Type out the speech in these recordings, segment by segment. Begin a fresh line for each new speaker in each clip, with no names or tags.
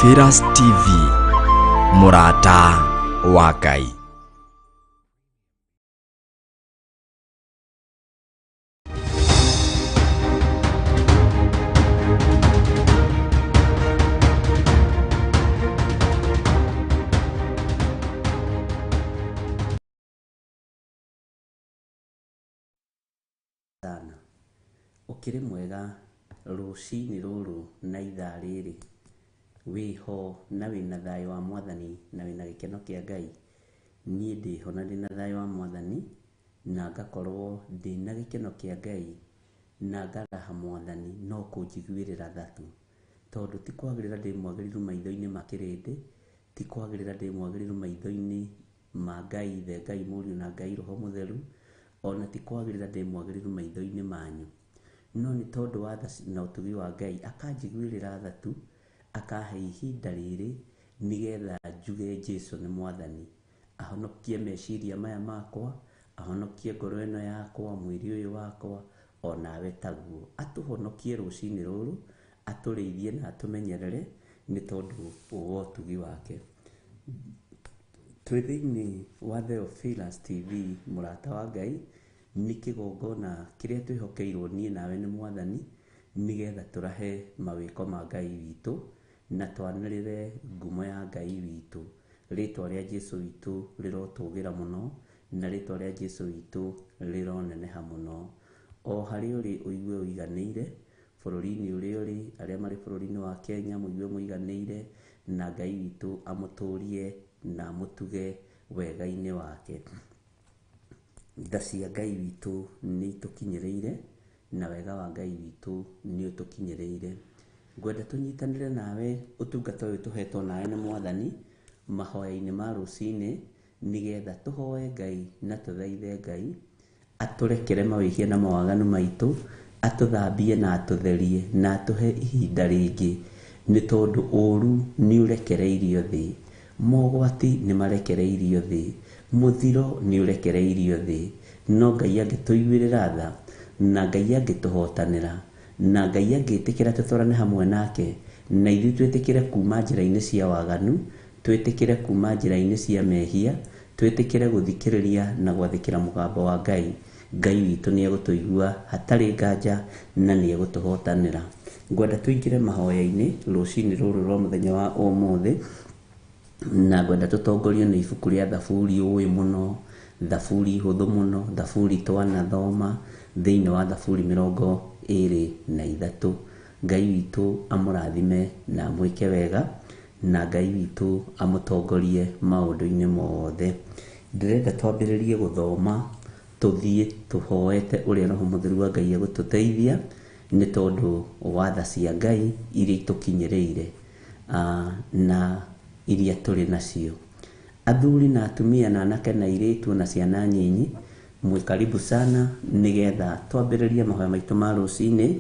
Theophilus TV, mũrata wa Ngai.
Sana. Ũkĩrĩ mwega rũcinĩ rũrũ na ithaa rĩrĩ? Wĩho na wĩna thayũ wa Mwathani na wĩna gĩkeno kĩa Ngai? Niĩ ndĩho na ndĩna thayũ wa Mwathani na ngakorwo ndĩna gĩkeno kĩa Ngai na ngaraha Mwathani no kũnjiguĩrĩra tha tu. Tondũ ti kwagĩrĩra ndĩ mwagĩrĩru maitho-inĩ ma kĩrĩndĩ, ti kwagĩrĩra ndĩ mwagĩrĩru maitho-inĩ ma Ngai Ithe, Ngai Mũriũ na Ngai Roho Mũtheru, o na ti kwagĩrĩra ndĩ mwagĩrĩru maitho-inĩ manyu. No nĩ tondũ wa tha na ũtugi wa Ngai, akanjiguĩrĩra tha tu, akahe ihinda rĩrĩ nĩgetha njuge Jesu nĩ Mwathani. Ahonokie meciria maya makwa, ahonokie ngoro ĩno yakwa, mwĩrĩ ũyũ wakwa, o nawe taguo. Atũhonokie rũcinĩ rũrũ, atũrĩithie na atũmenyerere nĩ tondũ wa ũtugi wake. Twĩ thĩinĩ wa Theophilus TV, mũrata wa Ngai, nĩ kĩgongona kĩrĩa twĩhokeirwo niĩ nawe nĩ Mwathani, nĩgetha tũrahe mawĩko ma Ngai witũ, na twanĩrĩre ngumo ya Ngai witũ. Rĩtwa rĩa Jesu witũ rĩrotũgĩra mũno, na rĩtwa rĩa Jesu witũ rĩroneneha mũno. O harĩa ũrĩ ũigue ũiganĩire, bũrũri-inĩ ũrĩa ũrĩ, arĩa marĩ bũrũri-inĩ wa Kenya mũigue mũiganĩire, na Ngai witũ amũtũrie na amũtuge wega-inĩ wake. Tha cia Ngai witũ nĩ itũkinyĩrĩire, na wega wa Ngai witũ nĩ ũtũkinyĩrĩire. Ngwenda tũnyitanĩre nawe ũtungata ũyũ tũhetwo nawe nĩ Mwathani, mahoya-inĩ ma rũcinĩ, nĩgetha tũhoe Ngai na tũthaithe Ngai, atũrekere mawĩhia na mawaganu maitũ, atũthambie na atũtherie na atũhe ihinda rĩngĩ, nĩ tondũ ũru nĩ ũrekereirio thĩ, mogwati nĩ marekereirio thĩ, mũthiro nĩ ũrekereirio thĩ, no Ngai angĩtũiguĩrĩra tha, na Ngai angĩtũhotanĩra, na Ngai angĩtĩkĩra tũtwarane hamwe nake, na ithuĩ twĩtĩkĩre kuma njĩra-inĩ cia waganu, twĩtĩkĩre kuma njĩra-inĩ cia mehia, twĩtĩkĩre gũthikĩrĩria na gwathĩkĩra mũgambo wa Ngai, Ngai witũ nĩ egũtũigua hatarĩ nganja na nĩ egũtũhotanĩra. Ngwenda tũingĩre mahoya-inĩ rũcinĩ rũrũ rwa mũthenya wa ũmũthĩ, na ngwenda tũtongorio nĩ ibuku rĩa Thaburi ũĩ mũno, Thaburi hũthũ mũno, Thaburi twanathoma, thĩinĩ wa Thaburi 23. Ngai witũ amũrathime na amwĩke wega, na Ngai witũ amũtongorie maũndũ-inĩ mothe. Ndĩrenda twambĩrĩrie gũthoma tũthiĩ tũhoete ũrĩa Roho Mũtheru wa Ngai egũtũteithia, nĩ tondũ wa tha cia Ngai iria itũkinyĩrĩire na iria tũrĩ nacio. Athuri na atumia na anake na airĩtu na ciana nyinyi, mwĩ karibu sana nĩgetha twambĩrĩrie mahoya maitũ ma rũcinĩ,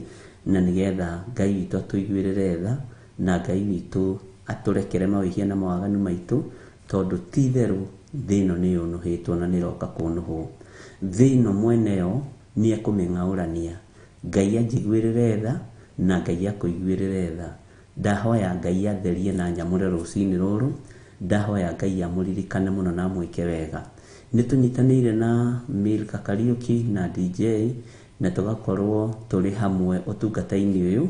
na nĩgetha Ngai witũ atũiguĩrĩre tha, na Ngai witũ atũrekere mawĩhia na mawaganu maitũ, tondũ ti itherũ thĩ ĩno nĩ yũnũhĩtwo na nĩ ĩroka kũnũhwo. Thĩ ĩno mwene yo nĩ ekũmĩng'aũrania. Ngai anjiguĩrĩre tha na Ngai akũiguĩrĩre tha. Ndahoya Ngai atherie na anyamũre rũcinĩ rũrũ, ndahoya Ngai amũririkane mũno na amwĩke wega. Nĩ tũnyitanĩire na Milka Kariũki na DJ na tũgakorwo tũrĩ hamwe ũtungata-inĩ ũyũ,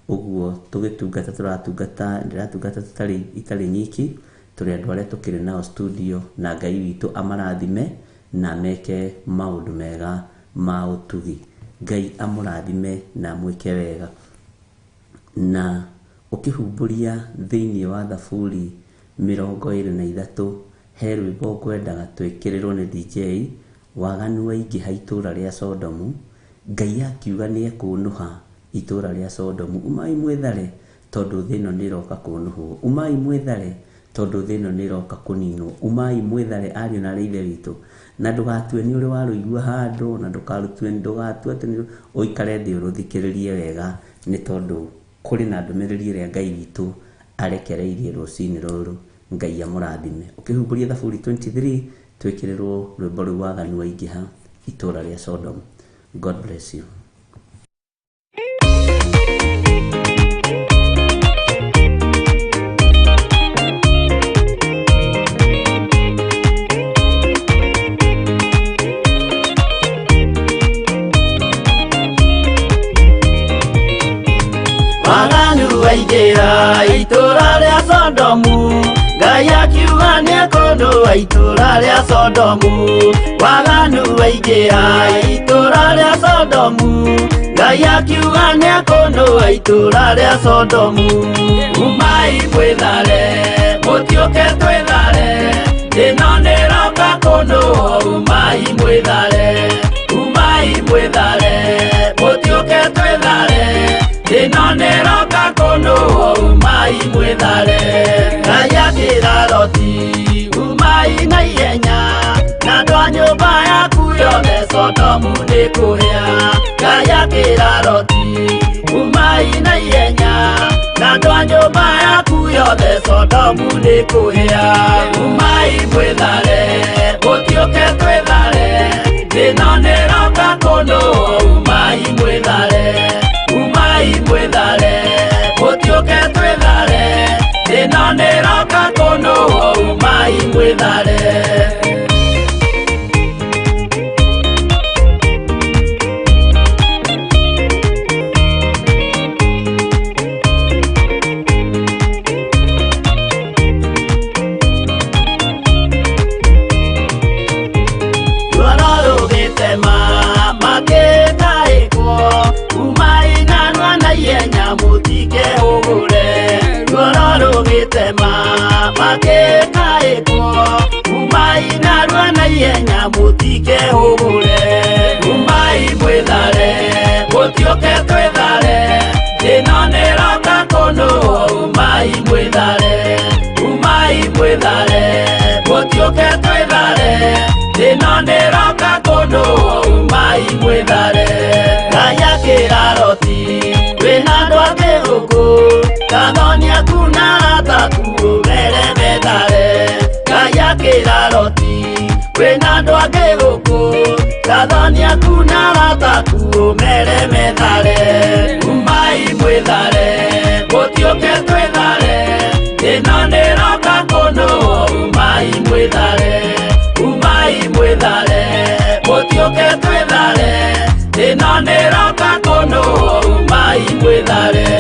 ũguo tũgĩtungata tũratungata, ndĩratungata tũtarĩ itarĩ nyiki, tũrĩ andũ arĩa tũkĩrĩ nao studio, na Ngai witũ amarathime na ameke maũndũ mega ma ũtugi. Ngai amũrathime na amwĩke wega. Na ũkĩhumbũria thĩinĩ wa Thaburi 23, he rwĩmbo ngwendaga twĩkĩrĩrwo nĩ DJ, waganu waingĩha itũra rĩa Sodomu, Ngai akiuga nĩ ekũnũha itũra rĩa Sodomu, umai mwĩthare tondũ thĩ ĩno nĩ ĩroka kũnũhwo, umai mwĩthare tondũ thĩ ĩno nĩ ĩroka kũninwo, umai mwĩthare ariũ na aarĩ a Ithe witũ. Na ndũgatue nĩ ũrĩ warũigua handũ, na ndũkarutue, ndũgatue atĩ nĩ ũikare thĩ ũrũthikĩrĩrie wega, nĩ tondũ kũrĩ na ndũmĩrĩri ĩrĩa Ngai witũ arekereirie rũcinĩ rũrũ. Ngai amũrathime. Ũkĩhumbũria Thaburi 23, twĩkĩrĩrwo rwĩmbo rũu waganu waingĩha itũra rĩa Sodom. God bless you.
Itũra rĩa Sodomu, Ngai akiuga nĩekũnũa itũra rĩa Sodomu. Waganu waingĩha itũra rĩa Sodomu, Ngai akiuga nĩekũnũa itũra rĩa Sodomu. Umai mwĩthare, mũtiũke twĩthare, ĩno nĩroka kũnũo. Umai mwĩthare, umai mwĩthare, mũtiũke twĩthare, ĩno nĩroka kũnũo. Umai mwĩthare. Ngai akĩra Loti, umai na ihenya, na andũ a nyũmba yaku yothe, Sodomu nĩ kũhĩa. Ngai akĩra Loti, umai na ihenya, na andũ a nyũmba yaku yothe, Sodomu nĩ kũhĩa. Umai mwĩthare, mũtiũke twĩthare, ĩno nĩroka kũnũo. Umai mwĩthare, umai mwĩthare, mũtiũke twĩthare, ĩno nĩroka kũnũo. Umai mwĩthare. Ruoro rũgĩtema makĩtaĩkwo, umai narua na ihenya mũtikehũgũre. Ruoro rũgĩtema makĩtaĩkwo, umai narua na ihenya mũtikehũgũre. Umai mwĩthare, mũtiũke twĩthare, ĩno nĩroka kũnũo. Umai mwĩthare, umai mwĩthare, mũtiũke twĩthare, ĩno nĩroka kũnũo. Umai mwĩthare. Ngai akĩra Loti, wĩna andũ angĩ gũkũ, kathoni aku na arata aku ũmere methare. Ngai akĩra Loti, wĩna andũ angĩ gũkũ, kathoni aku na arata aku ũmere methare. Umai mwĩthare, mũtiũke twĩthare, ĩno nĩroka kũnũo. Umai mwĩthare, umai mwĩthare, mũtiũke twĩthare, ĩno nĩroka kũnũo. Umai mwĩthare.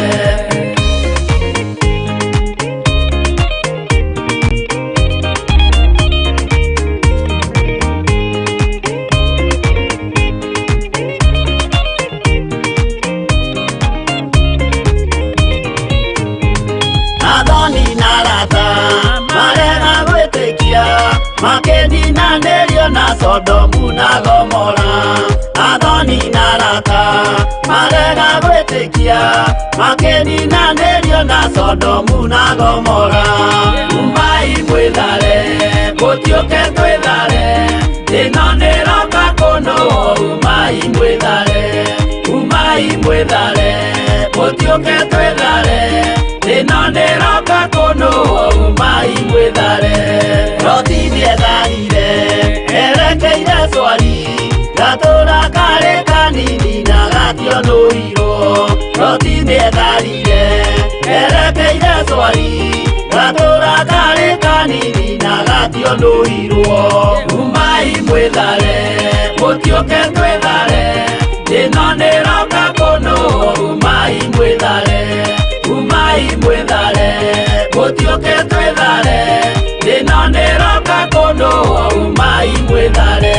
Athoni na arata marega gwĩtĩkia, makĩninanĩrio na Sodomu na Gomora. Athoni na arata marega gwĩtĩkia, makĩninanĩrio na Sodomu na Gomora. Umai mwĩthare, mũtiũke twĩthare, ĩno nĩroka kũnũo. Umai mwĩthare, umai mwĩthare, mũtiũke twĩthare, ĩno nĩroka kũnũo. Umai mwĩthare. Loti nĩetharire erekeire Swari, gatũra karĩ kanini na gationũirwo. Loti nĩetharire erekeire Swari, gatũra karĩ kanini na gationũirwo. Umai mwĩthare, mũtiũke twĩthare, ĩno nĩroka kũnũo. Umai mwĩthare, umai mwĩthare, mũtiũke twĩthare, ĩno nĩroka kũnũo. Umai mwĩthare.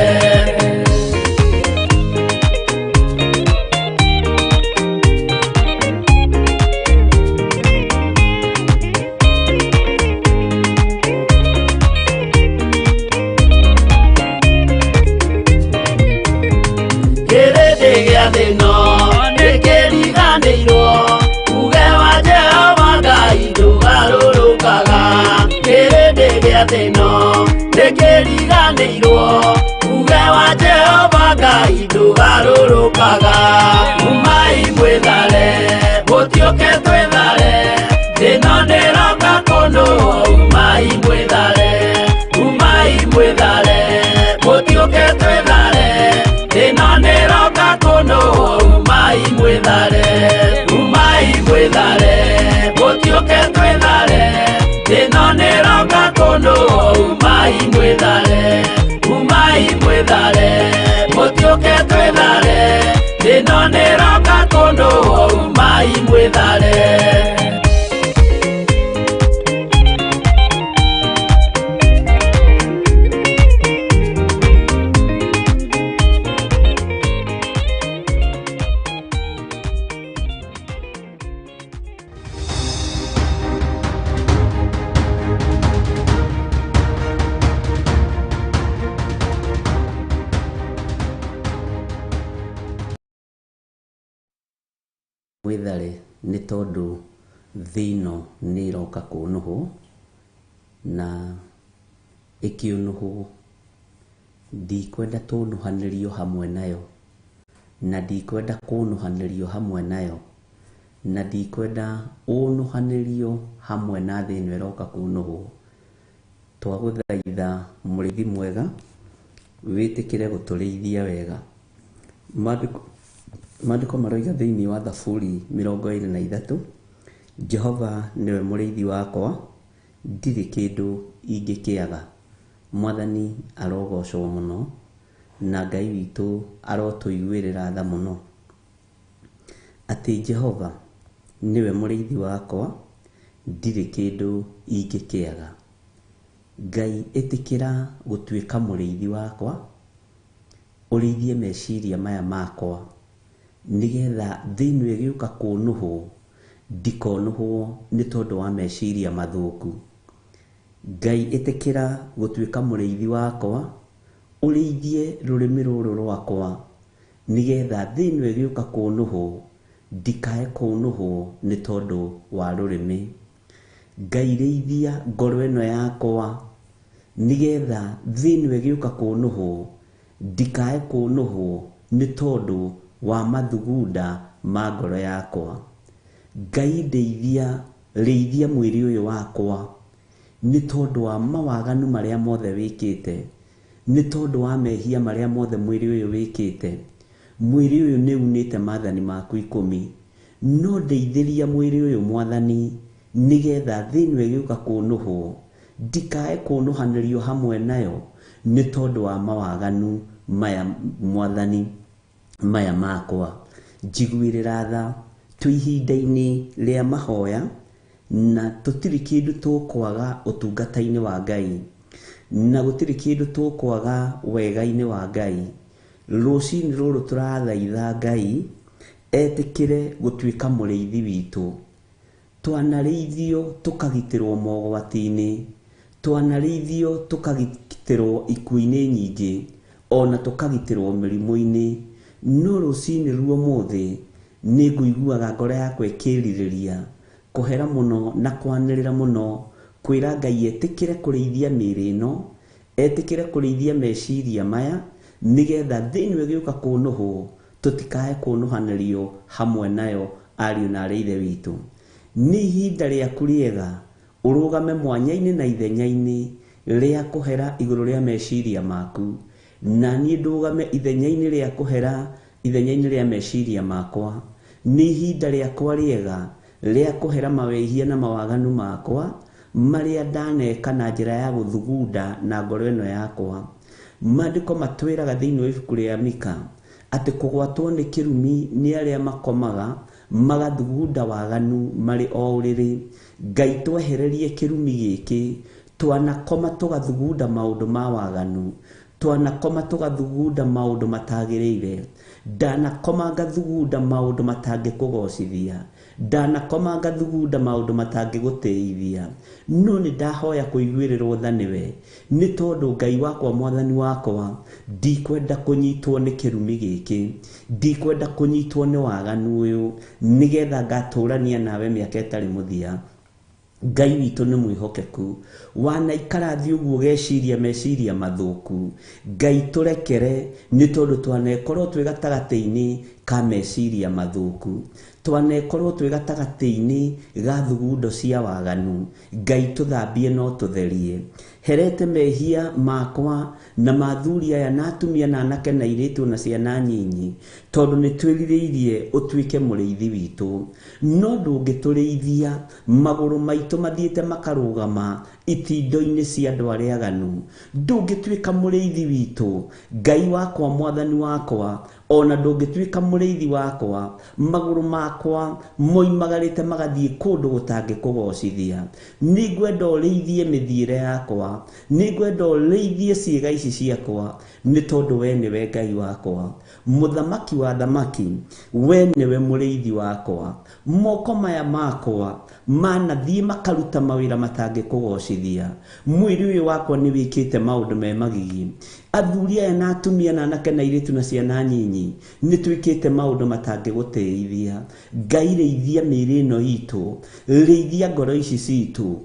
Kĩrĩndĩ gĩa thĩno nĩkĩriganĩirwo, uge wa Jehova Ngai ndũgarũrũkaga. Kĩrĩndĩ gĩa thĩno nĩkĩriganĩirwo, uge wa Jehova Ngai ndũgarũrũkaga. Umai mwĩthare, mũtiũke twĩthare, ĩno nĩroka kũnũo. Umai mwĩthare, umai mwĩthare, mũtiũke twĩthare, ĩno nĩroka kũnũo. Umai mwĩthare, umai mwĩthare, mũtiũke twĩthare, ĩno nĩroka kũnũo. Umai mwĩthare, umai.
Mwĩthare nĩ tondũ thĩ ĩno nĩ ĩroka kũnũhwo, na ĩkĩũnũhwo ndikwenda tũnũhanĩrio hamwe nayo, na ndikwenda kũnũhanĩrio hamwe nayo, na ndikwenda ũnũhanĩrio hamwe na thĩ ĩno ĩroka kũnũhwo. Twagũthaitha mũrĩithi mwega, wĩtĩkĩre gũtũrĩithia wega. Maandĩko maroiga thĩinĩ wa Thaburi 23, Jehova nĩwe mũrĩithi wakwa, ndirĩ kĩndũ ingĩkĩaga. Mwathani arogocwo mũno, na Ngai witũ arotũiguĩrĩra tha mũno. Atĩ Jehova nĩwe mũrĩithi wakwa, ndirĩ kĩndũ ingĩkĩaga. Ngai ĩtĩkĩra gũtuĩka mũrĩithi wakwa, ũrĩithie meciria maya makwa, nĩgetha thĩ ĩno ĩgĩũka kũnũhwo, ndikonũhwo nĩ tondũ wa meciria mathũku. Ngai ĩtĩkĩra gũtuĩka mũrĩithi wakwa, ũrĩithie rũrĩmĩ rũrũ rwakwa, nĩgetha thĩ ĩno ĩgĩũka kũnũhwo, ndikae kũnũhwo nĩ tondũ wa rũrĩmĩ. Ngai rĩithia ngoro ĩno yakwa, nĩgetha thĩ ĩno ĩgĩũka kũnũhwo, ndikae kũnũhwo nĩ tondũ wa mathugunda ma ngoro yakwa. Ngai ndeithia, rĩithia mwĩrĩ ũyũ wakwa, nĩ tondũ wa mawaganu marĩa mothe wĩkĩte, nĩ tondũ wa mehia marĩa mothe mwĩrĩ ũyũ wĩkĩte. Mwĩrĩ ũyũ nĩ unĩte maathani maku 10, no ndeithĩria mwĩrĩ ũyũ Mwathani, nĩgetha thĩ ĩno ĩgĩũka kũnũhwo, ndikae kũnũhanĩrio hamwe nayo, nĩ tondũ wa mawaganu maya Mwathani maya makwa. Njiguĩrĩra tha, twĩ ihinda-inĩ rĩa mahoya, na tũtirĩ kĩndũ tũkwaga ũtungata-inĩ wa Ngai, na gũtirĩ kĩndũ tũkwaga wega-inĩ wa Ngai. Rũcinĩ rũrũ tũrathaitha Ngai etĩkĩre gũtuĩka mũrĩithi witũ. Twanarĩithio tũkagitĩrwo mogwati-inĩ, twanarĩithio tũkagitĩrwo ikuũ-inĩ nyingĩ, ona tũkagitĩrwo mĩrimũ-inĩ. No rũcinĩ ruo ũmũthĩ nĩ ngũiguaga ngoro yakwa ĩkĩrirĩria kũhera mũno na kwanĩrĩra mũno, kwĩra Ngai etĩkĩre kũrĩithia mĩĩrĩ ĩno, etĩkĩre kũrĩithia meciria maya, nĩgetha thĩ ĩno ĩgĩũka kũnũhwo, tũtikae kũnũhanĩrio hamwe nayo, ariũ na arĩ ithe witũ. Nĩ ihinda rĩaku rĩega ũrũgame mwanya-inĩ na ithenya-inĩ rĩa kũhera igũrũ rĩa meciria maku, na niĩ ndũgame ithenya-inĩ rĩa kũhera ithenya-inĩ rĩa meciria makwa. Nĩ ihinda rĩakwa rĩega rĩa kũhera mawĩhia na mawaganu makwa marĩa ndaneka na njĩra ya gũthugunda na ngoro ĩno yakwa. Maandĩko matwĩraga thĩinĩ wa ibuku rĩa Mika atĩ kũgwatwo nĩ kĩrumi nĩ arĩa makomaga magathugunda waganu marĩ o ũrĩrĩ. Ngai twehererie kĩrumi gĩkĩ, twanakoma tũgathugunda maũndũ ma waganu, twanakoma tũgathugunda maũndũ matagĩrĩire, ndanakoma ngathugunda maũndũ matangĩkũgocithia, ndanakoma ngathugunda maũndũ matangĩgũtĩithia. No nĩ ndahoya kũiguĩrĩrwo tha nĩwe, nĩ tondũ Ngai wakwa Mwathani wakwa, ndikwenda kũnyitwo nĩ kĩrumi gĩkĩ, ndikwenda kũnyitwo nĩ waganu ũyũ, nĩgetha ngatũrania nawe mĩaka ĩtarĩ mũthia. Ngai witũ nĩ mwĩhokeku, wanaikara thĩ ũguo ũgeciria meciria mathũku, Ngai tũrekere nĩ tondũ twanekorwo twĩ gatagatĩ-inĩ ka meciria mathũku, twanekorwo twĩ gatagatĩ-inĩ ga thugundo cia waganu. Ngai tũthambie no tũtherie. Herete mehia makwa na mathuri aya na atumia na anake na airĩtu na ciana nyinyi, tondũ nĩ twĩrirĩirie ũtuĩke mũrĩithi witũ. No ndũngĩtũrĩithia magũrũ maitũ mathiĩte makarũgama itindo-inĩ cia andũ arĩa aganu. Ndũngĩtuĩka mũrĩithi witũ, Ngai wakwa Mwathani wakwa, ona ndũngĩtuĩka mũrĩithi wakwa, magũrũ makwa moimagarĩte magathiĩ kũndũ gũtangĩkũgocithia. Nĩngwenda ũrĩithie mĩthiĩre yakwa, nĩngwenda ũrĩithie ciĩga ici ciakwa, nĩ tondũ we nĩwe Ngai wakwa. Mũthamaki wa thamaki, we nĩwe mũrĩithi wakwa. Moko maya makwa manathiĩ makaruta mawĩra matangĩkũgocithia. Mwĩrĩ ũyũ wakwa nĩ wĩkĩte maũndũ me magigi. Athuri aya na atumia na anake na airĩtu na ciana nyinyi nĩ twĩkĩte maũndũ matangĩgũtĩithia. Ngai rĩithia mĩĩrĩ ĩno itũ, rĩithia ngoro ici citũ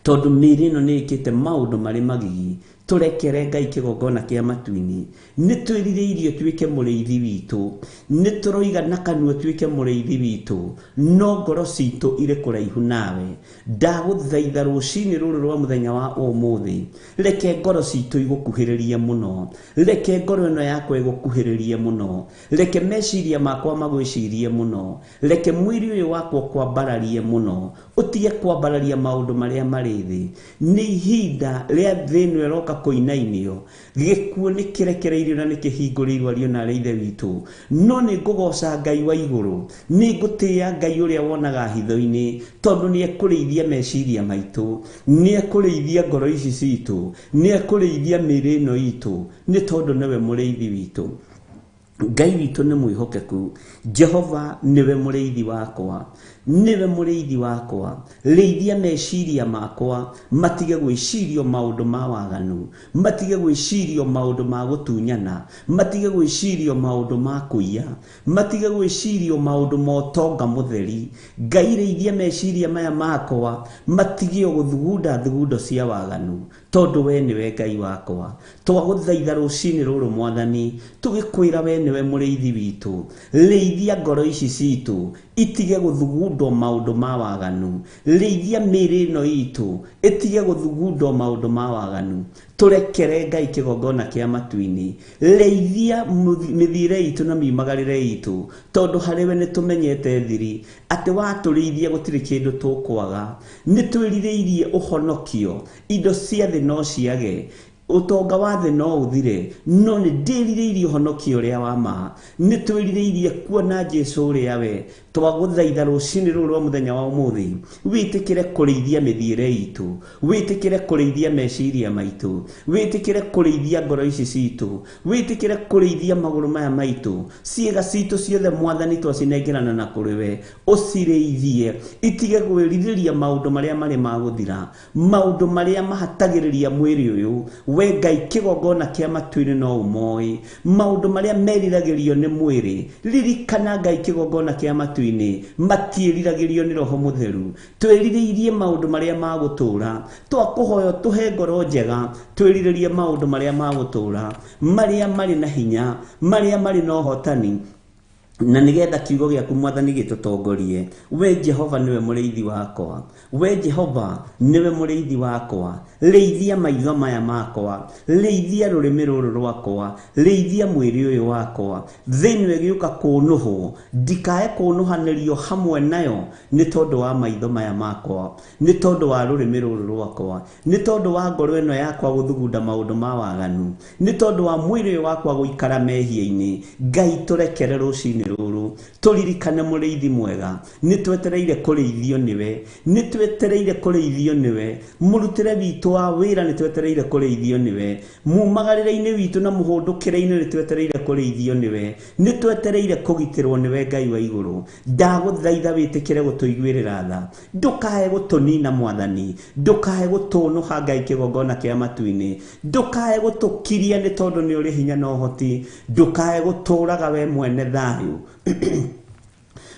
tondũ mĩĩrĩ ĩno nĩ ĩkĩte maũndũ marĩ magigi. Tũrekere Ngai kĩgongona kĩa matu-inĩ. Nĩ twĩrirĩirie ũtuĩke mũrĩithi witũ, nĩ tũroiga na kanua ũtuĩke mũrĩithi witũ, no ngoro citũ irĩ kũraihu nawe. Ndagũthaitha rũcinĩ rũrũ rwa mũthenya wa ũmũthĩ, reke ngoro citũ igũkuhĩrĩrie mũno, reke ngoro ĩno yakwa ĩgũkuhĩrĩrie mũno, reke meciria makwa magwĩcirie mũno, reke mwĩrĩ ũyũ wakwa ũkwambararie mũno, ũtige kwambararia maũndũ marĩa marĩ thĩ. Nĩ ihinda rĩa thĩ ĩno ĩroka kũinainio, gĩkuũ nĩ kĩrekereirio na nĩ kĩhingũrĩirwo ariũ na aarĩ a Ithe witũ. No nĩ ngũgooca Ngai wa igũrũ, nĩ ngũtĩĩa Ngai ũrĩa wonaga hitho-inĩ, tondũ nĩ ekũrĩithia meciria maitũ, nĩ ekũrĩithia ngoro ici citũ, nĩ ekũrĩithia mĩĩrĩ ĩno itũ, nĩ tondũ nĩwe mũrĩithi witũ. Ngai witũ nĩ mwĩhokeku. Jehova nĩwe mũrĩithi wakwa, nĩwe mũrĩithi wakwa. Rĩithia meciria makwa matige gwĩcirio maũndũ ma waganu, matige gwĩcirio maũndũ ma gũtunyana, matige gwĩcirio maũndũ ma kũiya, matige gwĩcirio maũndũ ma ũtonga mũtheri. Ngai rĩithia meciria maya makwa matige o gũthugunda thugundo cia waganu, tondũ we nĩwe Ngai wakwa. Twagũthaitha rũcinĩ rũrũ Mwathani, tũgĩkwĩra we nĩwe mũrĩithi witũ. Rĩithia ngoro ici citũ itige gũthugundwo maũndũ ma waganu. Rĩithia mĩĩrĩ ĩno itũ ĩtige gũthugundwo maũndũ ma waganu. Tũrekere Ngai kĩgongona kĩa matu-inĩ. Rĩithia mĩthiĩre itũ na miumagarĩre itũ, tondũ harĩ we nĩtũmenyete thiri, atĩ watũrĩithia gũtirĩ kĩndũ tũkwaga. Nĩtwĩrirĩirie ũhonokio. Indo cia thĩ no ciage, ũtonga wa thĩ no ũthire, no nĩ ndĩrirĩirie ũhonokio ũrĩa wa ma. Nĩ twĩrirĩirie kuona Jesu ũrĩa we. Twagũthaitha rũcinĩ rũrũ rwa mũthenya wa ũmũthĩ, wĩtĩkĩre kũrĩithia mĩthiĩre itũ, wĩtĩkĩre kũrĩithia meciria maitũ, wĩtĩkĩre kũrĩithia ngoro ici citũ, wĩtĩkĩre kũrĩithia magũrũ maya maitũ, ciĩga citũ ciothe Mwathani twacinengerana na kũrĩ we, ũcirĩithie, itige kwĩrirĩria maũndũ marĩa marĩ ma gũthira, maũndũ marĩa mahatagĩrĩria mwĩrĩ ũyũ. We Ngai kĩgongona kĩa matu-inĩ no ũmoĩ, maũndũ marĩa meriragĩrio nĩ mwĩrĩ. Ririkana Ngai kĩgongona kĩa matu-inĩ, matiĩriragĩrio nĩ Roho Mũtheru. Twĩrirĩirie maũndũ marĩa ma gũtũũra, twakũhoya ũtũhe ngoro njega, twĩrirĩrie maũndũ marĩa ma gũtũũra, marĩa marĩ na hinya, marĩa marĩ na ũhotani, na nĩgetha kiugo gĩaku Mwathani gĩtũtongorie. We Jehova nĩwe mũrĩithi wakwa, we Jehova nĩwe mũrĩithi wakwa. Rĩithia maitho maya makwa, rĩithia rũrĩmĩ rũrũ rwakwa, rĩithia mwĩrĩ ũyũ wakwa. Thĩ ĩno ĩgĩũka kũnũhwo, ndikae kũnũhanĩrio hamwe nayo nĩ tondũ wa maitho maya makwa, nĩ tondũ wa rũrĩmĩ rũrũ rwakwa, nĩ tondũ wa ngoro ĩno yakwa gũthugunda maũndũ ma waganu, nĩ tondũ wa mwĩrĩ ũyũ wakwa gũikara mehia-inĩ. Ngai tũrekere rũcinĩ rũrũ, tũririkane mũrĩithi mwega. Nĩ twetereire kũrĩithio nĩwe, nĩ twetereire kũrĩithio nĩwe. Mũrutĩre witũ wa wĩra nĩ twetereire kũrĩithio nĩwe. Mumagarĩre-inĩ witũ na mũhũndũkĩre-inĩ nĩ twetereire kũrĩithio nĩwe. Nĩ twetereire kũgitĩrwo nĩwe Ngai wa igũrũ. Ndagũthaitha wĩtĩkĩre gũtũiguĩrĩra tha, ndũkae gũtũnina Mwathani, ndũkae gũtũnũha Ngai kĩgongona kĩa matu-inĩ, ndũkae gũtũkiria nĩ tondũ nĩ ũrĩ hinya na ũhoti, ndũkae gũtũũraga we mwene thayũ,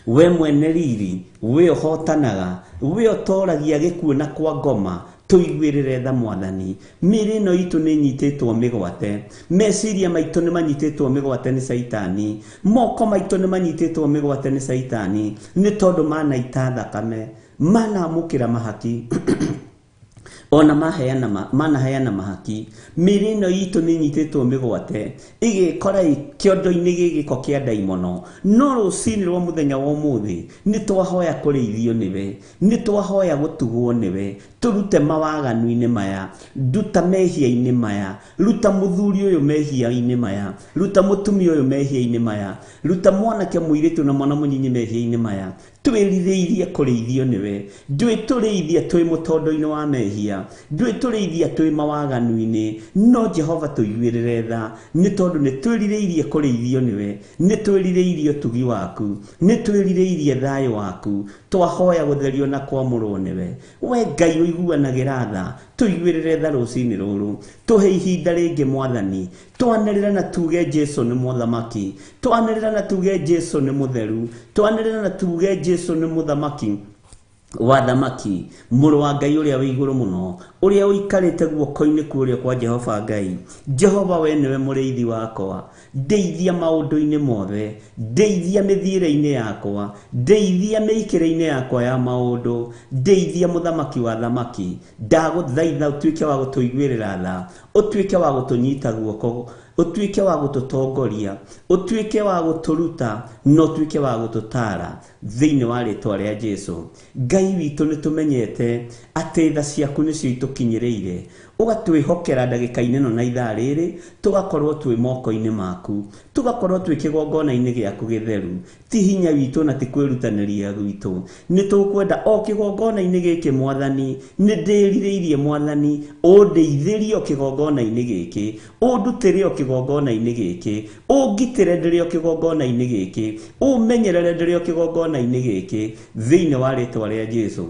we mwene riri, we ũhotanaga, we ũtoragia gĩkuũ na kwa ngoma. Tũiguĩrĩre tha Mwathani. Mĩĩrĩ ĩno itũ nĩ ĩnyitĩtwo mĩgwate, meciria maitũ nĩ manyitĩtwo mĩgwate nĩ Caitani, moko maitũ nĩ manyitĩtwo mĩgwate nĩ Caitani, nĩ tondũ manaita thakame, manamũkĩra mahaki, ona manaheana mahaki. Mĩĩrĩ ĩno itũ nĩ ĩnyitĩtwo mĩgwate, ĩgĩkora kĩondo-inĩ gĩgĩko kĩa ndaimono. No rũcinĩ rwa mũthenya wa ũmũthĩ nĩ twahoya kũrĩithio nĩwe, nĩ twahoya gũtugwo nĩwe. Tũrute mawaganu-inĩ maya, nduta mehia-inĩ maya, ruta mũthuri ũyũ mehia-inĩ maya, ruta mũtumia ũyũ mehia-inĩ maya, ruta mwanake mũirĩtu na mwana mũnyinyi mehia-inĩ maya. Twĩrirĩirie kũrĩithio nĩwe. Ndwĩtũrĩithia twĩ mũtondo-inĩ wa mehia, ndwĩtũrĩithia twĩ mawaganu-inĩ, no Jehova tũiguĩrĩre tha, nĩ tondũ nĩ twĩrirĩirie kũrĩithio nĩwe, nĩ twĩrirĩirie ũtugi waku, nĩ twĩrirĩirie thayũ waku. Twahoya gũtherio na kwamũrwo nĩwe. We Ngai ũiguanagĩra tha, tũiguĩrĩre tha rũcinĩ rũrũ, tũhe ihinda rĩngĩ Mwathani. Twanĩrĩra na tuge Jesu nĩ mũthamaki, twanĩrĩra na tuge Jesu nĩ mũtheru, twanĩrĩra na tuge Jesu nĩ mũthamaki wa thamaki, mũrũ wa Ngai ũrĩa wĩ igũrũ mũno, ũrĩa ũikarĩte guoko-inĩ kũrĩa kwa Jehova Ngai. Jehova, we nĩwe mũrĩithi wakwa, ndeithia maũndũ-inĩ mothe, ndeithia mĩthiĩre-inĩ yakwa, ndeithia mĩikĩre-inĩ yakwa ya maũndũ, ndeithia mũthamaki wa thamaki. Ndagũthaitha ũtuĩke wa gũtũiguĩrĩra tha, ũtuĩke wa gũtũnyita guoko, ũtuĩke wa gũtũtongoria, ũtuĩke wa gũtũruta, na ũtuĩke wa gũtũtaara thĩinĩ wa rĩtwa rĩa Jesu. Ngai witũ, nĩ tũmenyete atĩ tha ciaku nĩcio itũkinyĩrĩire, ũgatwĩhokera ndagĩka-inĩ ĩno na ithaa rĩrĩ, tũgakorwo twĩ moko-inĩ maku, tũgakorwo twĩ kĩgongona-inĩ gĩaku gĩtheru. Ti hinya witũ na ti kwĩrutanĩria gwitũ, nĩ tũkwenda o kĩgongona-inĩ gĩkĩ Mwathani. Nĩ ndĩrirĩirie Mwathani ũndeithĩrie o kĩgongona-inĩ gĩkĩ, ũndutĩre o kĩgongona-inĩ gĩkĩ, ũngitĩre ndĩrĩ o kĩgongona-inĩ gĩkĩ, ũmenyerere ndĩrĩ o kĩgongona-inĩ gĩkĩ, thĩinĩ wa rĩtwa rĩa Jesu.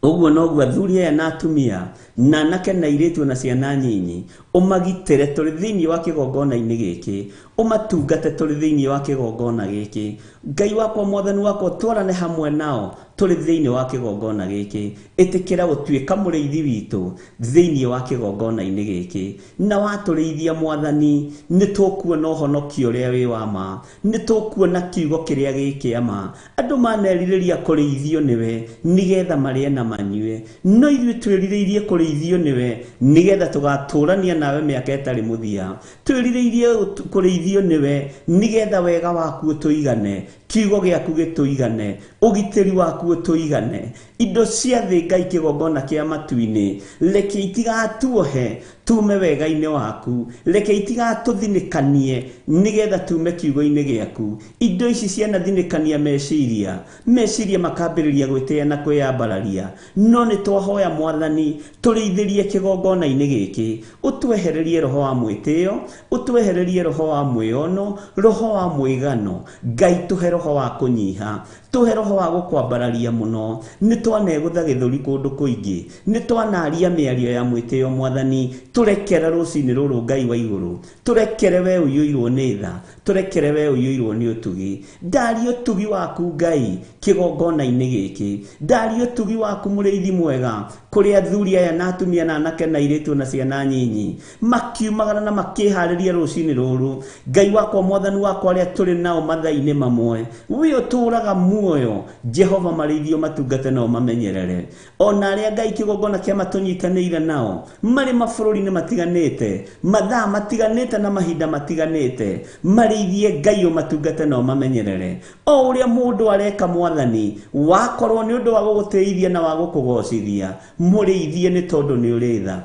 Ũguo noguo athuri aya na atumia na anake na airĩtu na ciana nyinyi, ũmagitĩre tũrĩ thĩinĩ wa kĩgongona-inĩ gĩkĩ, ũmatungate tũrĩ thĩinĩ wa kĩgongona gĩkĩ. Ngai wakwa, Mwathani wakwa, twarane hamwe nao tũrĩ thĩinĩ wa kĩgongona gĩkĩ. Ĩtĩkĩra gũtuĩka mũrĩithi witũ thĩinĩ wa kĩgongona-inĩ gĩkĩ, na watũrĩithia Mwathani, nĩ tũkuona ũhonokio ũrĩa wĩ wa ma, nĩ tũkuona kiugo kĩrĩa gĩ kĩa ma. Andũ manerirĩria kũrĩithio nĩwe nĩgetha marĩe na manyue, no ithuĩ twĩrirĩirie kũrĩithio nĩwe nĩgetha tũgatũrania nawe mĩaka ĩtarĩ mũthia. Twĩrirĩirie kũrĩithio nĩwe nĩgetha wega waku ũtũigane, kiugo gĩaku gĩtũigane, ũgitĩri waku ũtũigane. Indo cia thĩ Ngai kĩgongona kĩa matu-inĩ, reke itigatuohe tume wega-inĩ waku, reke itigatũthinĩkanie nĩgetha tume kiugo-inĩ gĩaku. Indo ici cianathinĩkania meciria, meciria makambĩrĩria gwĩtĩa na kwĩyambararia, no nĩ twahoya Mwathani tũrĩithĩrie kĩgongona-inĩ gĩkĩ, ũtwehererie roho wa mwĩtĩo, ũtwehererie roho wa mwĩono, roho wa mwĩgano. Ngai tũhe roho wa kũnyiha, tũhe roho wa gũkwambararia mũno. Nĩ twanegũtha gĩthũri kũndũ kũingĩ, nĩ twanaria mĩario ya mwĩtĩo Mwathani, tũrekere rũcinĩ rũrũ Ngai wa igũrũ, tũrekere we ũiyũirwo nĩ tha, tũrekere we ũiyũirwo nĩ ũtugi. Ndaria ũtugi waku Ngai kĩgongona-inĩ gĩkĩ, ndaria ũtugi waku mũrĩithi mwega kũrĩ athuri aya na atumia na anake na airĩtu na ciana nyinyi makiumagara na makĩharĩria rũcinĩ rũrũ. Ngai wakwa, Mwathani wakwa, arĩa tũrĩ nao mathaa-inĩ mamwe, we ũtũũraga muoyo Jehova, marĩithio matungate nao mamenyerere. Ona arĩa Ngai kĩgongona kĩa matũnyitanĩire nao marĩ mabũrũri-inĩ matiganĩte, mathaa matiganĩte na mahinda matiganĩte, marĩithie Ngai ũmatungate nao mamenyerere. O ũrĩa mũndũ areka Mwathani, wakorwo nĩ ũndũ wa gũgũtĩithia na wa gũkũgocithia, mũrĩithie nĩ tondũ nĩ ũrĩ tha,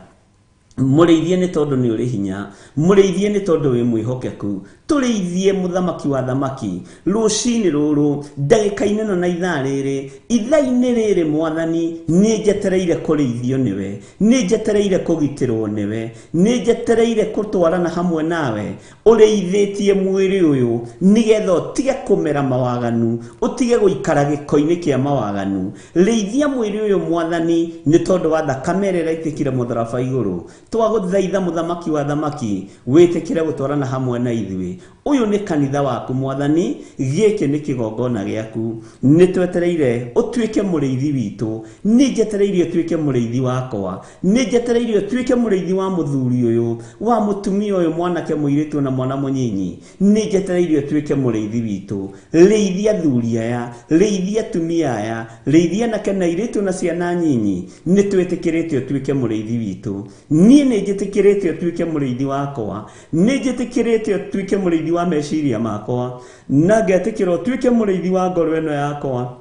mũrĩithie nĩ tondũ nĩ ũrĩ hinya, mũrĩithie nĩ tondũ wĩ mwĩhokeku. Tũrĩithie mũthamaki wa thamaki rũcinĩ rũrũ, ndagĩka-inĩ ĩno na ithaa rĩrĩ, ithaa-inĩ rĩrĩ Mwathani, nĩ njetereire kũrĩithio nĩwe, nĩ njetereire kũgitĩrwo nĩwe, nĩ njetereire gũtwarana hamwe nawe. Ũrĩithĩtie mwĩrĩ ũyũ nĩgetha ũtige kũmera mawaganu, ũtige gũikara gĩko-inĩ kĩa mawaganu. Rĩithia mwĩrĩ ũyũ Mwathani, nĩ tondũ wa thakame ĩrĩa ĩraitĩkire mũtharaba igũrũ. Twagũthaitha mũthamaki wa thamaki, wĩtĩkĩre gũtwarana hamwe na ithuĩ. Ũyũ nĩ kanitha waku Mwathani, gĩkĩ nĩ kĩgongona gĩaku. Nĩ twetereire ũtuĩke mũrĩithi witũ, nĩ njetereire ũtuĩke mũrĩithi wakwa, nĩ njetereire ũtuĩke mũrĩithi wa mũthuri ũyũ, wa mũtumia ũyũ, mwanake, mũirĩtu na mwana mũnyinyi. Nĩ njetereire ũtuĩke mũrĩithi witũ. Rĩithia athuri aya, rĩithia atumia aya, rĩithia anake na airĩtu na ciana nyinyi. Nĩ twĩtĩkĩrĩte ũtuĩke mũrĩithi witũ. Niĩ nĩ njĩtĩkĩrĩte ũtuĩke mũrĩithi wakwa, nĩ njĩtĩkĩrĩte ũtuĩke mũrĩithi wa meciria makwa, na ngetĩkĩra ũtuĩke mũrĩithi wa ngoro ĩno yakwa.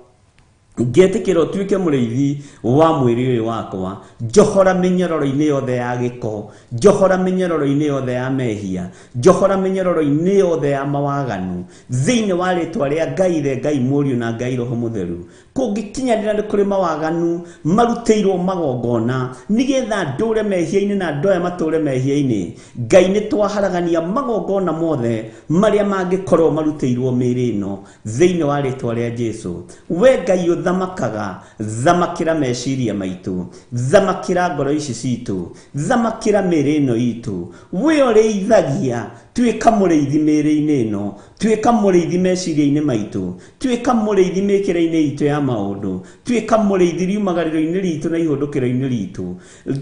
Ngetĩkĩra ũtuĩke mũrĩithi wa mwĩrĩ ũyũ wakwa. Njohora mĩnyororo-inĩ yothe ya gĩko, njohora mĩnyororo-inĩ yothe ya mehia, njohora mĩnyororo-inĩ yothe ya mawaganu, thĩinĩ wa rĩtwa rĩa Ngai Ithe, Ngai Mũriũ na Ngai Roho Mũtheru. Kũngĩkinyanĩra nĩ kũrĩ mawaganu marutĩirwo magongona nĩgetha ndũre mehia-inĩ na andũ aya matũre mehia-inĩ, Ngai nĩ twaharagania magongona mothe marĩa mangĩkorwo marutĩirwo mĩĩrĩ ĩno thĩinĩ wa rĩtwa rĩa Jesu. We Ngai ũthamakaga, thamakĩra meciria maitũ, thamakĩra ngoro ici citũ, thamakĩra mĩĩrĩ ĩno itũ. We ũrĩithagia, tuĩka mũrĩithi mĩĩrĩ-inĩ ĩno, tuĩka mũrĩithi meciria-inĩ maitũ, tuĩka mũrĩithi mĩkĩre-inĩ itũ ya maũndũ, tuĩka mũrĩithi riumagarĩro-inĩ ritũ na ihũndũkĩro-inĩ ritũ,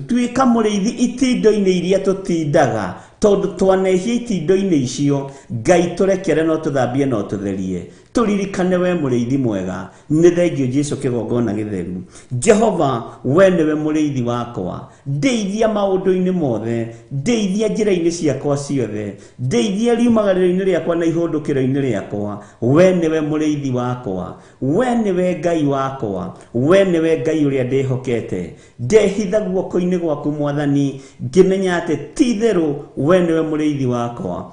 tuĩka mũrĩithi itindo-inĩ iria tũtindaga, tondũ twanehia itindo-inĩ icio. Ngai tũrekere no tũthambie no tũtherie, tũririkane we mũrĩithi mwega. Nĩ thengio Jesu kĩgongona gĩtheru. Jehova, we nĩwe mũrĩithi wakwa, ndeithia maũndũ-inĩ mothe, ndeithia njĩra-inĩ ciakwa ciothe, ndeithia riumagarĩro-inĩ rĩakwa na ihũndũkĩro-inĩ rĩakwa. We nĩwe mũrĩithi wakwa, we nĩwe Ngai wakwa, we nĩwe Ngai ũrĩa ndĩhokete. Ndehitha guoko-inĩ gwaku Mwathani, ngĩmenya atĩ ti itherũ we nĩwe mũrĩithi wakwa,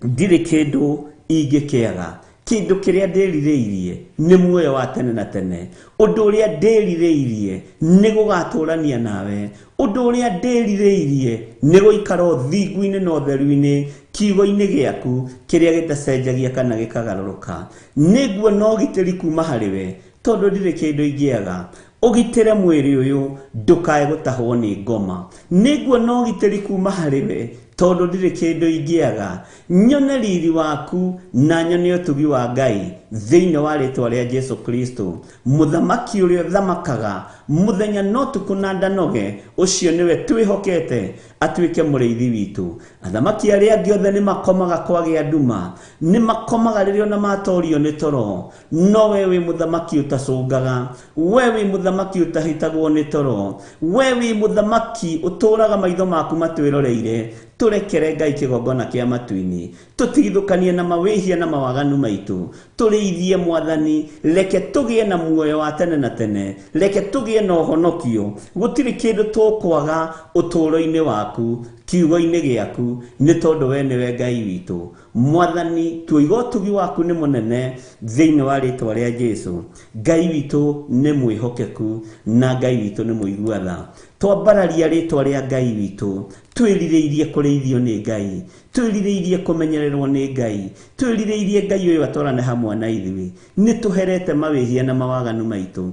ndirĩ kĩndũ ingĩkĩaga. Kĩndũ kĩrĩa ndĩrirĩirie nĩ muoyo wa tene na tene, ũndũ ũrĩa ndĩrirĩirie nĩ gũgatũrania nawe, ũndũ ũrĩa ndĩrirĩirie nĩ gũikara ũthingu-inĩ na ũtheru-inĩ kiugo-inĩ gĩaku kĩrĩa gĩtacenjagia kana gĩkagarũrũka. Nĩnguona ũgitĩri kuma harĩ we, tondũ ndirĩ kĩndũ ingĩaga. Ũgitĩre mwĩrĩ ũyũ ndũkae gũtahwo nĩ ngoma. Nĩnguona ũgitĩri kuma harĩ we, tondũ ndirĩ kĩndũ ingĩaga. Nyone riri waku na nyone ũtugi wa Ngai thĩinĩ wa rĩtwa rĩa Jesu Kristo, mũthamaki ũrĩa ũthamakaga mũthenya na ũtukũ na ndanoge. Ũcio nĩwe twĩhokete atuĩke mũrĩithi witũ. Athamaki arĩa angĩ othe nĩ makomaga kwagĩa nduma, nĩ makomaga rĩrĩa ona matorio nĩ toro, no we wĩ mũthamaki ũtacũngaga, we wĩ mũthamaki ũtahĩtagwo nĩ toro, we wĩ mũthamaki ũtũraga maitho maku matwĩroreire. Tũrekere Ngai kĩgongona kĩa matu-inĩ, tũtigithũkanie na mawĩhia na mawaganu maitũ, tũrĩithie Mwathani, reke tũgĩe na muoyo wa tene na tene, reke tũgĩe na ũhonokio. Gũtirĩ kĩndũ tũkwaga ũtũũro-inĩ waku, kiugo-inĩ gĩaku, nĩ tondũ we nĩwe Ngai witũ. Mwathani, tuoiga ũtugi waku nĩ mũnene thĩinĩ wa rĩtwa rĩa Jesu. Ngai witũ nĩ mwĩhokeku na Ngai witũ nĩ mũigua tha. Twambararia rĩtwa rĩa Ngai witũ, twĩrirĩirie kũrĩithio nĩ Ngai, twĩrirĩirie kũmenyererwo nĩ Ngai, twĩrirĩirie Ngai ũyũ atwarane hamwe na ithuĩ. Nĩ tũherete mawĩhia na mawaganu maitũ,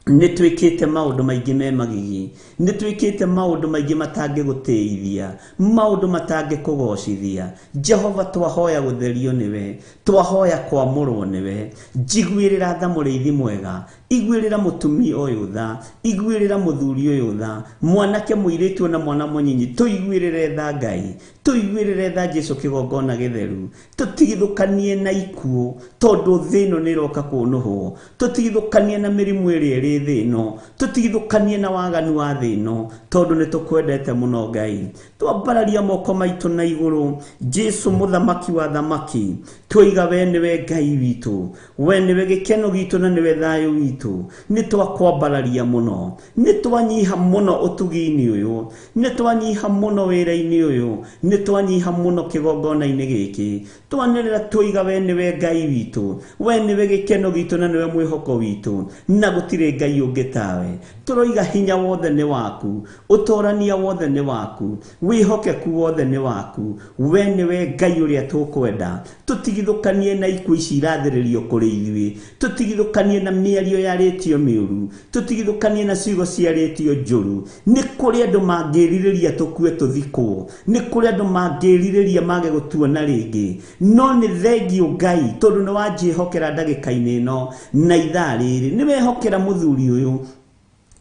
nĩ twĩkĩte maũndũ maingĩ me magigi, nĩ twĩkĩte maũndũ maingĩ matangĩgũtĩithia, maũndũ matangĩkũgocithia. Jehova, twahoya gũtherio nĩwe, twahoya kwamũrwo nĩwe. Njiguĩrĩra tha mũrĩithi mwega, iguĩrĩra mũtumia ũyũ tha, iguĩrĩra mũthuri ũyũ tha, mwanake mũirĩtu na mwana mũnyinyi, tũiguĩrĩre tha Ngai, tũiguĩrĩre tha Jesu kĩgongona gĩtheru. Tũtigithũkanie na ikuũ, tondũ thĩ ĩno nĩ ĩroka kũnũhwo. Tũtigithũkanie na mĩrimũ ĩrĩa ĩrĩ thĩ ĩno, tũtigithũkanie na waganu wa thĩ ĩno, tondũ nĩ tũkwendete mũno Ngai. Twambararia moko maitũ na igũrũ, Jesu mũthamaki wa thamaki, twoiga we nĩwe Ngai witũ, we nĩwe gĩkeno gitũ na nĩwe thayũ witũ. Nĩ twakwambararia mũno, nĩ twanyiha mũno ũtugi-inĩ ũyũ, nĩ twanyiha mũno wĩra-inĩ ũyũ, nĩ twanyiha mũno kĩgongona-inĩ gĩkĩ. Twanĩrĩra twoiga we nĩwe Ngai witũ, we nĩwe gĩkeno gitũ na nĩwe mwĩhoko witũ, na gũtirĩ Ngai ũngĩ tawe. Tũroiga hinya wothe nĩ waku, ũtorania wothe nĩ waku, wĩhokeku wothe nĩ waku. We nĩwe Ngai ũrĩa tũkwenda. Tũtigithũkanie na ikuũ ici irathĩrĩrio kũrĩ ithuĩ, tũtigithũkanie na mĩario yarĩtio mĩũru, tũtigithũkanie na ciugo ciarĩtio njũru. Nĩ kũrĩ andũ mangĩrirĩria tũkue tũthikwo, nĩ kũrĩ andũ mangĩrirĩria mage gũtuona rĩngĩ, no nĩ thengio Ngai tondũ nĩ wanjĩhokera ndagĩka-inĩ ĩno na ithaa rĩrĩ, nĩ wehokera mũthuri ũyũ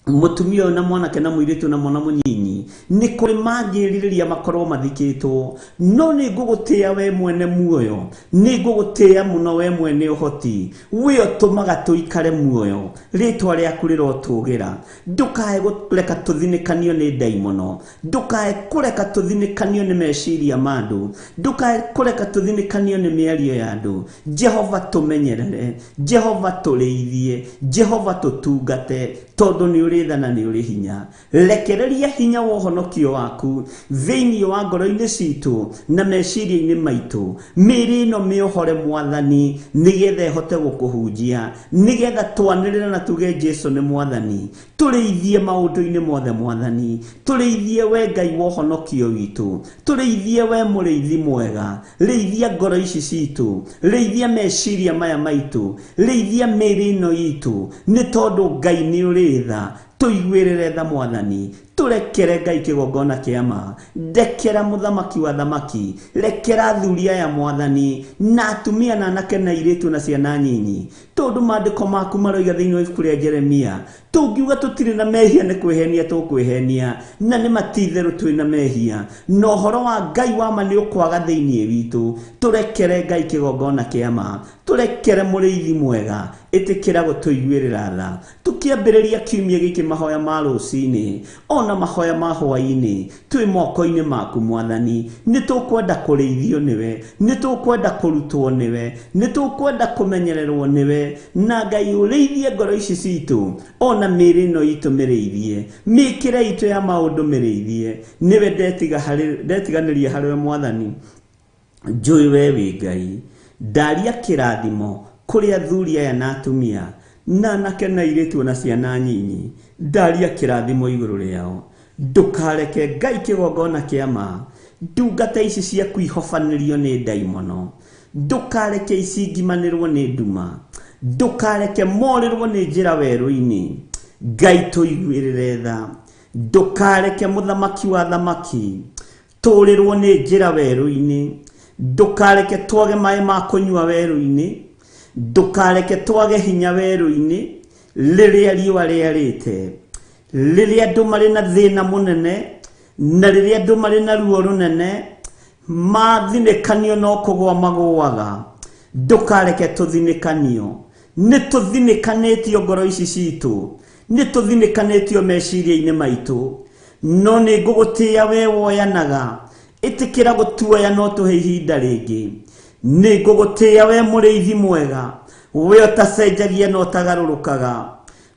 Mũtumia ũyũ na mwanake na mũirĩtu na mwana mũnyinyi nĩ kũrĩ mangĩrirĩria makorwo mathikĩtwo, no nĩ ngũgũtĩĩa we mwene muoyo, nĩ ngũgũtĩĩa mũno we mwene ũhoti, we ũtũmaga tũikare muoyo, rĩtwa rĩaku rĩrotũgĩra. Ndũkae kũreka tũthinĩkanio nĩ ndaimono, ndũkae kũreka tũthinĩkanio nĩ meciria ma andũ, ndũkae kũreka tũthinĩkanio nĩ mĩario ya andũ. Jehova tũmenyerere, Jehova tũrĩithie, Jehova tũtungate, tondũ nĩ ũrĩ tha na nĩ ũrĩ hinya. Rekereria hinya wa ũhonokio waku thĩinĩ wa ngoro-inĩ citũ na meciria-inĩ maitũ. Mĩĩrĩ ĩno mĩohore Mwathani, nĩgetha ĩhote gũkũhunjia, nĩgetha twanĩrĩre na tuge Jesu nĩ Mwathani. Tũrĩithie maũndũ-inĩ mothe Mwathani, tũrĩithie we Ngai wa ũhonokio witũ, tũrĩithie we mũrĩithi mwega. Rĩithia ngoro ici citũ, rĩithia meciria maya maitũ, rĩithia mĩĩrĩ ĩno itũ, nĩ tondũ Ngai nĩ ũrĩ tha. Tũiguĩrĩre tha Mwathani, tũrekere Ngai kĩgongona kĩa ma. Ndekera mũthamaki wa thamaki, rekera athuri aya Mwathani, na atumia na anake na airĩtu na ciana nyinyi, tondũ maandĩko maku maroiga thĩinĩ wa ibuku rĩa Jeremia, tũngiuga tũtirĩ na mehia nĩ kwĩhenia tũkwĩhenia, na nĩ matitherũ twĩ na mehia, na ũhoro wa Ngai wa ma nĩ ũkwaga thĩinĩ witũ. Tũrekere Ngai kĩgongona kĩa ma, tũrekere mũrĩithi mwega, ĩtĩkĩra gũtũiguĩrĩra tha. Tũkĩambĩrĩria kiumia gĩkĩ mahoya ma rũcinĩ ona mahoya ma hwaĩ-inĩ, twĩ moko-inĩ maku Mwathani. Nĩ tũkwenda kũrĩithio nĩwe, nĩ tũkwenda kũrutwo nĩwe, nĩ tũkwenda kũmenyererwo nĩwe, na Ngai ũrĩithie ngoro ici citũ ona mĩĩrĩ ĩno itũ mĩrĩithie, mĩĩkĩre itũ ya maũndũ mĩrĩithie. Nĩwe ndetiganĩria harĩwe Mwathani, njũĩ we wĩ Ngai. Ndaria kĩrathimo kũrĩ athuri aya na atumia na anake na airĩtu na ciana nyinyi, ndaria kĩrathimo igũrũ rĩao. Ndũkareke Ngai kĩgongona kĩa ma ndungata ici ciaku ihobanĩrio nĩ ndaimono, ndũkareke icingimanĩrwo nĩ nduma, ndũkareke morĩrwo nĩ njĩra werũ-inĩ. Ngai tũiguĩrĩre tha, ndũkareke mũthamaki wa thamaki tũrĩrwo nĩ njĩra werũ-inĩ, ndũkareke twage maĩ ma kũnyua werũ-inĩ, ndũkareke twage hinya werũ-inĩ rĩrĩa riũa rĩarĩte, rĩrĩa andũ marĩ na thĩna mũnene na rĩrĩa andũ marĩ na ruo rũnene, mathinĩkanio no kũgũa magũaga. Ndũkareke tũthinĩkanio, nĩ tũthinĩkanĩtio ngoro ici citũ, nĩ tũthinĩkanĩtio meciria-inĩ maitũ, no nĩ ngũgũtĩĩa we woyanaga, ĩtĩkĩra gũtuoya no tũhe ihinda rĩngĩ. Nĩ ngũgũtĩĩa we mũrĩithi mwega, we ũtacenjagia na ũtagarũrũkaga.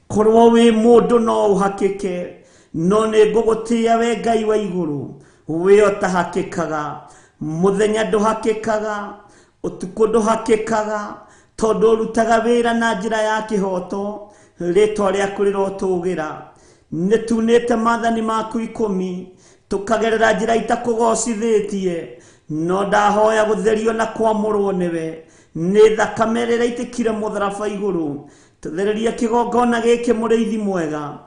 Korwo wĩ mũndũ no ũhakĩke, no nĩ ngũgũtĩĩa we Ngai wa igũrũ, we ũtahakĩkaga. Mũthenya ndũhakĩkaga, ũtukũ ndũhakĩkaga, tondũ ũrutaga wĩra na njĩra ya kĩhooto, rĩtwa rĩaku rĩrotũgĩra. Nĩ tunĩte maathani maku 10, tũkagerera njĩra itakũgocithĩtie, no ndahoya gũtherio na kwamũrwo nĩwe. Nĩ thakame ĩrĩa ĩitĩkire mũtharaba igũrũ. Tũthereria kĩgongona gĩkĩ mũrĩithi mwega,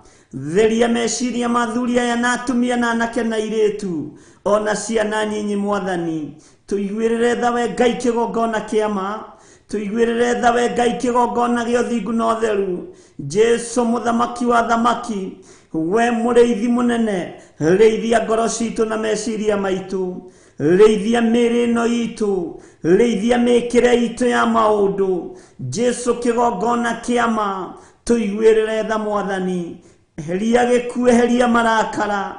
theria meciria ma athuri aya na atumia na anake na airĩtu ona ciana nyinyi Mwathani. Tũiguĩrĩre tha we Ngai kĩgongona kĩa ma, tũiguĩrĩre tha we Ngai kĩgongona gĩa ũthingu na ũtheru. Jesu mũthamaki wa thamaki, we mũrĩithi mũnene, rĩithia ngoro citũ na meciria maitũ, rĩithia mĩĩrĩ ĩno itũ, rĩithia mĩĩkĩre itũ ya maũndũ. Jesu kĩgongona kĩa ma, tũiguĩrĩre tha Mwathani. Eheria gĩkuũ, eheria marakara,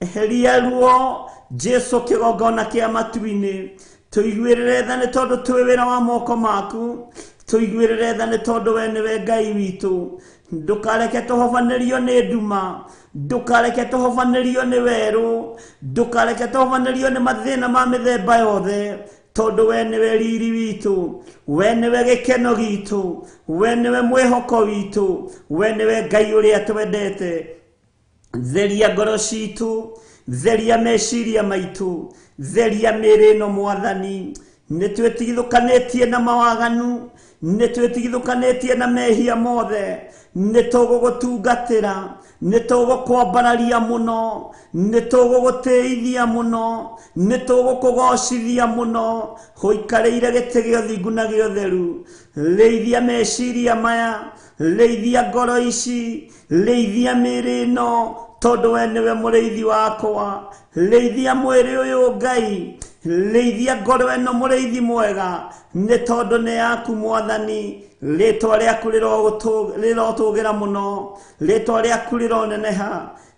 eheria ruo. Jesu kĩgongona kĩa matu-inĩ, tũiguĩrĩre tha nĩ tondũ twĩ wĩra wa moko maku, tũiguĩrĩre tha nĩ tondũ we nĩwe Ngai witũ. Ndũkareke tũhobanĩrio nĩ nduma, ndũkareke tũhobanĩrio nĩ werũ, ndũkareke tũhobanĩrio nĩ mathĩna ma mĩthemba yothe, tondũ we nĩwe riri witũ, we nĩwe gĩkeno gitũ, we nĩwe mwĩhoko witũ, we nĩwe Ngai ũrĩa twendete. Theria ngoro citũ, theria meciria maitũ, theria mĩĩrĩ ĩno Mwathani. Nĩ twĩtigithũkanĩtie na mawaganu, nĩ twĩtigithũkanĩtie na mehia mothe, nĩ tũgũgũtungatĩra, nĩ tũgũkwambararia mũno, nĩ tũgũgũtĩithia mũno, nĩ tũgũkũgocithia mũno. Ũikarĩire gĩtĩ gĩa ũthingu na gĩa ũtheru. Rĩithia meciria maya,
Rĩithia ngoro ici, rĩithia mĩĩrĩ ĩno, tondũ we nĩwe mũrĩithi wakwa. Rĩithia mwĩrĩ ũyũ Ngai, rĩithia ngoro ĩno mũrĩithi mwega, nĩ tondũ nĩ yaku Mwathani. Rĩtwa rĩaku rĩrotũgĩra mũno, rĩtwa rĩaku rĩroneneha.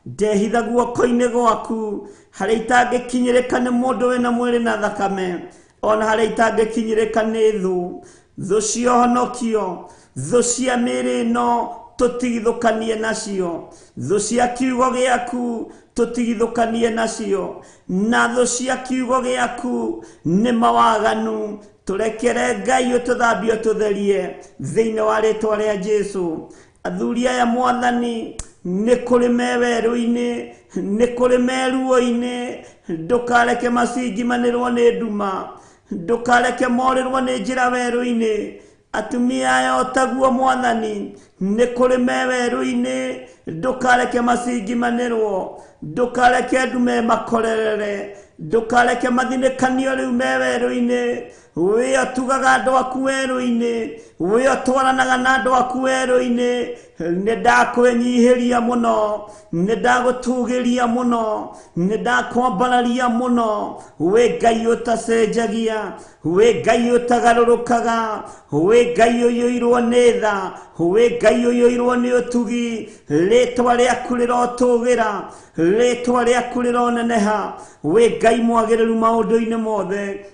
Ndehitha guoko-inĩ gwaku, harĩa itangĩkinyĩrĩka nĩ mũndũ wĩna mwĩrĩ na thakame, ona harĩa itangĩkinyĩrĩka nĩ thũ. Thũ cia ũhonokio, thũ cia mĩĩrĩ ĩno, tũtigithũkanie nacio. Thũ cia kiugo gĩaku, tũtigithũkanie nacio. Na thũ cia kiugo gĩaku nĩ mawaganu. Tũrekere Ngai, ũtũthambie, ũtũtherie thĩinĩ wa rĩtwa rĩa Jesũ. Athuri aya Mwathani, nĩ kũrĩ me werũ-inĩ, nĩ kũrĩ me ruo-inĩ. Ndũkareke macinjimanĩrwo nĩ nduma, ndũkareke morĩrwo nĩ njĩra werũ-inĩ. Atumia aya o taguo Mwathani, nĩ kũrĩ me werũ-inĩ, ndũkareke macinjimanĩrwo, ndũkareke ndume makorerere, ndũkareke mathinĩkanio rĩu me werũ-inĩ. Wĩ ũtugaga andũ aku werũ-inĩ, wĩ ũtwaranaga na andũ aku werũ-inĩ. Nĩ ndakwĩnyihĩria mũno, nĩ ndagũtũgĩria mũno, nĩ ndakwambararia mũno. Wĩ Ngai ũtacenjagia, wĩ Ngai ũtagarũrũkaga, wĩ Ngai ũiyũirwo nĩ tha, wĩ Ngai ũiyũirwo nĩ ũtugi. Rĩtwa rĩaku rĩrotũgĩra, rĩtwa rĩaku rĩroneneha. Wĩ Ngai mwagĩrĩru maũndũ-inĩ mothe.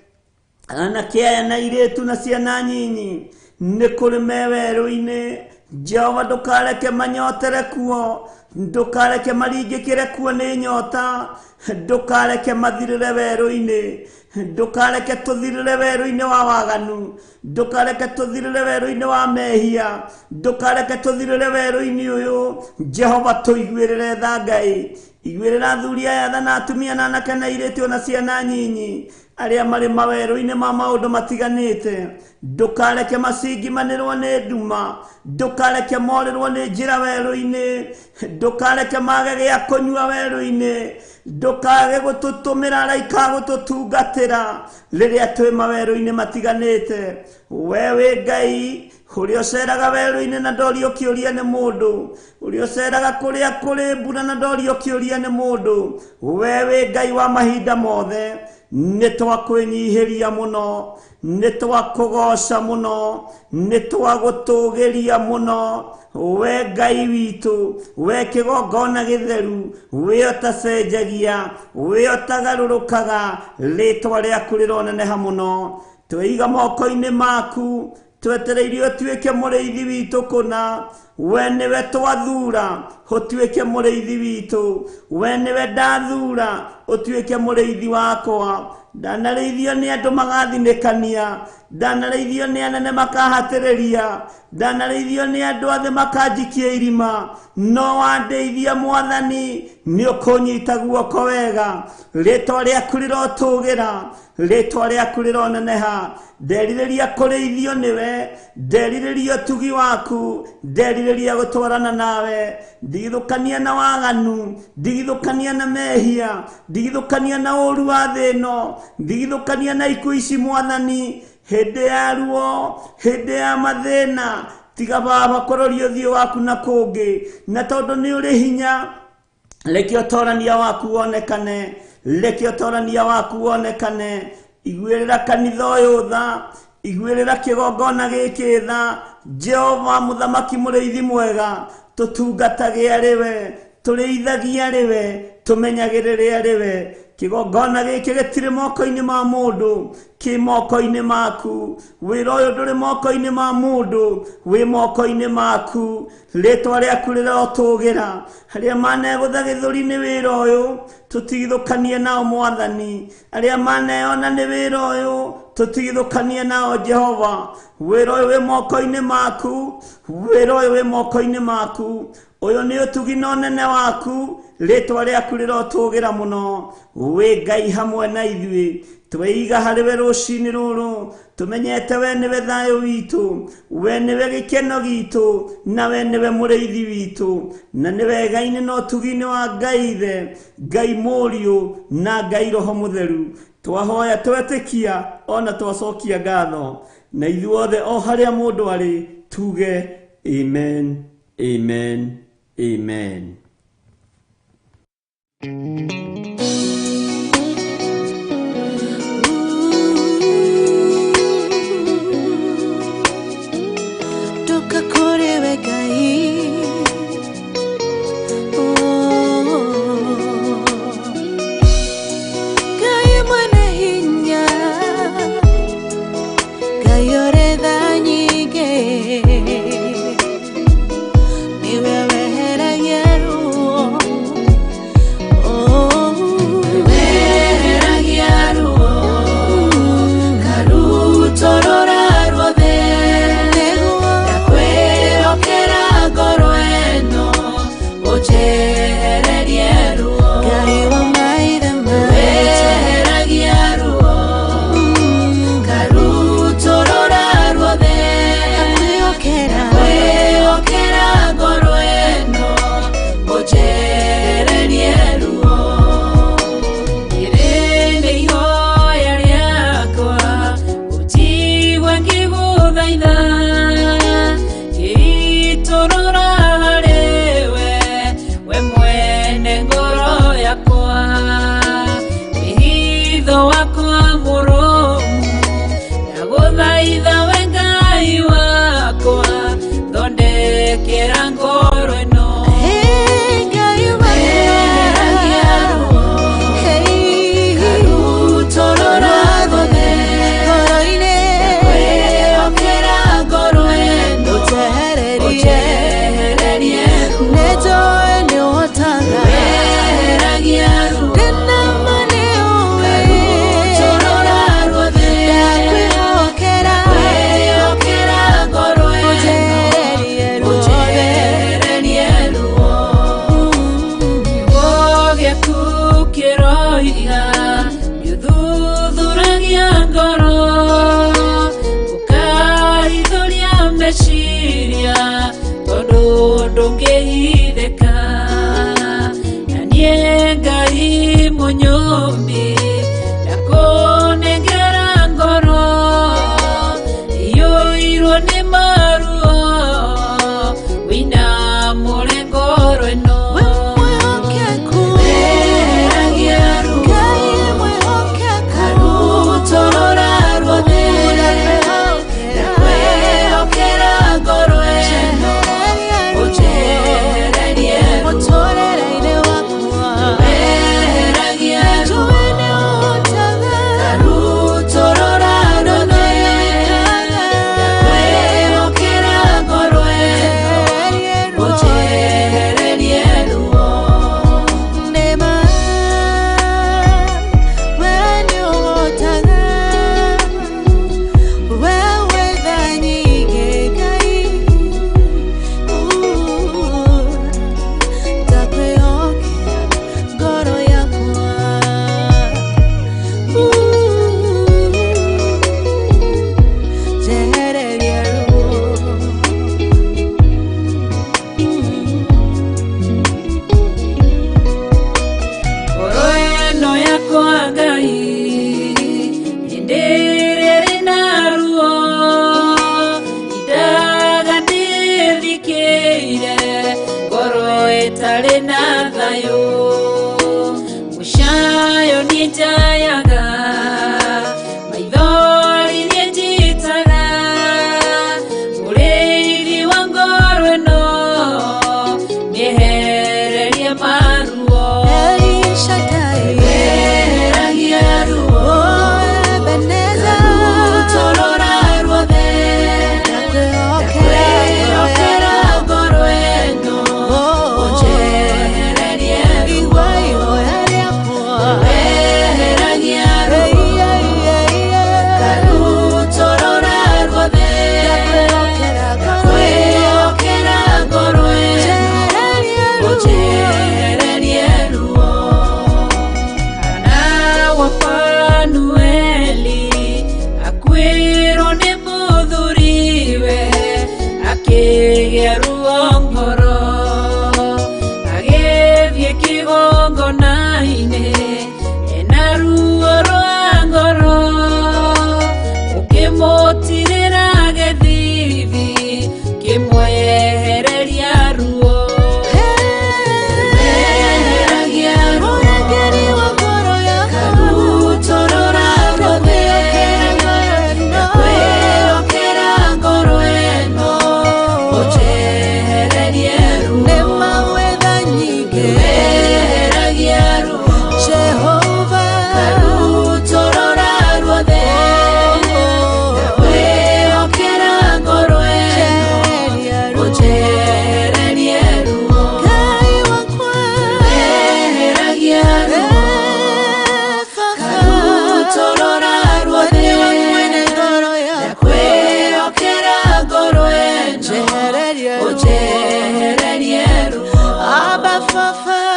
Anake aya na airĩtu na ciana nyinyi nĩ kũrĩ me werũ-inĩ. Jehova, ndũkareke manyotere kuo, ndũkareke maringĩkĩre kuo nĩ nyota, ndũkareke mathirĩre werũ-inĩ, ndũkareke tũthirĩre werũ-inĩ wa waganu, ndũkareke tũthirĩre werũ-inĩ wa mehia, ndũkareke tũthirĩre werũ-inĩ ũyũ. Jehova, tũiguĩrĩre tha Ngai. Iguĩrĩra athuri aya tha na atumia na anake na airĩtu ona ciana nyinyi arĩa marĩ mawerũ-inĩ ma maũndũ matiganĩte. Ndũkareke macinjimanĩrwo nĩ nduma, ndũkareke morĩrwo nĩ njĩra werũ-inĩ, ndũkareke mage gĩa kũnyua werũ-inĩ, ndũkage gũtũtũmĩra araika a gũtũtungatĩra rĩrĩa twĩ mawerũ-inĩ matiganĩte. We wĩ Ngai ũrĩa ũceraga werũ-inĩ na ndorio kĩũria nĩ mũndũ, ũrĩa ũceraga kũrĩa kũrĩ mbura na ndorio kĩũria nĩ mũndũ. We wĩ Ngai wa mahinda mothe. Nĩ twakwĩnyihĩria mũno, nĩ twakũgoca mũno, nĩ twagũtũgĩria mũno. We Ngai witũ, we kĩgongona gĩtheru, we ũtacenjagia, we ũtagarũrũkaga, rĩtwa rĩaku rĩroneneha mũno. Tweiga moko-inĩ maku, twetereire ũtuĩke mũrĩithi witũ kũna. We nĩwe twathura ũtuĩke mũrĩithi witũ, we nĩwe ndathura ũtuĩke mũrĩithi wakwa. Ndanarĩithio nĩ andũ magathinĩkania, ndanarĩithio nĩ anene makahatĩrĩria, ndanarĩithio nĩ andũ athĩ makanjikia irima, no wandeithia Mwathani, nĩ ũkũnyita guoko wega. Rĩtwa rĩaku rĩrotũgĩra, rĩtwa rĩaku rĩroneneha. Nderirĩria kũrĩithio nĩwe, nderirĩria ũtugi waku, nderirĩria gũtwarana nawe. Ndigithũkania na waganu, ndigithũkania na mehia, ndigithũkania na ũũru wa thĩ ĩno, ndigithũkania na ikuũ ici Mwathani. Hĩndĩ ya ruo, hĩndĩ ya mathĩna, tiga Baba kũroria ũthiũ waku na kũngĩ, na tondũ nĩ ũrĩ hinya, reke ũtorania waku wonekane, reke ũtorania waku wonekane. Iguĩrĩra kanitha ũyũ tha, iguĩrĩra kĩgongona gĩkĩ tha. Jehova mũthamaki mũrĩithi mwega, tũtungatage arĩ we, tũrĩithagie arĩ we, tũmenyagĩrĩre arĩ we. Kĩgongona gĩkĩ gĩtirĩ moko-inĩ ma mũndũ, kĩ moko-inĩ maku. Wĩra ũyũ ndũrĩ moko-inĩ ma mũndũ, wĩ moko-inĩ maku. Rĩtwa rĩaku rĩrotũgĩra. Arĩa manegũtha gĩthũri nĩ wĩra ũyũ, tũtigithũkanie nao Mwathani. Arĩa maneyona nĩ wĩra ũyũ, tũtigithũkanie nao Jehova. Wĩra ũyũ wĩ moko-inĩ maku, wĩra ũyũ wĩ moko-inĩ maku. Ũyũ nĩ ũtugi na ũnene waku, rĩtwa rĩaku rĩrotũgĩra mũno. Wĩ Ngai hamwe na ithuĩ, tweiga harĩ we rũcinĩ rũrũ, tũmenyete we nĩwe thayũ witũ, we nĩwe gĩkeno gitũ, na we nĩwe mũrĩithi witũ, na nĩ wega-inĩ na ũtugi-inĩ wa Ngai Ithe, Ngai Mũriũ, na Ngai Roho Mũtheru. Twahoya twetĩkia ona twacokia ngatho, na ithuothe o harĩa mũndũ arĩ tuge Amen, amen, amen.
Ndoka kũrĩ we Ngai. Oh. Ngai mwene hinya, Ngai ũrĩ tha nyingĩ, nĩwe weheragia ruo. Oh.
Weheragia ruo, ngarutũrũra ruothe,
Nĩguo
ndakwĩhokera ngoro ĩno, ũnjehererie ruo.
Ngai wa maithe maitũ.
Weheragia ruo, ngarutũrũra ruothe,
Ndakwĩhokera.
ndakwĩhokera ngoro ĩno, ũnjehererie ruo. Rĩrĩ nĩ ihoya rĩakwa, ũnjigue ngĩgũthaitha, ngĩitũrũra harĩwe, we mwene ngoro yakwa. Wĩhitho wakwa mũrũmu, ndagũthaitha we Ngai wakwa, thondekera ngoro ĩno.
Hey, Ngai wakwa.
Weheragia ruo,
Hey.
ngarutũrũra ruothe,
Ngoro-inĩ.
ndakwĩhokera ngoro ĩno,
Ũnjehererie.
ũnjehererie ruo.
Nĩnjũĩ nĩũhotaga.
Weheragia ruo,
Ndĩna ma nĩũĩ.
ngarutũrũra ruothe,
Ndakwĩhokera.
ndakwĩhokera ngoro ĩno,
Ũnjehererie ruothe.
ũnjehererie ruo. Kiugo gĩaku kĩroiga nĩũthuthuragia ngoro, ũkahithũria meciria, tondũ ndũngĩhithĩka. Na niĩ Ngai mũnyũmbi, ndakũnengera ngoro iyũirwo nĩ maruo, wĩinamũre ngoro ĩno.
We mwĩhokeku.
Weheragia ruo,
Ngai mwĩhokeku.
ngarutũrũra ruothe, ndakwĩhokera ngoro ĩno, ũnjehererie ruo.
Mũtũũrĩre-inĩ wakwa.
Weheragia ruo,
Njũĩ nĩũhotaga.
ngarutũrũra ruothe, ndakwĩhokera ngoro ĩno, ũnjehererie ruo.
Nĩma, we nĩũhotaga. We wĩ tha nyingĩ, Ngai. Ndakwĩhokera ngoro yakwa. Njehereria ruo.
Ngoro ĩno yakwa Ngai, hĩndĩ ĩrĩa ĩrĩ na ruo, indaga ndĩthikĩire, ngoro ĩtarĩ na thayũ. Mũcayo niĩ njayaga, maithori niĩ njitaga, mũrĩithi wa ngoro ĩno, mĩehererie maruo.
El Shaddai.
Weheragia ruo,
Oh, Ebenezer.
ngarutũrũra ruothe,
Ndakwĩhokera
ndakwĩhokera ngoro ĩno,
Oh,
ũnjehererie ruo.
igua ihoya rĩakwa.
Weheragia ruo,
Hey, hey, hey, hey.
ngarutũrũra ruothe,
Ndakwĩhokera ngoro ĩno.
ndakwĩhokera ngoro ĩno,
Njehererie ruo.
ũnjehererie ruo. Hana wa Fanueli akuĩrwo nĩ mũthuriwe, akĩgĩa ruo ngoro, agĩthiĩ kĩgongona-inĩ ena ruo rwa ngoro, ũkĩmũtirĩra gĩthithi kĩmwe.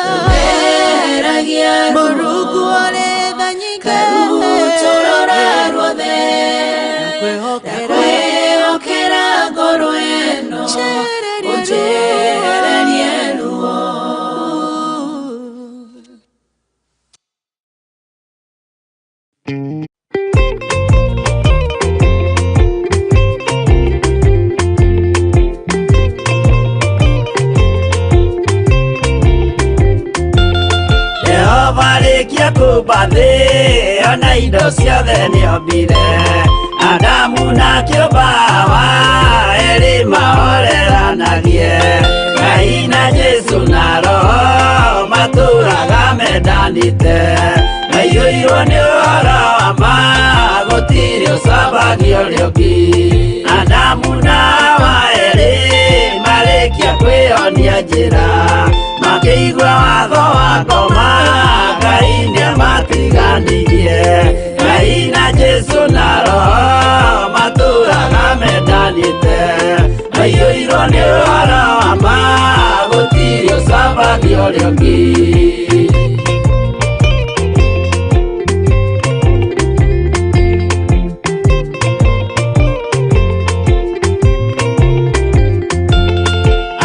Rũheragia ruo
Mũrungu ũrĩ tha nyingĩ
Karutũrũra ruothe
Ndakwĩhokera
Ndakwĩhokera ngoro ĩno
Njehererie
Ũnjehererie ruo
Jehova rĩkia kũmba thĩ ona indo ciothe nĩombire Adamu na kĩũmba Hawa erĩ mahoreranagie Ngai na Jesũ na Roho matũraga mendanĩte Maiyũirwo nĩ ũhoro wa ma gũtirĩ ũcambagia ũrĩa ũngĩ Adamu na Hawa erĩ marĩkia kwĩyonia njĩra makĩigua watho wa ngoma Ngai nĩamatiganirie Ngai na Jesũ na Roho matũraga mendanĩte maiyũirwo nĩ ũhoro wa ma gũtirĩ ũcambagia ũrĩa ũngĩ.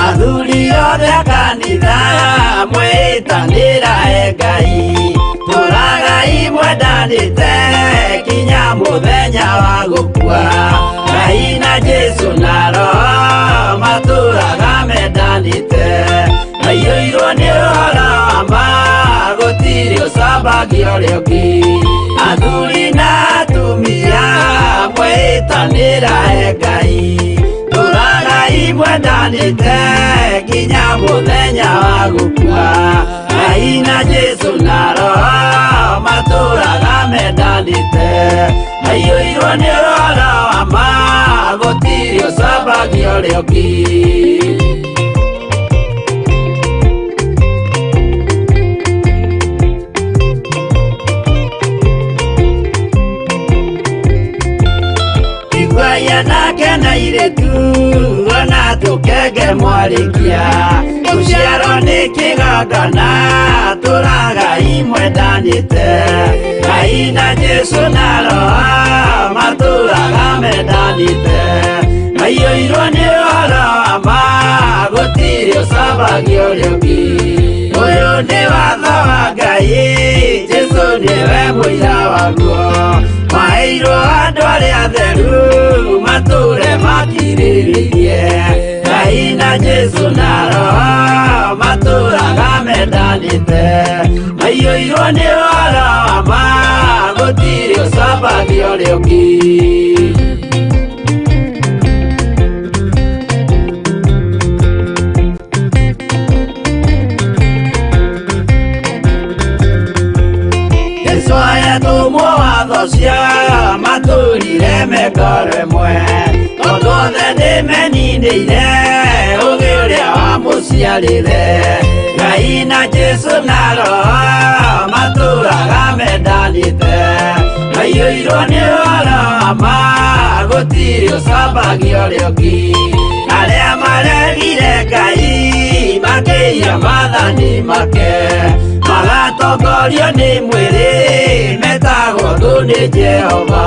Athuri othe a kanitha mwĩtanĩra e Ngai tũragai mwendanĩte kinya mũthenya wa gũkua Ngai na Jesũ na Roho matũraga mendanĩte maiyũirwo nĩ ũhoro wa ma gũtirĩ ũcambagia ũrĩa ũngĩ Athuri na atumia mwĩtanĩra e Ngai tũragai mwendanĩte nginya mũthenya wa gũkua Ngai na Jesũ na Roho matũraga mendanĩte maiyũirwo nĩ ũhoro wa ma gũtirĩ ũcambagia ũrĩa ũngĩ. Iguai anake na airĩtu ona tũkenge mwarĩkia gũciarwo nĩ kĩgongona tũragai mwendanĩte Ngai na Jesũ na Roho matũraga mendanĩte maiyũirwo nĩ ũhoro wa ma gũtirĩ ũcambagia ũrĩa ũngĩ Ũyũ nĩ watho wa Ngai Jesũ nĩwe mũira waguo maheirwo andũ arĩa atheru matũre makirĩrĩirie Ngai na Jesũ na Roho matũraga mendanĩte maiyũirwo nĩ ũhoro wa ma gũtirĩ ũcambagia ũrĩa ũngĩ. Jesũ ayatũmwo watho cia matũrire mengoro ĩmwe tondũ othe nĩmeninĩire ũgĩ ũrĩa wamũciarire Ngai na Jesũ na Roho matũraga mendanĩte maiyũirwo nĩ ũhoro wa ma gũtirĩ ũcambagia ũrĩa ũngĩ Arĩa maregire Ngai makĩiya maathani make magatongorio nĩ mwĩrĩ metagwo thũ nĩ Jehova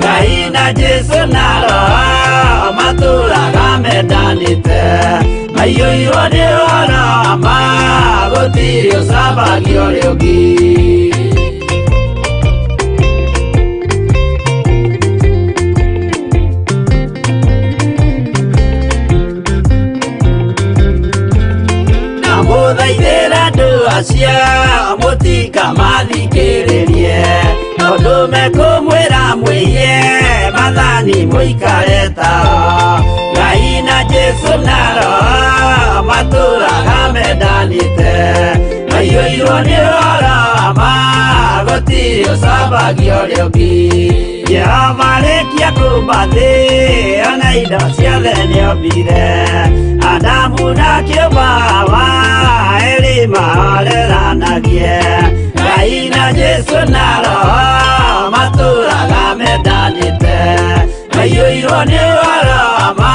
Ngai na Jesũ na Roho matũraga mendanĩte maiyũirwo nĩ ũhoro wa ma gũtirĩ ũcambagia ũrĩa ũngĩ. Ndamũthaithĩra andũ acio mũtikamathikĩrĩrie tondũ mekũmwĩra mwĩiye maathani mũikare tao Ngai na Jesũ na Roho matũraga mendanĩte maiyũirwo nĩ ũhoro wa ma gũtirĩ ũcambagia ũrĩa ũngĩ Jehova rĩkia kũmba thĩ ona indo ciothe nĩombire Adamu na kĩũmba Hawa erĩ mahoreranagie Ngai na Jesũ na Roho matũraga mendanĩte maiyũirwo nĩ ũhoro wa ma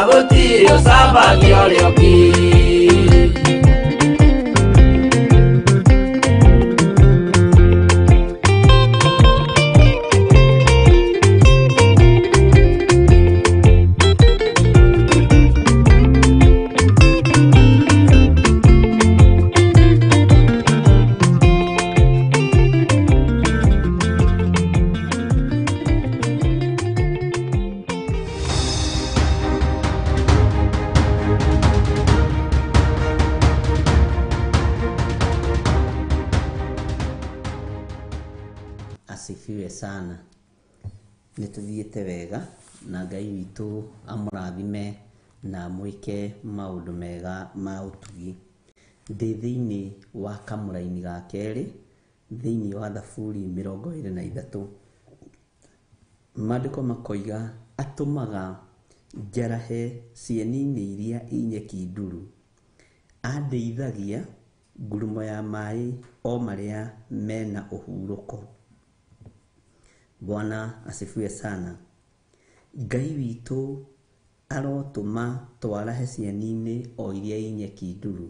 gũtirĩ ũcambagia ũrĩa ũngĩ.
Asifiwe sana. Nĩ tũthiĩte wega na Ngai witũ amũrathime na amwĩke maũndũ mega ma ũtugi. Ndĩ thĩinĩ wa kamũraini ga kerĩ thĩinĩ wa Thaburi 23. Maandĩko makoiga atũmaga njarahe cieni-inĩ iria i nyeki nduru, andeithagia ngurumo ya maĩ o marĩa mena ũhurũko. Bwana asifiwe sana. Ngai witũ arotũma twarahe cieni-inĩ o iria i nyeki nduru.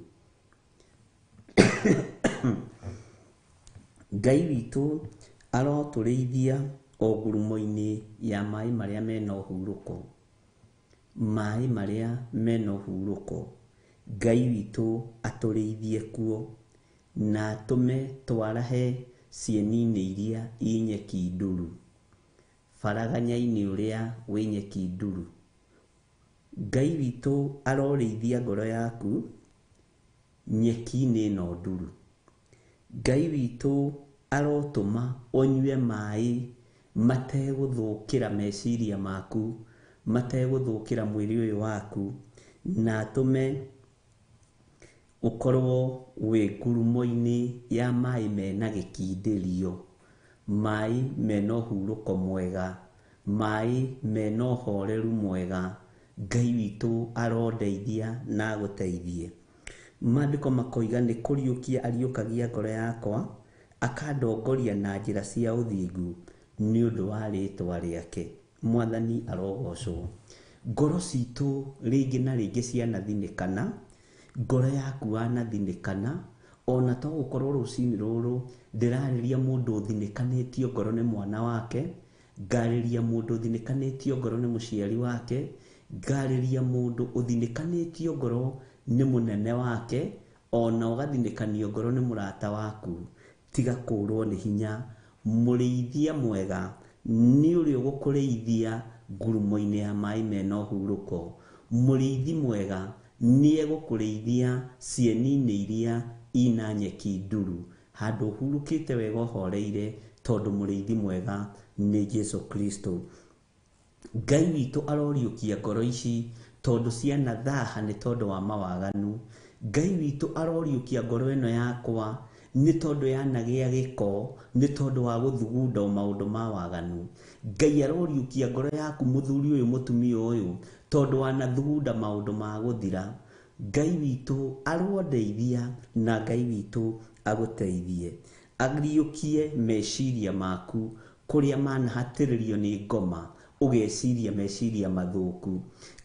Ngai witũ arotũrĩithia o ngurumo-inĩ ya maĩ marĩa mena ũhurũko. Maĩ marĩa mena ũhurũko, Ngai witũ atũrĩithie kuo na atũme twarahe cieni-inĩ iria i nyeki nduru, baraganya-inĩ ũrĩa wĩ nyeki nduru. Ngai witũ arorĩithia ngoro yaku nyeki-inĩ ĩno nduru. Ngai witũ arotũma ũnyue maĩ mategũthũkĩra meciria maku, mategũthũkĩra mwĩrĩ ũyũ waku, na atũme ũkorwo wĩ ngurumo-inĩ ya maĩ mena gĩkindĩrio, maĩ mena ũhurũko mwega, maĩ mena ũhoreru mwega. Ngai witũ arondeithia na agũteithie. Maandĩko makoiga nĩ kũriũkia ariũkagia ngoro yakwa, akandongoria na njĩra cia ũthingu nĩ ũndũ wa rĩtwa rĩake. Mwathani arogocwo. Ngoro citũ rĩngĩ na rĩngĩ cianathinĩkana, ngoro yaku wanathinĩkana, ona to gũkorwo rũcinĩ rũrũ ndĩrarĩria mũndũ ũthinĩkanĩtio ngoro nĩ mwana wake, ngarĩria mũndũ ũthinĩkanĩtio ngoro nĩ mũciari wake, ngarĩria mũndũ ũthinĩkanĩtio ngoro nĩ mũnene wake, ona ũgathinĩkanio ngoro nĩ mũrata waku. Tiga kũrwo nĩ hinya. Mũrĩithia mwega nĩ ũrĩa ũgũkũrĩithia ngurumo-inĩ ya maĩ mena ũhurũko. Mũrĩithi mwega nĩ egũkũrĩithia cieni-inĩ iria ina nyeki nduru, handũ ũhurũkĩte wega ũhoreire, tondũ mũrĩithi mwega nĩ Jesu Kristo. Ngai witũ aroriũkia ngoro ici tondũ cianathaha nĩ tondũ wa mawaganu. Ngai witũ aroriũkia ngoro ĩno yakwa nĩ tondũ yanagĩa gĩko, nĩ tondũ wa gũthugunda maũndũ ma waganu. Ngai aroriũkia ngoro yaku mũthuri ũyũ mũtumia ũyũ, tondũ wanathugunda maũndũ ma gũthira. Ngai witũ arondeithia na Ngai witũ agũteithie. Ariũkie meciria maku kũrĩa manahatĩrĩrio nĩ ngoma, ũgeciria meciria mathũku,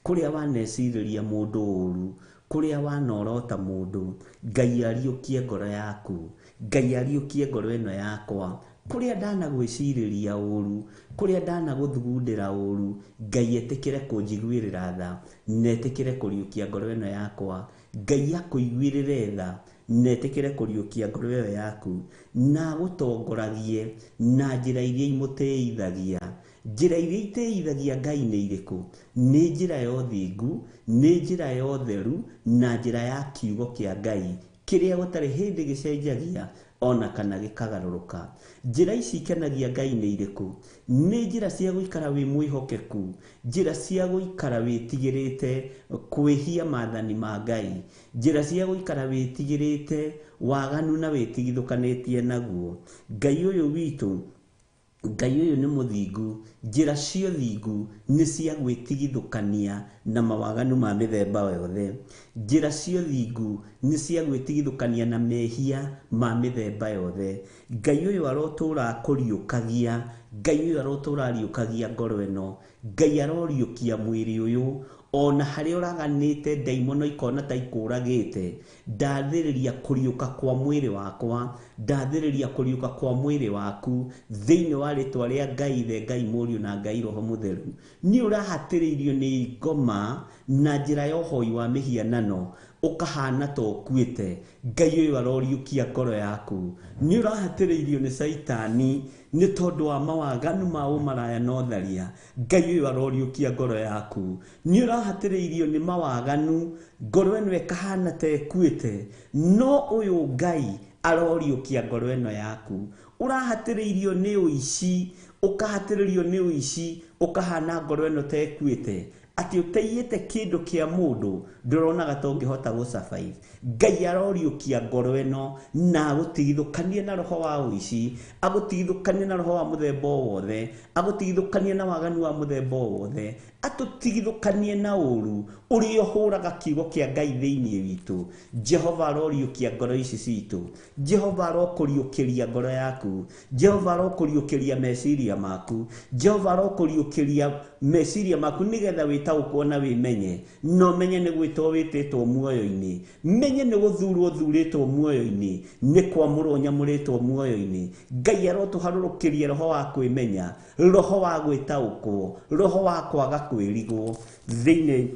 kũrĩa wanecirĩria mũndũ ũru, kũrĩa wanorota mũndũ. Ngai ariũkie ngoro yaku, Ngai ariũkie ngoro ĩno yakwa, kũrĩa ndanagwĩcirĩria ũru, kũrĩa ndanagũthugundĩra ũru, Ngai etĩkĩre kũnjiguĩrĩra tha na etĩkĩre kũriũkia ngoro ĩno yakwa. Ngai akũiguĩrĩre tha na etĩkĩre kũriũkia ngoro ĩyo yaku, na agũtongoragie na njĩra iria imũtĩithagia. Njĩra iria itĩithagia Ngai nĩ irĩkũ? Nĩ njĩra ya ũthingu, nĩ njĩra ya ũtheru, na njĩra ya kiugo kĩa Ngai kĩrĩa gũtarĩ hĩndĩ gĩcenjagia ona kana gĩkagarũrũka. Njĩra ici ikenagia Ngai nĩ irĩkũ? Nĩ njĩra cia gũikara wĩ mwĩhokeku, njĩra cia gũikara wĩtigĩrĩte kwĩhia maathani ma Ngai, njĩra cia gũikara wĩtigĩrĩte waganu na wĩtigithũkanĩtie naguo. Ngai ũyũ witũ, Ngai ũyũ nĩ mũthingu. Njĩra cia ũthingu nĩ cia gwĩtigithũkania na mawaganu ma mĩthemba yothe. Njĩra cia ũthingu nĩ cia gwĩtigithũkania na mehia ma mĩthemba yothe. Ngai ũyũ arotũra akũriũkagia, Ngai ũyũ arotũra ariũkagia ngoro ĩno, Ngai aroriũkia mwĩrĩ ũyũ, ona harĩa ũraganĩte ndaimono ikona ta ikũragĩte. Ndathĩrĩria kũriũka kwa mwĩrĩ wakwa, ndathĩrĩria kũriũka kwa mwĩrĩ waku thĩinĩ wa rĩtwa rĩa Ngai Ithe, Ngai Mũriũ na Ngai Roho Mũtheru. Nĩ ũrahatĩrĩirio nĩ ngoma na njĩra ya ũhoi wa mĩhianano, ũkahana ta ũkuĩte. Ngai ũyũ aroriũkia ngoro yaku. Nĩ ũrahatĩrĩirio nĩ caitani nĩ tondũ wa mawaganu ma ũmaraya na ũtharia. Ngai ũyũ aroriũkia ngoro yaku. Nĩ ũrahatĩrĩirio nĩ mawaganu, ngoro ĩno ĩkahana ta ĩkuĩte, no ũyũ Ngai
Aroriũkia ngoro ĩno yaku. Ũrahatĩrĩirio nĩ ũici, ũkahatĩrĩrio nĩ ũici, ũkahana ngoro ĩno ta ĩkuĩte, atĩ ũteiyĩte kĩndũ kĩa mũndũ ndũronaga ta ũngĩhota gũ survive. Ngai aroriũkia ngoro ĩno na agũtigithũkanie na roho wa ũici, agũtigithũkanie na roho wa mũthemba o wothe, agũtigithũkanie na waganu wa mũthemba o wothe, atũtigithũkanie na ũru ũrĩa ũhũraga kiugo kĩa Ngai thĩinĩ witũ. Jehova aroriũkia ngoro ici citũ. Jehova arokũriũkĩria ngoro yaku. Jehova arokũriũkĩria meciria maku. Jehova arokũriũkĩria meciria maku nĩgetha wĩtaũkwo na wĩmenye, na ũmenye nĩ gwĩtwo wĩtĩtwo muoyo-inĩ, menye nĩ gũthurwo ũthurĩtwo muoyo-inĩ, nĩ kwamũrwo nyamũrĩtwo muoyo-inĩ. Ngai arotũharũrũkĩria roho wa kwĩmenya, roho wa gwĩtaũkwo, roho wa kwaga kwĩrigwo thĩinĩ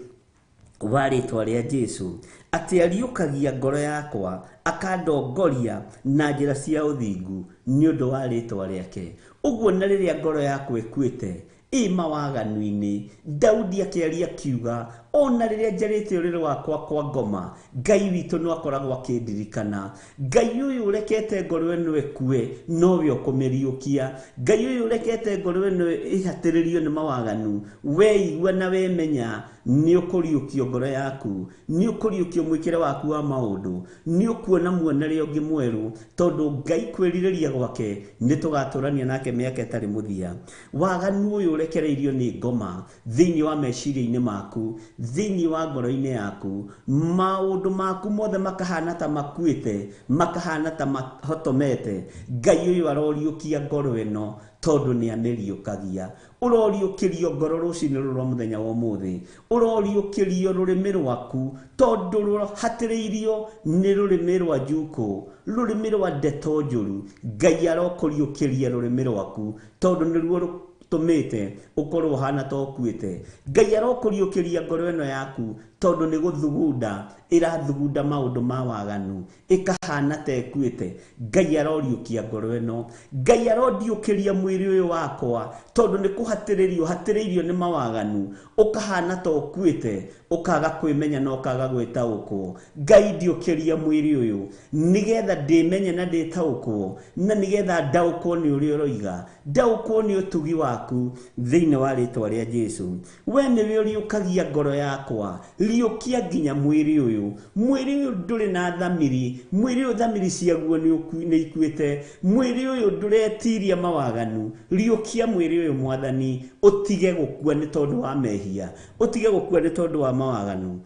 wa rĩtwa rĩa Jesu, atĩ ariũkagia ngoro yakwa akandongoria na njĩra cia ũthingu nĩ ũndũ wa rĩtwa rĩake. Ũguo na rĩrĩa ngoro yakwa ĩkuĩte ĩ mawaganu-inĩ, Daudi akĩaria akiuga, ona rĩrĩa njarĩte ũrĩrĩ wakwa kwa ngoma, Ngai witũ no akoragwo akĩndirikana. Ngai ũyũ ũrekete ngoro ĩno ĩkue nowe ũkũmĩriũkia. Ngai ũyũ ũrekete ngoro ĩno ĩhatĩrĩrio nĩ mawaganu, weigua na wemenya nĩ ũkũriũkio ngoro yaku, nĩ ũkũriũkio mwĩkĩre waku wa maũndũ, nĩ ũkuona muonere ũngĩ mwerũ, tondũ Ngai kwĩrirĩria gwake nĩ tũgatũrania nake mĩaka ĩtarĩ mũthia. Waganu ũyũ ũrekereirio nĩ ngoma thĩinĩ wa meciria-inĩ maku, thĩinĩ wa ngoro-inĩ yaku, maũndũ maku mothe makahana ta makuĩte, makahana ta mahotomete. Ngai ũyũ aroriũkia ngoro ĩno tondũ nĩ amĩriũkagia. Ũroriũkĩrio ngoro rũcinĩ rũrũ rwa mũthenya wa ũmũthĩ, ũroriũkĩrio rũrĩmĩ rwaku tondũ rũhatĩrĩirio nĩ rũrĩmĩ rwa njukũ, rũrĩmĩ rwa ndeto njũru. Ngai arokũriũkĩria rũrĩmĩ rwaku tondũ nĩruo rũtũmĩte ũkorwo ũhana ta ũkuĩte. Ngai arokũriũkĩria ngoro ĩno yaku tondũ nĩ gũthugunda ĩrathugunda maũndũ ma waganu, ĩkahana ta ĩkuĩte. Ngai aroriũkia ngoro ĩno. Ngai arondiũkĩria mwĩrĩ ũyũ wakwa tondũ nĩ kũhatĩrĩrio hatĩrĩirio nĩ mawaganu, ũkahana ta ũkuĩte, ũkaga kwĩmenya na ũkaga gwĩtaũkwo. Ngai ndiũkĩria mwĩrĩ ũyũ nĩgetha ndĩmenye na ndĩtaũkwo, na nĩgetha ndaũkwo nĩ ũrĩa ũroiga, ndaũkwo nĩ ũtugi waku thĩinĩ wa rĩtwa rĩa Jesu. We nĩwe ũriũkagia ngoro yakwa, riũkia nginya mwĩrĩ ũyũ. Mwĩrĩ ũyũ ndũrĩ na thamiri, mwĩrĩ ũyũ thamiri ciaguo nĩ ikuĩte, mwĩrĩ ũyũ ndũretiria mawaganu. Riũkia mwĩrĩ ũyũ Mwathani, ũtige gũkua nĩ tondũ wa mehia, ũtige gũkua nĩ tondũ wa mawaganu,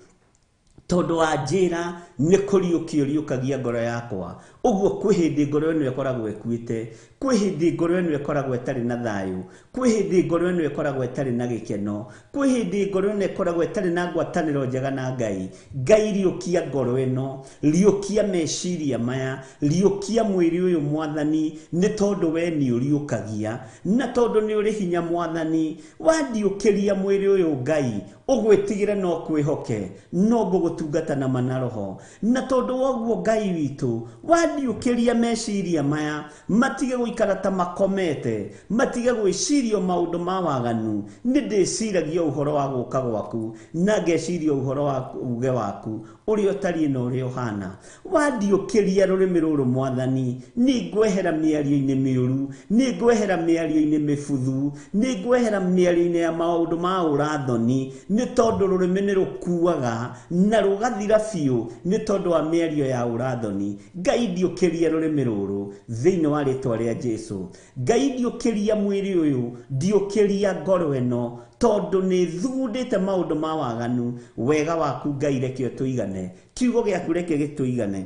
tondũ wa njĩra nĩ kũriũkia ũriũkagia ngoro yakwa. Ũguo kwĩ hĩndĩ ngoro ĩno ĩkoragwo ĩkuĩte, kwĩ hĩndĩ ngoro ĩno ĩkoragwo ĩtarĩ na thayũ, kwĩ hĩndĩ ngoro ĩno ĩkoragwo ĩtarĩ na gĩkeno, kwĩ hĩndĩ ngoro ĩno ĩkoragwo ĩtarĩ na ngwatanĩro njega na Ngai. Ngai riũkia ngoro ĩno, riũkia meciria maya, riũkia mwĩrĩ ũyũ Mwathani, nĩ tondũ we nĩ ũriũkagia, na tondũ nĩ ũrĩ hinya Mwathani. Wandiũkĩria mwĩrĩ ũyũ Ngai, ũgwĩtigĩre no kwĩhoke, no ngũgũtungata na mana roho. Na tondũ wa ũguo Ngai witũ, wandiũkĩria meciria maya, matige gũikara ta makomete, matige gwĩciria maũndũ ma waganu. Nĩ ndĩciragia ũhoro wa gũka gwaku, na ngeciria ũhoro wa uge waku ũrĩa ũtariĩ na ũrĩa ũhana. Wandiũkĩria rũrĩmĩ rũrũ Mwathani, nĩ ngwehera mĩario-inĩ mĩũru, nĩ ngwehera mĩario-inĩ mĩbuthu, nĩ ngwehera mĩario-inĩ ya maũndũ ma ũrathoni, nĩ tondũ rũrĩmĩ nĩ rũkuaga na rũgathira biũ nĩ tondũ wa mĩario ya ũrathoni. Ngai ndiũkĩria rũrĩmĩ rũrũ thĩinĩ wa rĩtwa rĩa Jesu. Ngai ndiũkĩria mwĩrĩ ũyũ, ndiũkĩria ngoro ĩno, tondũ nĩ thugundĩte maũndũ ma waganu. Wega waku Ngai reke ũtũigane, kiugo gĩaku reke gĩtũigane,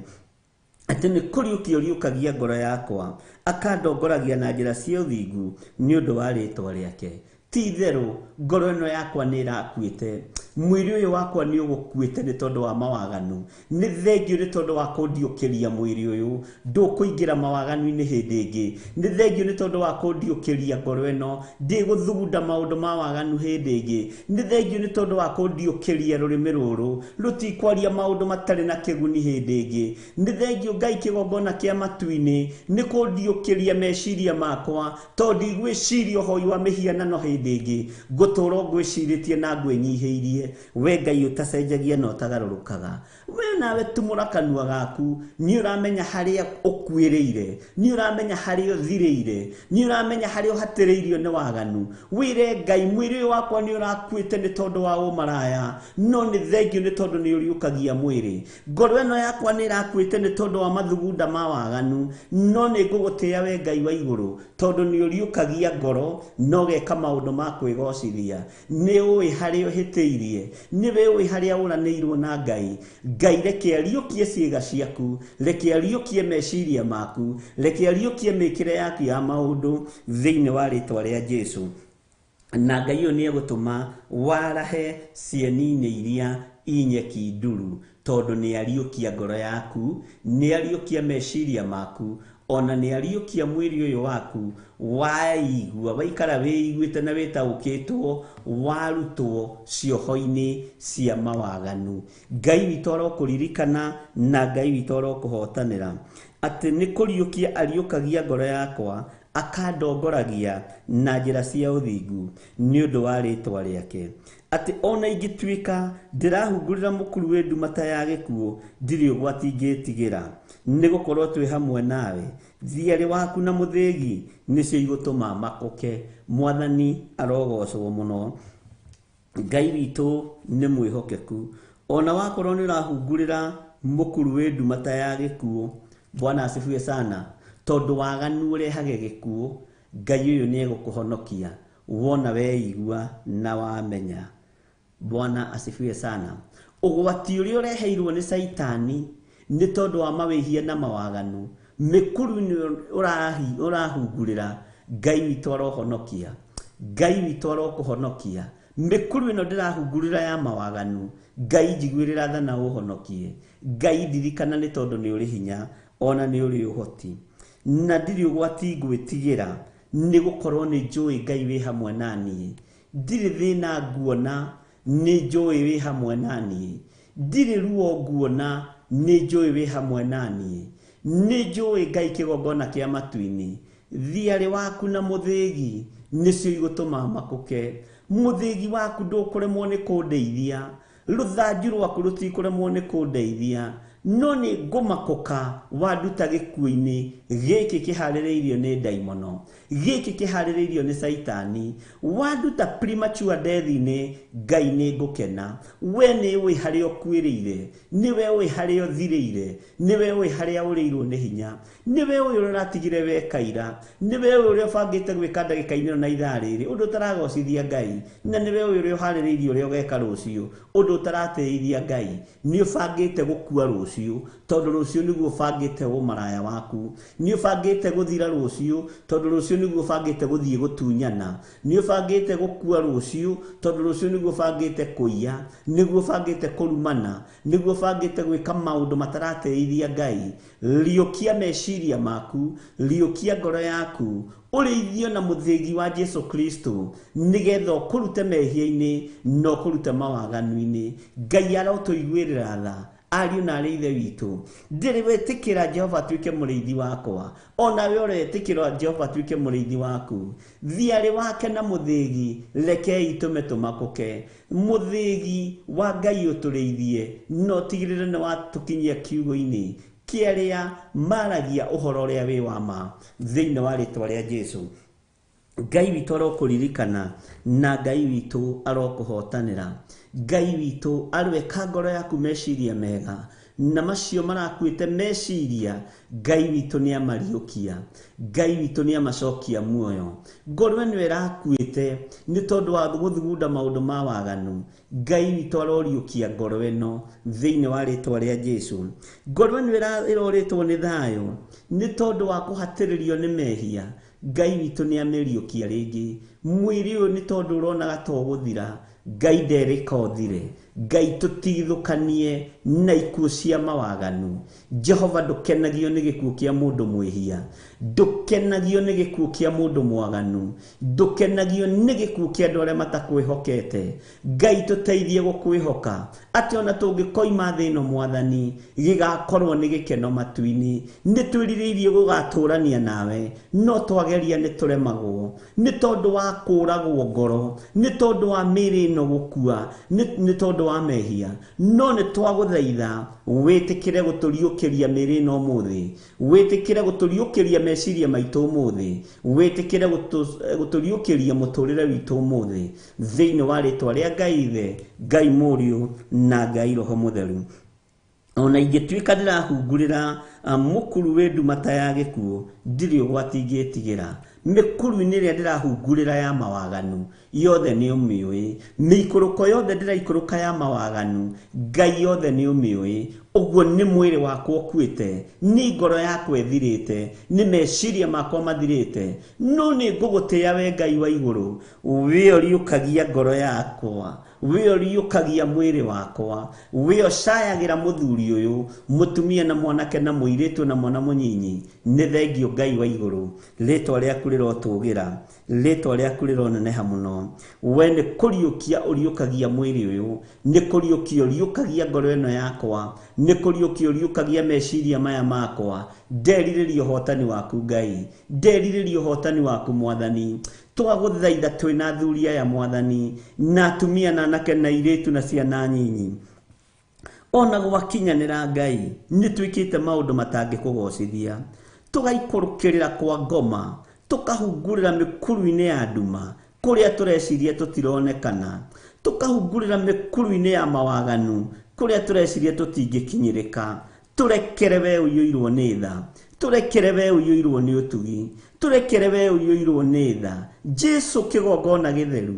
atĩ nĩ kũriũkia ũriũkagia ngoro yakwa, akandongoragia na njĩra cia ũthingu nĩ ũndũ wa rĩtwa rĩake. Ti itherũ ngoro ĩno yakwa nĩ ĩrakuĩte, mwĩrĩ ũyũ wakwa nĩ ũgũkuĩte nĩ tondũ wa mawaganu. Nĩ thengio nĩ tondũ wa kũndiũkĩria mwĩrĩ ũyũ, ndũkũingĩra mawaganu-inĩ hĩndĩ ĩngĩ. Nĩ thengio nĩ tondũ wa kũndiũkĩria ngoro ĩno, ndĩgũthugunda maũndũ ma waganu hĩndĩ ĩngĩ. Nĩ thengio nĩ tondũ wa kũndiũkĩria rũrĩmĩ rũrũ, rũtikwaria maũndũ matarĩ na kĩguni hĩndĩ ĩngĩ. Nĩ thengio Ngai kĩgongona kĩa matu-inĩ nĩ kũndiũkĩria meciria makwa, tondũ ndigwĩciria ũhoi wa mĩhianano hĩndĩ ĩngĩ. Ngũtũũra ngwĩcirĩtie na ngwĩnyihĩirie, we Ngai ũtacenjagia na ũtagarũrũkaga. We nawe tumũra kanua gaku, nĩ ũramenya harĩa ũkuĩrĩire, nĩ ũramenya harĩa ũthirĩire, nĩ ũramenya harĩa ũhatĩrĩirio nĩ waganu. Wĩre Ngai, mwĩrĩ ũyũ wakwa nĩ ũrakuĩte nĩ tondũ wa ũmaraya, no nĩ thengio nĩ tondũ nĩ ũriũkagia mwĩrĩ. Ngoro ĩno yakwa nĩ ĩrakuĩte nĩ tondũ wa mathugunda ma waganu, no nĩ ngũgũtĩĩa we Ngai wa igũrũ, tondũ nĩ ũriũkagia ngoro na ũgeka maũndũ ma kwĩgocithia. Nĩ ũĩ harĩa ũhĩtĩirie, nĩwe ũĩ harĩa ũranĩirwo na Ngai. Ngai reke ariũkie ciĩga ciaku, reke ariũkie meciria maku, reke ariũkie mĩkĩre yaku ya maũndũ thĩinĩ wa rĩtwa rĩa Jesu. Na Ngai ũyũ nĩ egũtũma warahe cieni-inĩ iria inyeki nduru, tondũ nĩ ariũkia ngoro yaku, nĩ ariũkia meciria maku, ona nĩ ariũkia mwĩrĩ ũyũ waku. Waigua, waikara wĩiguĩte na wĩtaũkĩtwo, warutwo cioho-inĩ cia mawaganu. Ngai witũ arokũririkana na Ngai witũ arokũhotanĩra, atĩ nĩ kũriũkia ariũkagia ngoro yakwa, akandongoragia na njĩra cia ũthingu nĩ ũndũ wa rĩtwa rĩake. Atĩ ona ingĩtuĩka ndĩrahungurĩra mũkuru wĩ nduma ta ya gĩkuũ, ndirĩ ũgwati ingĩtigĩra, nĩ gũkorwo twĩ hamwe nawe. Thiarĩ waku na mũthĩgi nĩcio igũtũma makũke. Mwathani arogocwo mũno. Ngai witũ nĩ mwĩhokeku. Ona wakorwo nĩ ũrahungurĩra mũkuru wĩ nduma ta ya gĩkuũ, Bwana asifiwe sana, tondũ waganu ũrehage gĩkuũ, Ngai ũyũ nĩ egũkũhonokia wona weigua na wamenya. Bwana asifiwe sana. Ũgwati ũrĩa ũreheirwo nĩ Caitani nĩ tondũ wa mawĩhia na mawaganu, mĩkuru-inĩ ũrahungurĩra, Ngai witũ arohonokia, Ngai witũ arokũhonokia. Mĩkuru ĩno ndĩrahungurĩra ya mawaganu, Ngai njiguĩrĩra tha na ũhonokie. Ngai ndirikana nĩ tondũ nĩ ũrĩ hinya ona nĩ ũrĩ ũhoti, na ndirĩ ũgwati ngwĩtigĩra, nĩ gũkorwo nĩ njũĩ Ngai wĩ hamwe na niĩ. Ndirĩ thĩna nguona, nĩ njũĩ wĩ hamwe na niĩ. Ndirĩ ruo nguona, nĩ njũĩ wĩ hamwe na niĩ. Nĩ njũĩ Ngai kĩgongona kĩa matu-inĩ, thiarĩ waku na mũthĩgi nĩcio igũtũma makũke. Mũthĩgi waku ndũkũremwo nĩ kũndeithia, rũthanju rwaku rũtikũremwo nĩ kũndeithia, no nĩ ngũmakũka wanduta gĩkuũ-inĩ gĩkĩ kĩharĩrĩirio nĩ ndaimono, gĩkĩ kĩharĩrĩirio nĩ Caitani, wanduta premature death-inĩ, Ngai nĩ ngũkena. We nĩ ũĩ harĩa ũkuĩrĩire, nĩwe ũĩ harĩa ũthirĩire, nĩwe ũĩ harĩa ũrĩirwo nĩ hinya, nĩwe ũĩ ũrĩa ũratigire wekaira, nĩwe ũĩ ũrĩa ũbangĩte gwĩka ndagĩka-inĩ ĩno na ithaa rĩrĩ, ũndũ ũtaragocithia Ngai, na nĩwe ũĩ ũrĩa ũharĩrĩirie ũrĩa ũgeka rũciũ, ũndũ ũtaratĩithia Ngai. Nĩ ũbangĩte gũkua rũciũ, tondũ rũciũ nĩguo ũbangĩte ũmaraya waku, nĩ ũbangĩte gũthira rũciũ, tondũ rũciũ nĩguo ũbangĩte gũthiĩ gũtunyana, nĩ ũbangĩte gũkua rũciũ, tondũ rũciũ nĩguo ũbangĩte kũiya, nĩguo ũbangĩte kũrumana, nĩguo ũbangĩte gwĩka maũndũ mataratĩithia Ngai. Riũkia meciria maku, riũkia ngoro yaku, ũrĩithio na mũthĩgi wa Jesu Kristo, nĩgetha ũkũrute mehia-inĩ na ũkũrute mawaganu-inĩ. Ngai arotũiguĩrĩra tha, ariũ na arĩ ithe witũ. Ndĩrĩ wetĩkĩra Jehova atuĩke mũrĩithi wakwa, onawe ũretĩkĩra Jehova atuĩke mũrĩithi waku. Thiarĩ wake na mũthĩgi, rekei tũme tũmakũke. Mũthĩgi wa Ngai ũtũrĩithie, na ũtigĩrĩre nĩ watũkinyia kiugo-inĩ kĩa arĩa maragia ũhoro ũrĩa wĩ wa ma thĩinĩ wa rĩtwa rĩa Jesu. Ngai witũ arokũririkana na Ngai witũ arokũhotanĩra. Ngai witũ aroeka ngoro yaku meciria mega, na macio marakuĩte meciria, Ngai witũ nĩ amariũkia, Ngai witũ nĩ amacokia muoyo. Ngoro ĩno ĩrakuĩte nĩ tondũ wa gũthugunda maũndũ ma waganu, Ngai witũ aroriũkia ngoro ĩno thĩinĩ wa rĩtwa rĩa Jesu. Ngoro ĩno ĩrorĩtwo nĩ thayũ nĩ tondũ wa kũhatĩrĩrio nĩ mehia, Ngai witũ nĩ amĩriũkia rĩngĩ. Mwĩrĩ ũyũ nĩ tondũ ũronaga to ũgũthira, Ngai nderĩka ũthire. Ngai tũtigithũkanie na ikuũ cia mawaganu. Jehova ndũkenagio nĩ gĩkuũ kĩa mũndũ mwĩhia, ndũkenagio nĩ gĩkuũ kĩa mũndũ mwaganu, ndũkenagio nĩ gĩkuũ kĩa andũ arĩa matakwĩhokete. Ngai tũteithie gũkwĩhoka, atĩ ona tũngĩkoima thĩ ĩno Mwathani, gĩgakorwo nĩ gĩkeno matu-inĩ. Nĩ twĩrirĩirie gũgatũrania nawe, no twageria nĩ tũremagwo, nĩ tondũ wa kũragwo ngoro, nĩ tondũ wa mĩĩrĩ ĩno gũkua, nĩ tondũ wa mehia no nĩ twagũthaitha wĩtĩkĩre gũtũriũkĩria mĩĩrĩ ĩno ũmũthĩ, wĩtĩkĩre gũtũriũkĩria meciria maitũ ũmũthĩ, wĩtĩkĩre gũtũriũkĩria mũtũrĩre witũ ũmũthĩ, thĩinĩ wa rĩtwa rĩa Ngai Ithe, Ngai Mũriũ na Ngai Roho Mũtheru. Ona ingĩtuĩka ndĩrahungurĩra mũkuru wĩ nduma ta ya gĩkuũ, ndirĩ ũgwati ingĩtigĩra. Mĩkuru-inĩ ĩrĩa ndĩrahungurĩra ya mawaganu yothe nĩ ũmĩũĩ, mĩikũrũko yothe ndĩraikũrũka ya mawaganu Ngai yothe nĩ ũmĩũĩ. Ũguo nĩ mwĩrĩ wakwa ũkuĩte, nĩ ngoro yakwa ĩthirĩte, nĩ meciria makwa mathirĩte, no nĩ ngũgũtĩĩa we Ngai wa igũrũ. We ũriũkagia ngoro yakwa, we ũriũkagia mwĩrĩ wakwa, we ũcayagĩra mũthuri ũyũ, mũtumia na mwanake na mũirĩtu na mwana mũnyinyi. Nĩ thengio Ngai wa igũrũ, rĩtwa rĩaku rĩrotũgĩra, rĩtwa rĩaku rĩroneneha mũno. We nĩ kũriũkia ũriũkagia mwĩrĩ ũyũ, nĩ kũriũkia ũriũkagia ngoro ĩno yakwa, nĩ kũriũkia ũriũkagia meciria maya makwa. Nderirĩria ũhotani waku Ngai, nderirĩria ũhotani waku Mwathani. Twagũthaitha twĩna athuri aya Mwathani, na atumia na anake na airĩtu na ciana nyinyi. Ona gwakinyanĩra Ngai, nĩ twĩkĩte maũndũ matangĩkũgocithia, tũgaikũrũkĩrĩra kwa ngoma, tũkahungurĩra mĩkuru-inĩ ya nduma kũrĩa tũreciria tũtironekana, tũkahungurĩra mĩkuru-inĩ ya mawaganu kũrĩa tũreciria tũtingĩkinyĩrĩka. Tũrekere we ũiyũirwo nĩ tha, tũrekere we ũiyũirwo nĩ ũtugi, tũrekere we ũiyũirwo nĩ tha. Jesu kĩgongona gĩtheru,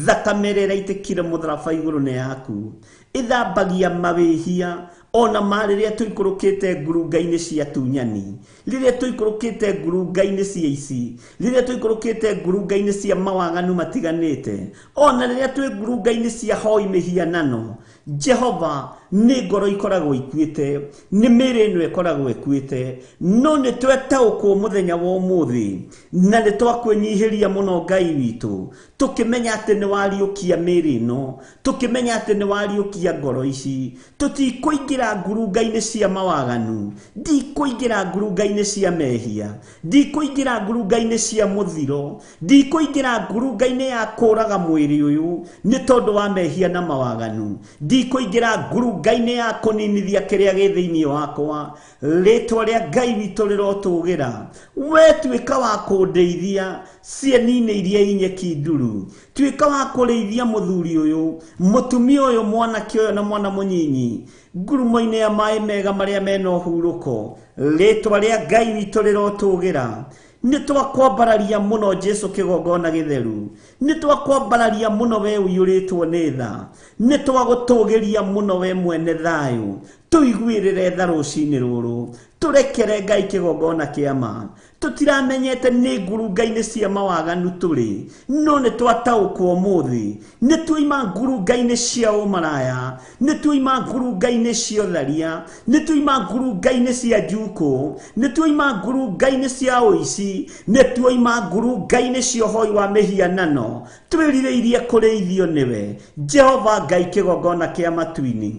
thakame ĩrĩa ĩraitĩkire mũtharaba igũrũ nĩ yaku, ĩthambagia mawĩhia ona ma rĩrĩa tũikũrũkĩte ngurunga-inĩ cia tunyani, rĩrĩa tũikũrũkĩte ngurunga-inĩ cia ici, rĩrĩa tũikũrũkĩte ngurunga-inĩ cia mawaganu matiganĩte, ona rĩrĩa twĩ ngurunga-inĩ cia hoi mĩhianano. Jehova, nĩ ngoro ikoragwo ikuĩte, nĩ mĩĩrĩ ĩno ĩkoragwo ĩkuĩte, no nĩ twetaũkwo mũthenya wa ũmũthĩ na nĩ twakwĩnyihĩria mũno Ngai witũ, tũkĩmenya atĩ nĩ wariũkia mĩĩrĩ ĩno, tũkĩmenya atĩ nĩ wariũkia ngoro ici. Tũtikũingĩra ngurunga-inĩ cia mawaganu, ndikũingĩra ngurunga-inĩ cia mehia, ndikũingĩra ngurunga-inĩ cia mũthiro, ndikũingĩra ngurunga-inĩ ya kũraga mwĩrĩ ũyũ nĩ tondũ wa mehia na mawaganu, ndikũingĩra ngurunga-inĩ ya kũninithia kĩrĩa gĩ thĩinĩ wakwa. Rĩtwa rĩa Ngai witũ rĩrotũgĩra. We tuĩka wa kũndeithia cieni-inĩ iria inyeki nduru, tuĩka wa kũrĩithia mũthuri ũyũ, mũtumia ũyũ, mwanake ũyũ na mwana mũnyinyi ngurumo-inĩ ya maĩ mega marĩa mena ũhurũko. Rĩtwa rĩa Ngai witũ rĩrotũgĩra. Nĩ twakwambararia mũno Jesu kĩgongona gĩtheru, nĩ twakwambararia mũno we ũiyũrĩtwo nĩ tha, nĩ twagũtũgĩria mũno we mwene thayũ. Tũiguĩrĩre tha rũcinĩ rũrũ, tũrekere Ngai kĩgongona kĩa ma. Tũtiramenyete nĩ ngurunga-inĩ cia mawaganu tũrĩ, no nĩ twataũkwo ũmũthĩ. Nĩ tuoima ngurunga-inĩ cia ũmaraya, nĩ tuoima ngurunga-inĩ cia ũtharia, nĩ tuoima ngurunga-inĩ cia njukũ, nĩ tuoima ngurunga-inĩ cia ũici, nĩ tuoima ngurunga-inĩ cia ũhoi wa mĩhianano. Twĩrirĩirie kũrĩithio nĩwe Jehova Ngai kĩgongona kĩa matu-inĩ,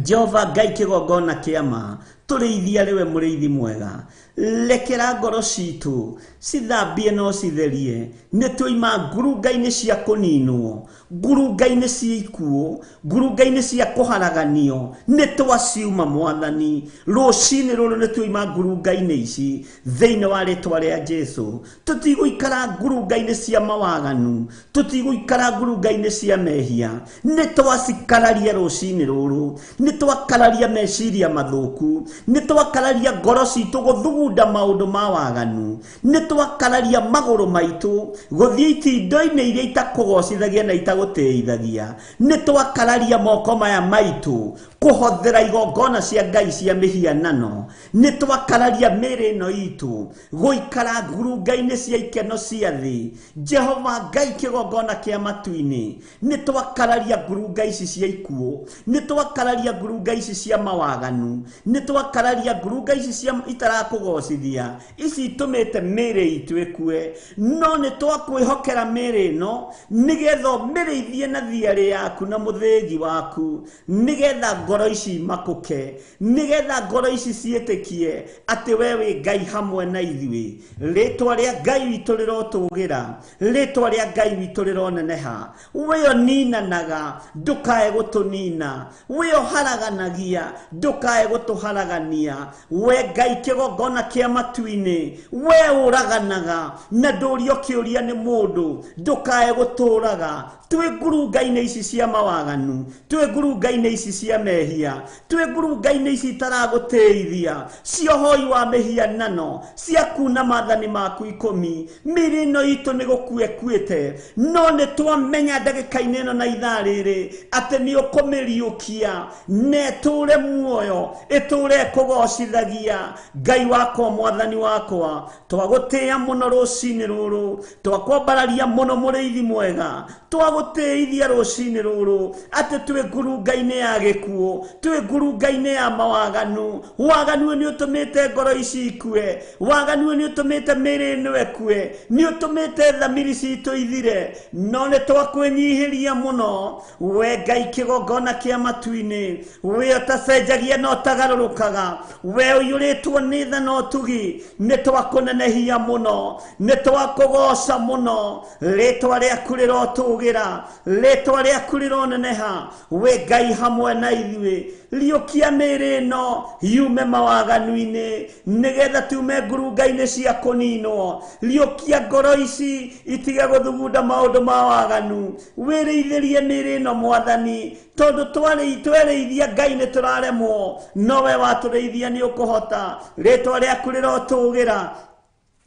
Jehova Ngai kĩgongona kĩa ma. Tũrĩithia rĩwe mũrĩithi mwega, lekera ngoro citũ cithambie no citherie. Nĩ tuoima ngurunga-inĩ cia kũninwo, ngurunga-inĩ cia ikuũ, ngurunga-inĩ cia kũharaganio, nĩ twaciuma Mwathani. Rũcinĩ rũrũ nĩ tuoima ngurunga-inĩ ici thĩinĩ wa rĩtwa rĩa Jesu. Tũtigũikara ngurunga-inĩ cia mawaganu, tũtigũikara ngurunga-inĩ cia mehia. Nĩ twacikararia rũcinĩ rũrũ, nĩ twakararia meciria mathũku, nĩ twakararia ngoro citũ gũthugunda maũndũ ma waganu, nĩ twakararia magũrũ maitũ gũthiĩ itindo-inĩ iria itakũgocithagia na itagũtĩithagia, nĩ twakararia moko maya maitũ kũhothera igongona cia Ngai cia mĩhianano, nĩ twakararia mĩĩrĩ ĩno itũ gũikara ngurunga-inĩ cia ikeno cia thĩ. Jehova Ngai kĩgongona kĩa matu-inĩ, nĩ twakararia ngurunga ici cia ikuũ, nĩ twakararia ngurunga ici cia mawaganu, nĩ twakararia ngurunga ici cia itarakũgocithia, ici itũmĩte mĩĩrĩ itũ ĩkue, no nĩ twakwĩhokera mĩĩrĩ ĩno nĩgetha ũmĩrĩithie na thiarĩ yaku na mũthĩgi waku, nĩgetha Nĩgetha ngoro ici makũke, nĩgetha ngoro ici ciĩtĩkie atĩ we wĩ Ngai hamwe na ithuĩ. Rĩtwa rĩa Ngai witũ rĩrotũgĩra, rĩtwa rĩa Ngai witũ rĩroneneha. We ũninanaga, ndũkae gũtũnina. We ũharaganagia, ndũkae gũtũharagania. We Ngai kĩgongona kĩa matu-inĩ, we ũraganaga na ndũrio kĩũria nĩ mũndũ, ndũkae gũtũraga. Twĩ ngurunga-inĩ ici cia mawaganu, twĩ ngurunga-inĩ ici cia mehia, twĩ ngurunga-inĩ ici itaragũtĩithia, cia ũhoi wa mĩhianano, cia kuna maathani maku 10. Mĩĩrĩ ĩno itũ nĩ gũkua ĩkuĩte, no nĩ twamenya ndagĩka-inĩ ĩno na ithaa rĩrĩ atĩ nĩ ũkũmĩriũkia na ĩtũre muoyo, ĩtũre ĩkũgocithagia. Ngai wakwa, Mwathani wakwa, twagũtĩĩa mũno rũcinĩ rũrũ, twakwambararia mũno mũrĩithi mwega, twagũtĩithia rũcinĩ rũrũ atĩ twĩ ngurunga-inĩ ya gĩkuũ, twĩ ngurunga-inĩ ya mawaganu. Waganu nĩ ũtũmĩte ngoro ici ikue, waganu nĩ ũtũmĩte mĩĩrĩ ĩno ĩkue, nĩ ũtũmĩte thamiri citũ ithire, no nĩ twakwĩnyihĩria mũno. We Ngai kĩgongona kĩa matu-inĩ, we ũtacenjagia na ũtagarũrũkaga, we ũiyũrĩtwo nĩ tha na ũtugi, nĩ twakũnenehia mũno, nĩ twakũgoca mũno. Rĩtwa rĩaku rĩrotũgĩra, rĩtwa rĩaku rĩroneneha. We Ngai hamwe na ithuĩ, riũkia mĩĩrĩ ĩno yume mawaganu-inĩ, nĩgetha tume ngurunga-inĩ cia kũninwo. Riũkia ngoro ici itige gũthugunda maũndũ ma waganu. Wĩrĩithĩrie mĩĩrĩ ĩno Mwathani, tondũ twerĩithia Ngai nĩ tũraremwo, nowe watũrĩithia nĩ ũkũhota. Rĩtwa rĩaku rĩrotũgĩra,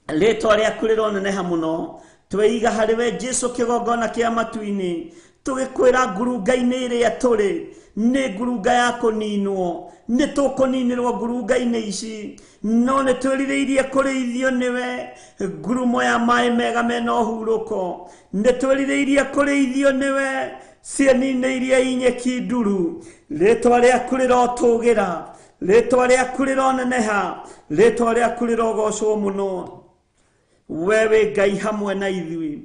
rĩtwa rĩaku rĩroneneha mũno. Tweiga harĩ we Jesu kĩgongona kĩa matu-inĩ, tũgĩkwĩra ngurunga-inĩ ĩrĩa tũrĩ nĩ ngurunga ya kũninwo, nĩ tũkũninĩrwo ngurunga-inĩ ici, no nĩ twĩrirĩirie kũrĩithio nĩwe ngurumo ya maĩ mega mena ũhurũko. Nĩ twĩrirĩirie kũrĩithio nĩwe cieni-inĩ iria inyeki nduru. Rĩtwa rĩaku rĩrotũgĩra, rĩtwa rĩaku rĩroneneha, rĩtwa rĩaku rĩrogocwo mũno. We wĩ Ngai hamwe na ithuĩ,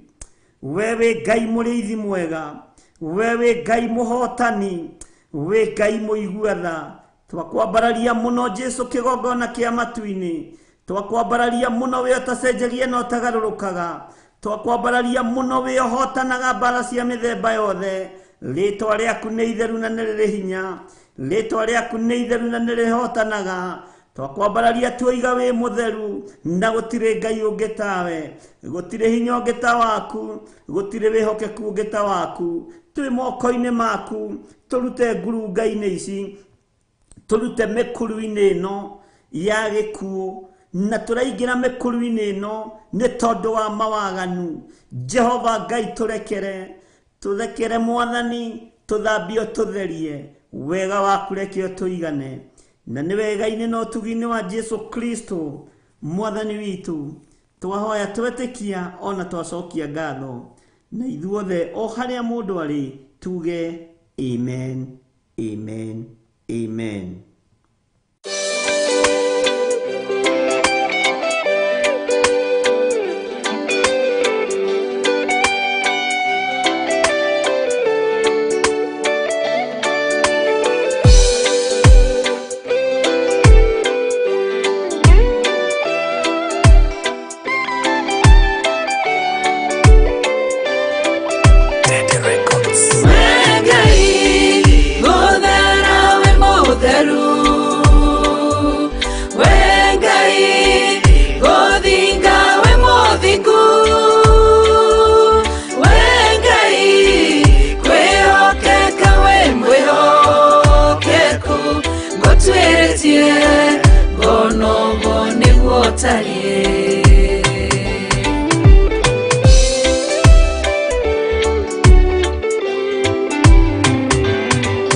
we wĩ Ngai mũrĩithi mwega, we wĩ Ngai mũhotani, wĩ Ngai mũigua tha. Twakwambararia mũno Jesu kĩgongona kĩa matu-inĩ, twakwambararia mũno we ũtacenjagia na ũtagarũrũkaga, twakwambararia mũno we ũhotanaga mbara cia mĩthemba yothe. Rĩtwa rĩaku nĩ itheru na nĩ rĩrĩ hinya, rĩtwa rĩaku nĩ itheru na nĩ rĩhotanaga. Twakwambararia tuoiga wĩ mũtheru na gũtirĩ Ngai ũngĩ tawe, gũtirĩ hinya ũngĩ ta waku, gũtirĩ wĩhokeku ũngĩ ta waku. Twĩ moko-inĩ maku, tũrute ngurunga-inĩ ici, tũrute mĩkuru-inĩ ĩno ya gĩkuũ, na tũraingĩra mĩkuru-inĩ ĩno nĩ tondũ wa mawaganu. Jehova Ngai tũrekere, tũrekere Mwathani, tũthambio tũtherie, wega waku reke ũtũigane. Na nĩ wega-inĩ na ũtugi-inĩ wa Jesu Kristo Mwathani witũ twahoya twetĩkia ona twacokia ngatho, na ithuothe o harĩa mũndũ arĩ tuge amen, amen, amen.
We Ngai mũthera, wĩ mũtheru. We Ngai gũthinga, wĩ mũthingu. We Ngai kwĩhokeka, wĩ mwĩhokeku. Ngũtuĩrĩtie ngonogo nĩguo ũtariĩ.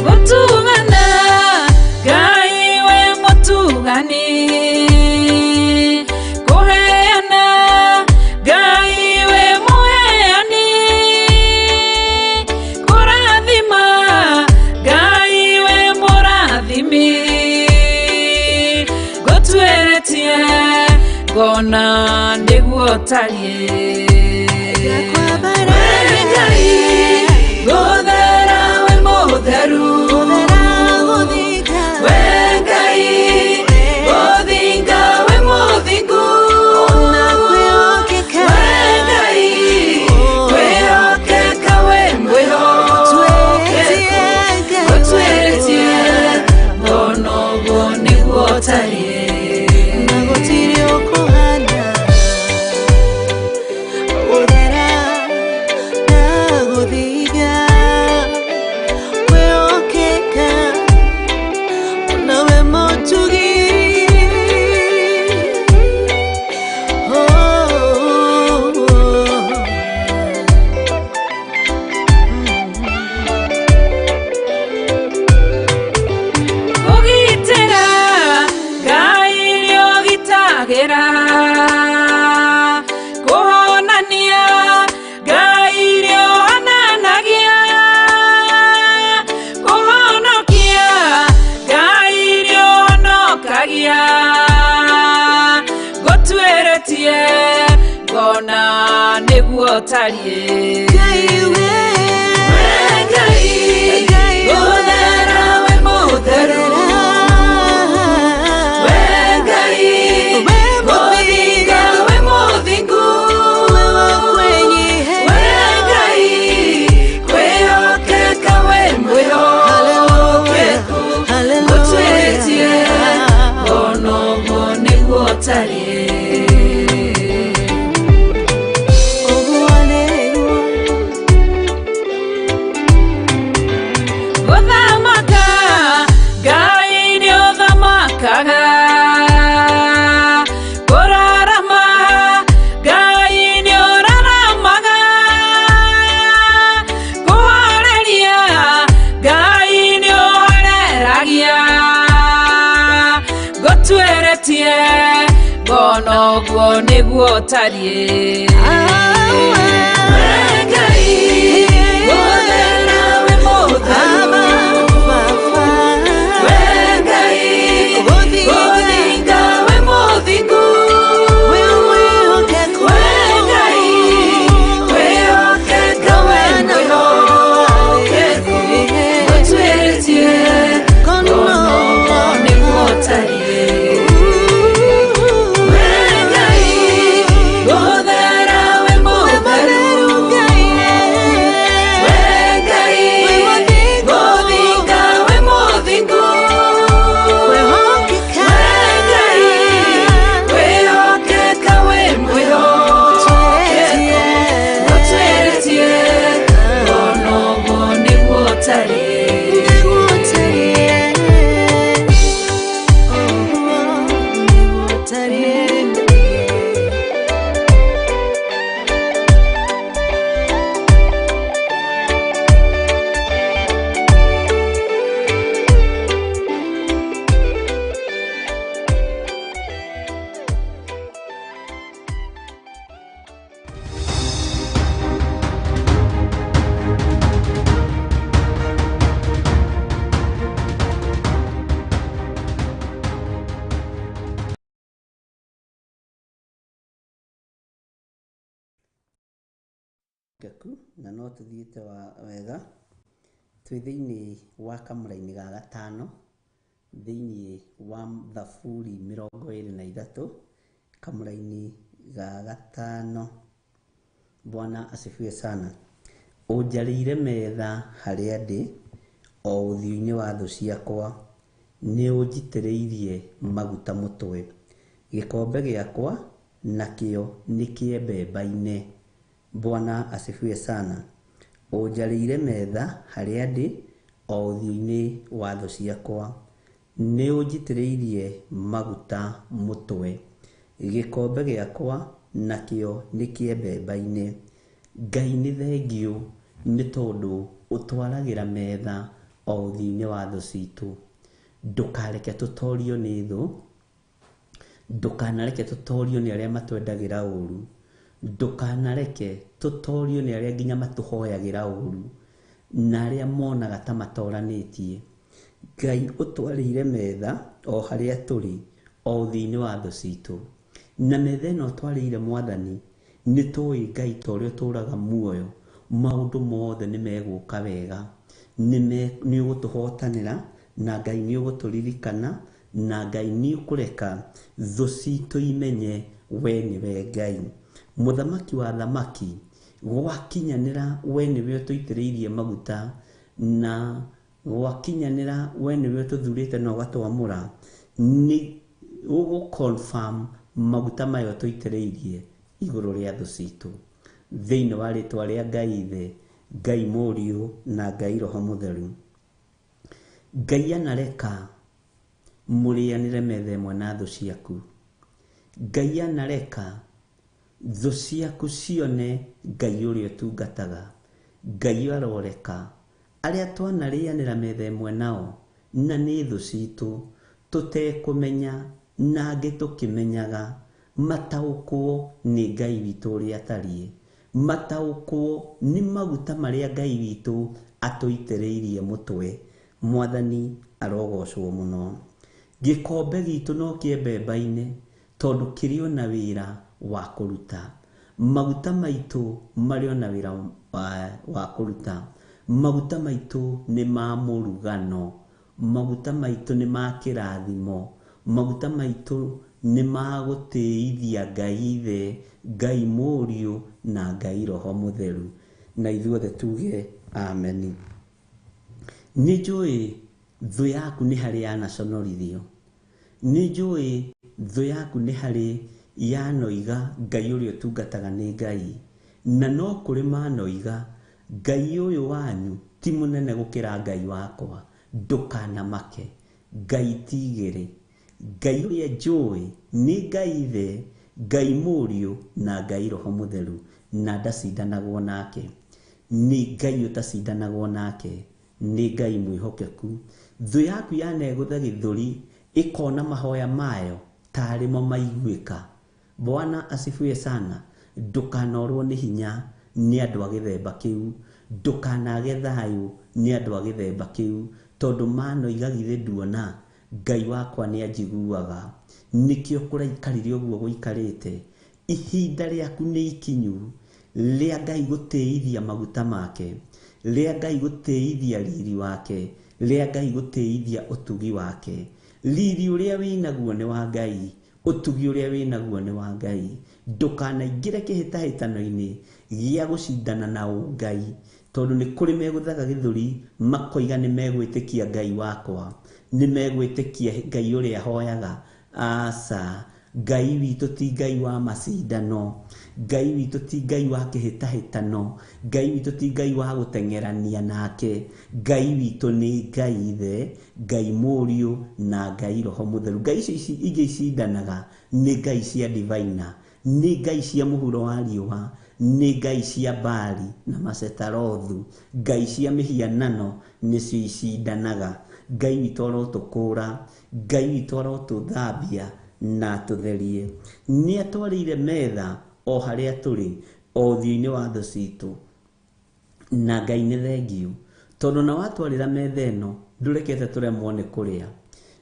Gũtugana, Ngai wĩ mũtugani. Kũheana, Ngai wĩ mũheani. Kũrathima, Ngai wĩ mũrathimi. Ngũtuĩrĩtie ngona nĩguo ũtariĩ. We Ngai gũthera, wĩ mũtheru. Kũrũĩrĩra kũhonania Ngai nĩũhonanagia kũhonokia Ngai nĩũhonokagia ngũtuĩrĩtie ngona nĩguo ũtariĩ
Ngai we
We Ngai mũthera we mũtheru We Ngai
We
mũthinga we mũthingu We Ngai kwĩhokeka we mwĩhokeku ngũtuĩrĩtie ngona ũguo nĩguo ũtariĩ. Gũthamaka Ngai nĩũthamakaga kũrarama Ngai nĩũraramaga kũhoreria Ngai nĩũhoreragia ngũtuĩrĩtie ngona ũguo nĩguo ũtariĩ. We Ngai mũthera we mũtheru We Ngai mũthinga we mũthingu We Ngai kwĩhokeka we mwĩhokeku ngũtuĩrĩtie ngona ũguo nĩguo ũtariĩ. We Ngai mũthera we mũtheru We Ngai mũthinga we mũthingu We Ngai kwĩhokeka we mwĩhokeku ngũtuĩrĩtie ngona ũguo nĩguo ũtariĩ.
Ngaku na no tũthiĩte wega twĩ thĩinĩ wa kamũra-inĩ ga gatano thĩinĩ wa Thaburi 23 kamũra-inĩ ga gatano. Bwana asifiwe sana. Ũnjarĩire metha harĩa ndĩ o ũthiũ-inĩ wa thũ ciakwa, nĩ ũnjitĩrĩirie maguta mũtwe, gĩkombe gĩakwa nakĩo nĩ kĩembembaine. Bwana asifiwe sana. Ũnjarĩire metha harĩa ndĩ o ũthiũ-inĩ wa thũ ciakwa, nĩ ũnjitĩrĩirie maguta mũtwe, gĩkombe gĩakwa nakĩo nĩ kĩembembaine. Ngai nĩ thengiũ nĩ tondũ ũtwaragĩra metha o ũthiũ-inĩ wa thũ citũ. Ndũkareke tũtorio nĩ thũ, ndũkanareke tũtorio nĩ arĩa matwendagĩra ũru, ndũkanareke tũtorio nĩ arĩa nginya matũhoyagĩra ũru na arĩa monaga ta matoranĩtie. Ngai ũtwarĩire metha o harĩa tũrĩ o ũthiũ-inĩ wa thũ citũ, na metha ĩno ũtwarĩire Mwathani nĩ tũĩ Ngai ta ũrĩa ũtũraga muoyo maũndũ mothe nĩ megũka wega, nĩ ũgũtũhotanĩra na Ngai nĩ ũgũtũririkana na Ngai nĩ ũkũreka thũ citũ imenye we nĩwe Ngai. Mũthamaki wa thamaki gwakinyanĩra we nĩwe ũtũitĩrĩirie maguta na gwakinyanĩra we nĩwe ũtũthurĩte na ũgatwamũra, nĩ ũgũ confirm maguta maya ũtũitĩrĩirie igũrũ rĩa thũ citũ. Thĩinĩ wa rĩtwa rĩa Ngai Ithe, Ngai Mũriũ na Ngai Roho Mũtheru. Ngai anareka mũrĩanĩre metha ĩmwe na thũ ciaku. Ngai anareka thũ ciaku cione Ngai ũrĩa ũtungataga. Ngai aroreka arĩa twanarĩanĩra metha ĩmwe nao na nĩ thũ citũ tũtekũmenya na angĩ tũkĩmenyaga. Mataũkwo nĩ Ngai witũ ũrĩa atariĩ, mataũkwo nĩ maguta marĩa Ngai witũ atũitĩrĩirie mũtwe. Mwathani arogocwo mũno. Gĩkombe gitũ no kĩembemba-inĩ, tondũ kĩrĩ ona wĩra wa kũruta. Maguta maitũ marĩ ona wĩra wa kũruta. Maguta maitũ nĩ ma mũrugano, maguta maitũ nĩ ma kĩrathimo, maguta maitũ nĩ ma gũtĩithia Ngai Ithe, Ngai Mũriũ na Ngai Roho Mũtheru. Na ithuothe tuge ameni. Nĩ njũĩ thũ yaku nĩ harĩ yanaconorithio, nĩ njũĩ thũ yaku nĩ harĩ yanoiga Ngai ũrĩa ũtungataga nĩ Ngai, na no kũrĩ manoiga Ngai ũyũ wanyu ti mũnene gũkĩra Ngai wakwa. Ndũkanamake, Ngai ti igĩrĩ. Ngai ũrĩa njũĩ nĩ Ngai Ithe, Ngai Mũriũ na Ngai Roho Mũtheru, na ndacindanagwo nake. Nĩ Ngai ũtacindanagwo nake, nĩ Ngai mwĩhokeku. Thũ yaku yanegũtha gĩthũri ĩkona mahoya mayo tarĩ mo maiguĩka. Bwana asifiwe sana. Ndũkanorwo nĩ hinya nĩ andũ a gĩthemba kĩu, ndũkanage thayũ nĩ andũ a gĩthemba kĩu, tondũ manoiga githĩ nduona Ngai wakwa nĩ anjiguaga. Nĩkĩo kũraikarire ũguo gũikarĩte. Ihinda rĩaku nĩ ikinyu rĩa Ngai gũtĩithia maguta make, rĩa Ngai gũtĩithia riri wake, rĩa Ngai gũtĩithia ũtugi wake. Riri ũrĩa wĩnaguo nĩ wa Ngai, ũtugi ũrĩa wĩnaguo nĩ wa Ngai. Ndũkanaingĩre kĩhĩtahĩtano-inĩ gĩa gũcindana na ũngai, tondũ nĩ kũrĩ megũthaga gĩthũri makoiga nĩ megwĩtĩkia Ngai wakwa, nĩ megwĩtĩkia Ngai ũrĩa hoyaga. Aca, Ngai witũ ti Ngai wa macindano, Ngai witũ ti Ngai wa kĩhĩtahĩtano, Ngai witũ ti Ngai wa gũteng'erania nake. Ngai witũ nĩ Ngai Ithe, Ngai Mũriũ na Ngai Roho Mũtheru. Ngai icio ingĩ icindanaga nĩ Ngai cia divina, nĩ Ngai cia mũhuro wa riũa, nĩ Ngai cia Baali na Masetarothu. Ngai cia mĩhianano nĩcio icindanaga. Ngai witũ arotũkũra, Ngai witũ arotũthambia na atũtherie. Nĩ atwarĩire metha o harĩa tũrĩ, o ũthiũ-inĩ wa thũ citũ. Na Ngai nĩ thengiũ, tondũ na watwarĩra metha ĩno ndũrekete tũremwo nĩ kũrĩa,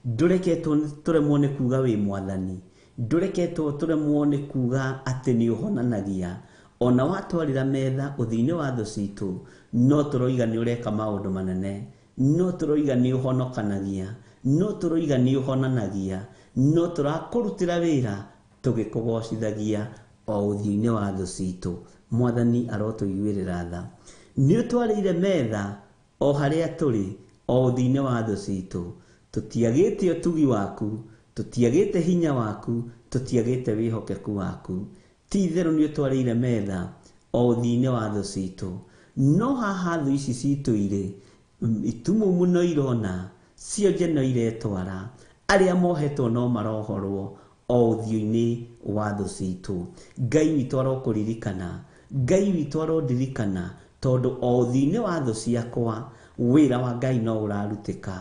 ndũreketwo tũremwo nĩ kuga wĩ mwathani, ndũreketwo tũremwo nĩ kuga atĩ nĩ ũhonanagia. Ona watwarĩra metha ũthiũ-inĩ wa thũ citũ, no tũroiga nĩ ũreka maũndũ manene, no tũroiga nĩ ũhonokanagia, no tũroiga nĩ ũhonanagia, no tũrakũrutĩra wĩra tũgĩkũgocithagia o ũthiũ-inĩ wa thũ citũ. Mwathani arotũiguĩrĩra tha. Nĩ ũtwarĩire metha o harĩa tũrĩ, o ũthiũ-inĩ wa thũ citũ. Tũtiagĩte ũtugi waku, tũtiagĩte hinya waku, tũtiagĩte wĩhokeku waku. Ti itherũ nĩ ũtwarĩire metha o ũthiũ-inĩ wa thũ citũ. No haha thũ ici citũ irĩ itumumu no irona, cionje no iretwara, arĩa mohetwo no marohorwo o ũthiũ-inĩ wa thũ citũ. Ngai witũ arokũririkana, Ngai witũ arondirikana, tondũ o ũthiũ-inĩ wa thũ ciakwa wĩra wa Ngai no ũrarutĩka.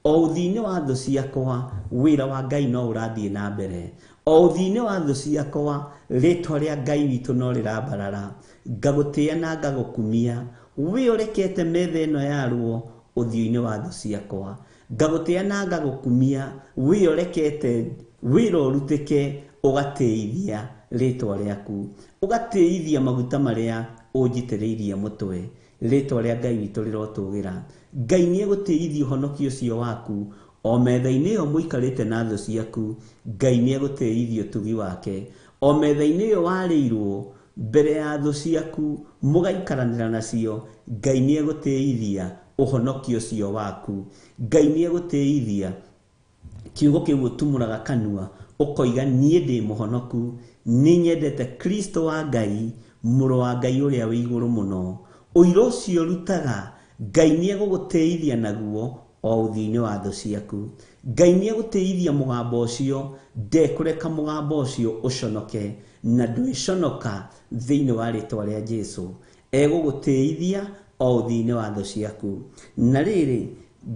O ũthiũ-inĩ wa thũ ciakwa wĩra wa Ngai no ũrathiĩ na mbere. O ũthiũ-inĩ wa thũ ciakwa rĩtwa rĩa Ngai witũ no rĩrambarara. Ngagũtĩĩa na ngagũkumia, wĩ ũrekete metha ĩno yarwo ũthiũ-inĩ wa thũ ciakwa. Ngagũtĩĩa na ngagũkumia, wĩ ũrekete wĩra ũrutĩke, ũgatĩithia rĩtwa rĩaku, ũgatĩithia maguta marĩa ũnjitĩrĩirie mũtwe. Rĩtwa rĩa Ngai witũ rĩrotũgĩra. Ngai nĩ egũtĩithia ũhonokio ũcio waku o metha-inĩ ĩyo mũikarĩte na thũ ciaku. Ngai nĩ egũtĩithia ũtugi wake o metha-inĩ ĩyo warĩirwo mbere ya thũ ciaku mũgaikaranĩra nacio. Ngai nĩ egũtĩithia ũhonokio ũcio waku. Ngai nĩ egũtĩithia kiugo kĩu ũtumũraga kanua ũkoiga niĩ ndĩ mũhonoku, nĩ nyendete Kristo wa Ngai, mũrũ wa Ngai ũrĩa wĩ igũrũ mũno. Ũira ũcio ũrutaga Ngai nĩ egũgũtĩithia naguo o ũthiũ-inĩ wa thũ ciaku. Ngai nĩ egũtĩithia mũgambo ũcio, ndekũreka mũgambo ũcio ũconoke, na ndwĩconoka thĩinĩ wa rĩtwa rĩa Jesu. Egũgũtĩithia o ũthiũ-inĩ wa thũ ciaku. Na rĩrĩ,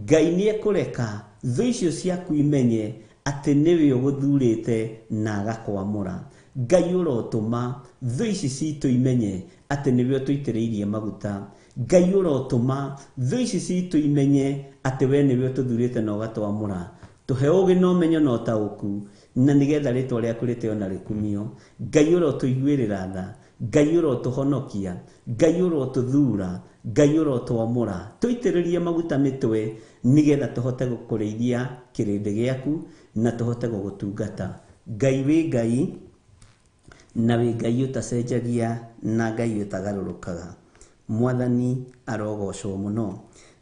Ngai nĩ ekũreka thũ icio ciaku imenye atĩ nĩwe ũgũthurĩte na agakwamũra. Ngai ũrotũma thũ ici citũ imenye atĩ nĩwe ũtũitĩrĩirie maguta. Ngai ũrotũma thũ ici citũ imenye atĩ we nĩwe ũtũthurĩte na ũgatwamũra. Tũhe ũũgĩ na ũmenyo na ũtaũku, na nĩgetha rĩtwa rĩaku rĩtĩo na rĩkumio. Ngai ũrotũiguĩrĩra tha, Ngai ũrotũhonokia, Ngai ũrotũthura, Ngai ũrotwamũra. Tũitĩrĩrie maguta mĩtwe nĩgetha tũhote gũkũrĩithia kĩrĩndĩ gĩaku na tũhote gũgũtungata. Ngai wĩ Ngai, na wĩ Ngai ũtacenjagia na Ngai ũtagarũrũkaga. Mwathani arogocwo mũno.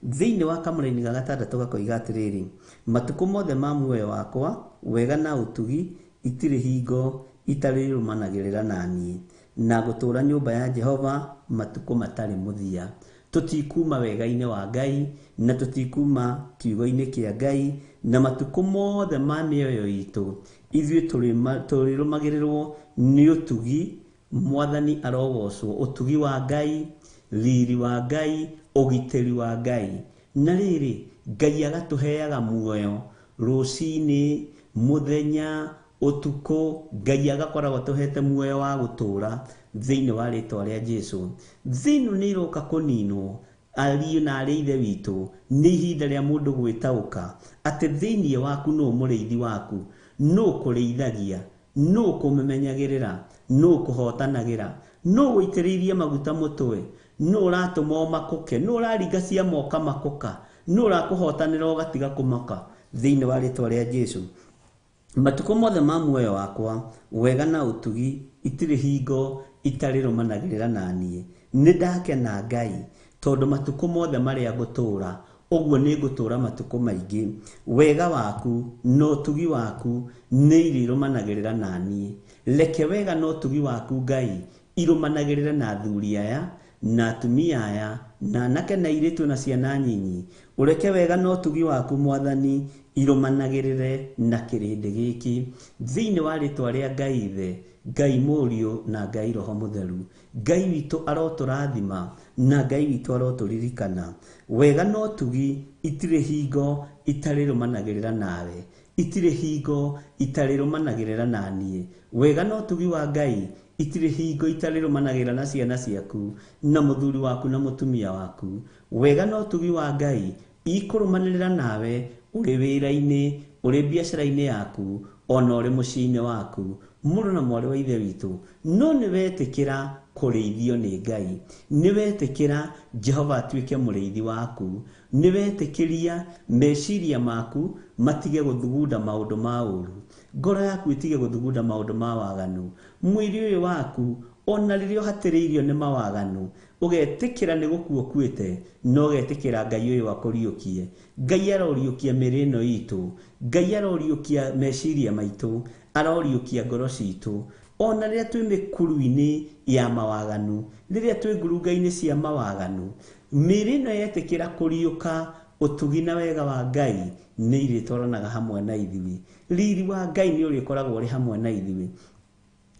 Thĩinĩ wa kamũraini ga gatandatũ gakoiga atĩrĩrĩ, matukũ mothe ma muoyo wakwa, wega na ũtugi itirĩ hingo itarĩrũmanagĩrĩra na niĩ, na gũtũũra nyũmba ya Jehova matukũ matarĩ mũthia. Tũtikuma wega-inĩ wa Ngai na tũtikuma kiugo-inĩ kĩa Ngai, na matukũ mothe ma mĩoyo itũ ithuĩ tũrĩrũmagĩrĩrwo nĩ ũtugi. Mwathani arogocwo. Ũtugi wa Ngai, riri wa Ngai, ũgitĩri wa Ngai. Na rĩrĩ, Ngai agatũheaga muoyo rũcinĩ, mũthenya, ũtukũ. Ngai agakoragwo atũhete muoyo wa gũtũũra thĩinĩ wa rĩtwa rĩa Jesũ. Thĩ ĩno nĩ ĩroka kũninwo, ariũ na arĩ ithe witũ. Nĩ ihinda rĩa mũndũ gwĩtaũka atĩ thĩinĩ waku nũ mũrĩithi waku, nũ ũkũrĩithagia, nũ ũkũmemenyagĩrĩra, nũ ũkũhotanagĩra, nũ ũitĩrĩirie maguta mũtwe, nũ ũratũma ũmakũke, nũ ũraringa ciama ũkamakũka, nũ ũrakũhotanĩra ũgatiga kũmaka thĩinĩ wa rĩtwa rĩa Jesũ. Matukũ mothe ma muoyo wakwa, wega na ũtugi itirĩ hingo itarĩrũmanagĩrĩra na niĩ. Nĩ ndakena Ngai tondũ matukũ mothe marĩa ngũtũũra, ũguo nĩ ngũtũũra matukũ maingĩ. Wega waku na ũtugi waku nĩ irĩrũmanagĩrĩra na niĩ. Reke wega na ũtugi waku Ngai irũmanagĩrĩre na athuri aya na atumia aya na anake na airĩtu na ciana nyinyi. Ũreke wega na ũtugi waku Mwathani irũmanagĩrĩre na kĩrĩndĩ gĩkĩ thĩinĩ wa rĩtwa rĩa Ngai Ithe, Ngai Mũriũ na Ngai Roho Mũtheru. Ngai witũ arotũrathima na Ngai witũ arotũririkana. Wega na ũtugi itirĩ hingo itarĩrũmanagĩrĩra nawe, itirĩ hingo itarĩrũmanagĩrĩra na niĩ. Wega na ũtugi wa Ngai itirĩ hingo itarĩrũmanagĩrĩra na ciana ciaku na mũthuri waku na mũtumia waku. Wega na ũtugi wa Ngai ikũrũmanĩrĩra nawe ũrĩ wĩra-inĩ, ũrĩ biacara-inĩ yaku, ona ũrĩ mũciĩ-inĩ waku. Mũrũ na mwarĩ wa ithe witũ, no nĩ wetĩkĩra kũrĩithio nĩ Ngai, nĩ wetĩkĩra Jehova atuĩke mũrĩithi waku, nĩ wetĩkĩria meciria maku matige gũthugunda maũndũ ma ũũru, ngoro yaku ĩtige gũthugunda maũndũ ma waganu, mwĩrĩ ũyũ waku ona rĩrĩa ũhatĩrĩirio nĩ mawaganu ũgetĩkĩra nĩ gũkua ũkuĩte, na ũgetĩkĩra Ngai ũyũ akũriũkie. Ngai aroriũkia mĩĩrĩ ĩno itũ, Ngai aroriũkia meciria maitũ, aroriũkia ngoro citũ. Ona rĩrĩa twĩ mĩkuru-inĩ ya mawaganu, rĩrĩa twĩ ngurunga-inĩ cia mawaganu, mĩĩrĩ ĩno yetĩkĩra kũriũka, ũtugi na wega wa Ngai nĩ irĩtwaranaga hamwe na ithuĩ. Riri wa Ngai nĩ ũrĩkoragwo ũrĩ hamwe na ithuĩ.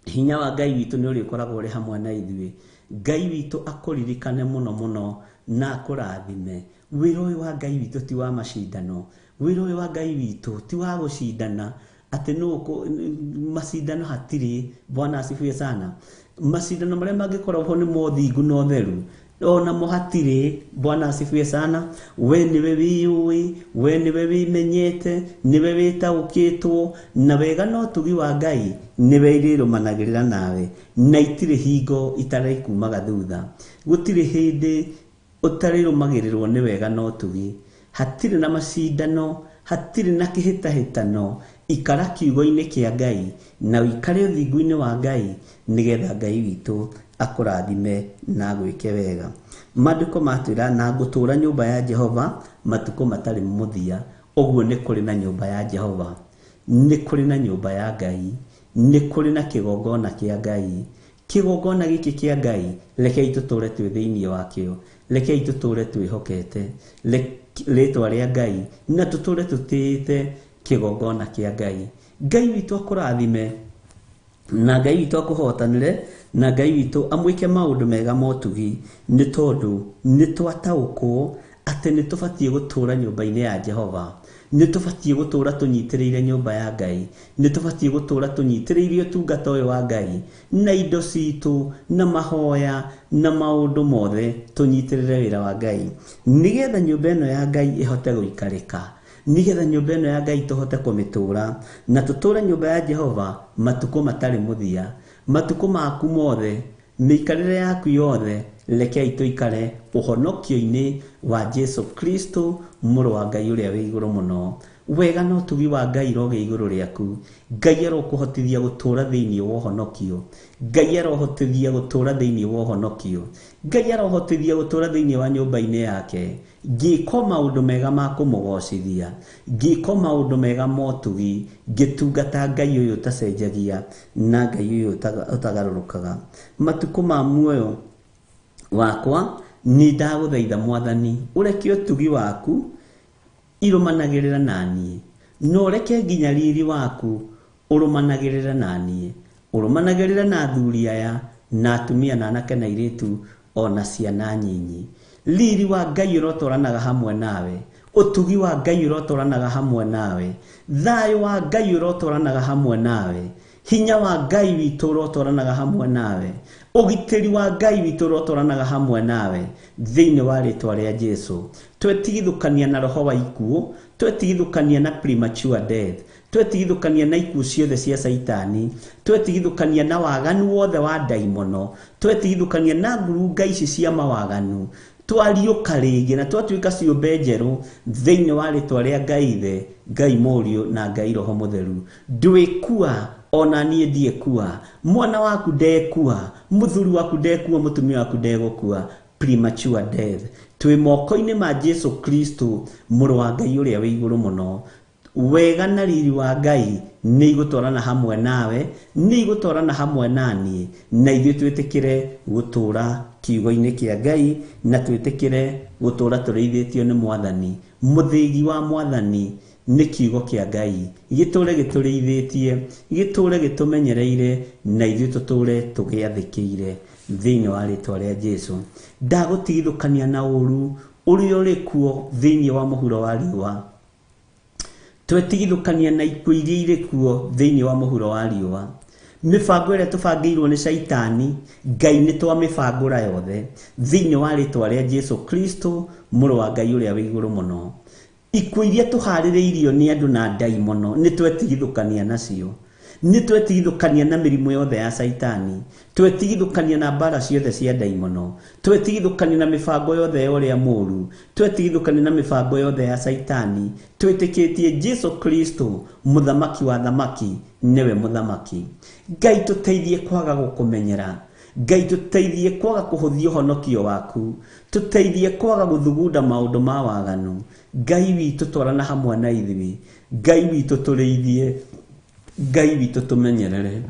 Hinya wa Ngai witũ nĩ ũrĩkoragwo ũrĩ hamwe na ithuĩ. Ngai witũ akũririkane mũno mũno na akũrathime. Wĩra ũyũ wa Ngai witũ ti wa macindano. Wĩra ũyũ wa Ngai witũ ti wa gũcindana atĩ nũ macindano hatirĩ. Bwana asifiwe sana. Macindano marĩa mangĩkorwo ho nĩ mothingu na ũtheru, ona mo hatirĩ. Bwana asifiwe sana. We nĩwe wĩyũĩ, we nĩwe wĩmenyete, nĩwe wĩtaũkĩtwo na wega na ũtugi wa Ngai nĩwe irĩrũmanagĩrĩra nawe, na itirĩ hingo itarĩkumaga thutha. Gũtirĩ hĩndĩ ũtarĩrũmagĩrĩrwo nĩ wega na ũtugi. Hatirĩ na macindano, hatirĩ na kĩhĩtahĩtano. Ikara kiugo-inĩ kĩa Ngai na ũikare ũthingu-inĩ wa Ngai nĩgetha Ngai witũ akũrathime na agwĩke wega. Maandĩko matwĩra na ngũtũũra nyũmba ya Jehova matukũ matarĩ mũthia. Ũguo nĩ kũrĩ na nyũmba ya Jehova, nĩ kũrĩ na nyũmba ya Ngai, nĩ kũrĩ na kĩgongona kĩa Ngai. Kĩgongona gĩkĩ kĩa Ngai rekei tũtũũre twĩ thĩinĩ wakĩo, rekei tũtũũre twĩhokete rĩtwa rĩa Ngai na tũtũũre tũtĩĩte kĩgongona kĩa Ngai. Ngai witũ akũrathime na Ngai witũ akũhotanĩre na Ngai witũ amwĩke maũndũ mega ma ũtugi, nĩ tondũ nĩ twataũkwo atĩ nĩ tũbatiĩ gũtũũra nyũmba-inĩ ya Jehova. Nĩ tũbatiĩ gũtũra tũnyitĩrĩire nyũmba ya Ngai, nĩ tũbatiĩ gũtũra tũnyitĩrĩire ũtungata ũyũ wa Ngai na indo citũ na mahoya na maũndũ mothe, tũnyitĩrĩre wĩra wa Ngai nĩgetha nyũmba ĩno ya Ngai ĩhote gũikarĩka, nĩgetha nyũmba ĩno ya Ngai tũhote kũmĩtũra na tũtũre nyũmba ya Jehova matukũ matarĩ mũthia, matukũ maku mothe, mĩikarĩre yaku yothe. Rekei tũikare ũhonokio-inĩ wa Jesu Kristo mũrũ wa Ngai ũrĩa wĩ igũrũ mũno. Wega na ũtugi wa Ngai irogĩa igũrũ rĩaku. Ngai arokũhotithia gũtũra thĩinĩ wa ũhonokio. Ngai arohotithia gũtũra thĩinĩ wa ũhonokio. Ngai arohotithia gũtũra thĩinĩ wa nyũmba-inĩ yake, ngĩko maũndũ mega ma kũmũgocithia, ngĩko maũndũ mega ma ũtugi, ngĩtungata Ngai ũyũ ũtacenjagia na Ngai ũyũ ũtagarũrũkaga. Matukũ ma muoyo wakwa nĩ ndagũthaitha Mwathani, ũreke ũtugi waku irũmanagĩrĩra naniĩ, na ũreke nginya riri waku ũrũmanagĩrĩra naniĩ, ũrũmanagĩrĩra na athuri aya na atumia na anake na airĩtu ona ciana nyinyi. Riri wa Ngai ũrotwaranaga hamwe nawe, ũtugi wa Ngai ũrotwaranaga hamwe nawe, thayũ wa Ngai ũrotwaranaga hamwe nawe, hinya wa Ngai witũ ũrotwaranaga hamwe nawe, ũgitĩri wa Ngai witũ ũrotwaranaga hamwe nawe thĩinĩ wa rĩtwa rĩa Jesu. Twetigithũkania na roho wa ikuũ, twetigithũkania na premature death, twetigithũkania na ikuũ ciothe cia Caitani, twetigithũkania na waganu wothe wa ndaimono, twetigithũkania na ngurunga ici cia mawaganu, twariũka rĩngĩ na twatuĩka ciũmbe njerũ thĩinĩ wa rĩtwa rĩa Ngai Ithe, Ngai Mũriũ na Ngai Roho Mũtheru. Ndwĩkua, ona niĩ ndiĩkua, mwana waku ndekua, mũthuri waku ndekua, mũtumia waku ndegũkua. Premature death. Twĩ moko-inĩ ma Jesu Kristo mũrũ wa Ngai ũrĩa wĩ igũrũ mũno. Wega na riri wa Ngai nĩ igũtwarana hamwe nawe, nĩ igũtwarana hamwe naniĩ, na ithuĩ twĩtĩkĩre gũtũra kiugo-inĩ kĩa Ngai na twĩtĩkĩre gũtũra tũrĩithĩtio nĩ Mwathani. Mũthĩgi wa Mwathani nĩ kiugo kĩa Ngai, gĩtũre gĩtũrĩithĩtie, gĩtũre gĩtũmenyereire, na ithuĩ tũtũre tũgĩathĩkĩire thĩinĩ wa rĩtwa rĩa Jesu. Ndagũtigithũkania na ũru ũrĩa ũrĩ kuo thĩinĩ wa mũhuro wa riũa. Twetigithũkania na ikuũ iria irĩ kuo thĩinĩ wa mũhuro wa riũa. Mĩbango ĩrĩa tũbangĩirwo nĩ Caitani, Ngai nĩ twamĩbangũra yothe thĩinĩ wa rĩtwa rĩa Jesu Kristo mũrũ wa Ngai ũrĩa wĩ igũrũ mũno. Ikuũ iria tũharĩrĩirio nĩ andũ na ndaimono nĩ twetigithũkania nacio. Nĩ twetigithũkania na mĩrimũ yothe ya Caitani, twetigithũkania na mbara ciothe cia ndaimono, twetigithũkania na mĩbango yothe ya ũrĩa mũũru, twetigithũkania na mĩbango yothe ya Caitani, twĩtĩkĩtie Jesu Kristo mũthamaki wa thamaki nĩwe mũthamaki. Ngai tũteithie kwaga gũkũmenyera, Ngai tũteithie kwaga kũhũthia ũhonokio waku, tũteithie kwaga gũthugunda maũndũ ma waganu. Ngai witũ twarana hamwe na ithuĩ, Ngai witũ tũrĩithie, Ngai witũ tũmenyerere.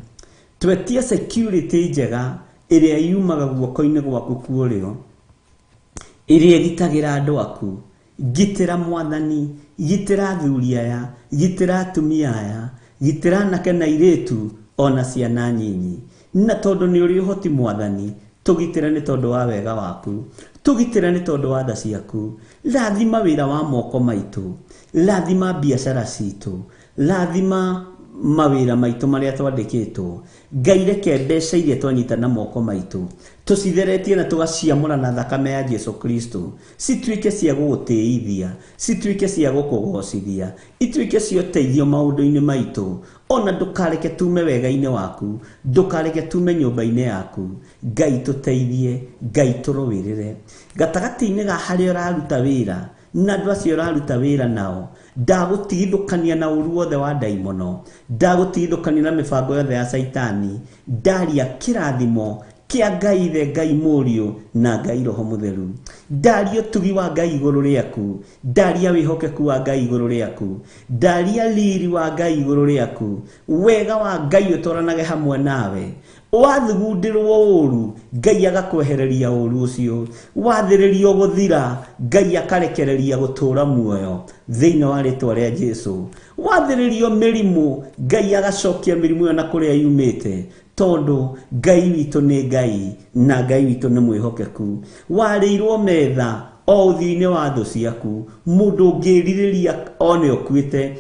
Twetie security njega ĩrĩa yumaga guoko-inĩ gwaku kwa ũrĩo, ĩrĩa ĩgitagĩra andũ aku. Gitĩra Mwathani, gitĩra athuri aya, gitĩra atumia aya, gitĩra anake na airĩtu ona ciana nyinyi. Na tondũ nĩ ũrĩ ũhoti Mwathani, tũgitĩre nĩ tondũ wa wega waku, tũgitĩre nĩ tondũ wa tha ciaku. Rathima wĩra wa moko maitũ, rathima biacara citũ, rathima mawĩra maitũ marĩa twandĩkĩtwo. Ngai reke mbeca iria twanyita na moko maitũ tũcitheretie na tũgaciamũra na thakame ya Jesu Kristo, cituĩke cia gũgũtĩithia, cituĩke cia gũkũgocithia, ituĩke cia ũteithio maũndũ-inĩ maitũ. Ona ndũkareke tume wega-inĩ waku, ndũkareke tume nyũmba-inĩ yaku. Ngai tũteithie, Ngai tũrũĩrĩre gatagatĩ-inĩ ga harĩa ũraruta wĩra na andũ acio ũraruta wĩra nao. Ndagũtigithũkania na ũru wothe wa ndaimono, ndagũtigithũkania na mĩbango yothe ya Caitani. Ndaria kĩrathimo kĩa Ngai Ithe, Ngai Mũriũ na Ngai Roho Mũtheru. Ndaria ũtugi wa Ngai igũrũ rĩaku, ndaria wĩhokeku wa Ngai igũrũ rĩaku, ndaria riri wa Ngai igũrũ rĩaku. Wega wa Ngai ũtwaranage hamwe nawe. Wathugundĩrwo ũru, Ngai agakwehereria ũru ũcio. Wathĩrĩrio gũthira, Ngai akarekereria gũtũra muoyo thĩinĩ wa rĩtwa rĩa Jesu. Wathĩrĩrio mĩrimũ, Ngai agacokia mĩrimũ ĩyo na kũrĩa yumĩte, tondũ Ngai witũ nĩ Ngai na Ngai witũ nĩ mwĩhokeku. Warĩirwo metha, O ũthiũ-inĩ wa thũ ciaku. Mũndũ ũngĩrirĩria one ũkuĩte,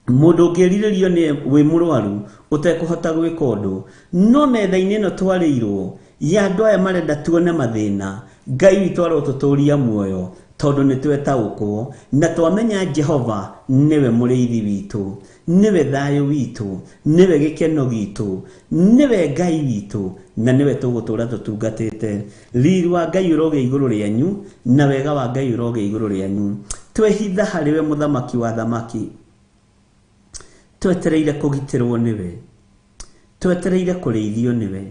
mũndũ ũngĩrirĩrio nĩ wĩ mũrwaru ũtekũhota gwĩka ũndũ, no metha-inĩ ĩno twarĩirwo ya andũ aya marenda tuone mathĩna, Ngai witũ arotũtũria muoyo, tondũ nĩ twetaũkwo na twamenya Jehova nĩwe mũrĩithi witũ, nĩwe thayũ witũ, nĩwe gĩkeno gitũ, nĩwe Ngai witũ, na nĩwe tũgũtũra tũtungatĩte. Riri wa Ngai ũrogĩa igũrũ rĩanyu, na wega wa Ngai ũrogĩa igũrũ rĩanyu. Twehitha harĩ we mũthamaki wa thamaki, twetereire kũgitĩrwo nĩwe, twetereire kũrĩithio nĩwe.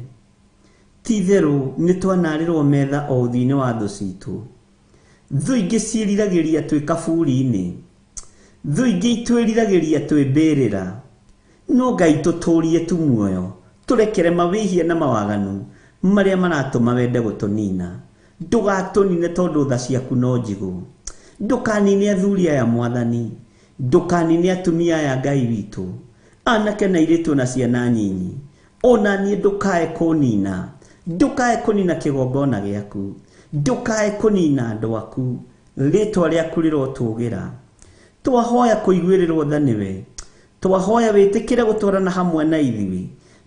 Ti itherũ nĩ twanarĩrwo metha o ũthiũ-inĩ wa thũ citũ. Thũ ingĩ ciĩriragĩria twĩ kaburi-inĩ, thũ ingĩ itwĩriragĩria twĩ mbĩrĩra, no Ngai tũtũrie tu muoyo, tũrekere mawĩhia na mawaganu marĩa maratũma wende gũtũnina. Ndũgatũnine tondũ tha ciaku no njigũ. Ndũkanine athuri aya Mwathani, ndũkanine atumia aya Ngai witũ, anake na airĩtu na ciana nyinyi. Ona niĩ ndũkae kũnina, ndũkae kũnina kĩgongona gĩaku, ndũkae kũnina andũ aku, rĩtwa rĩaku rĩrotũgĩra. Twahoya kũiguĩrĩrwo tha nĩwe, twahoya wĩtĩkĩre gũtwarana hamwe na ithuĩ,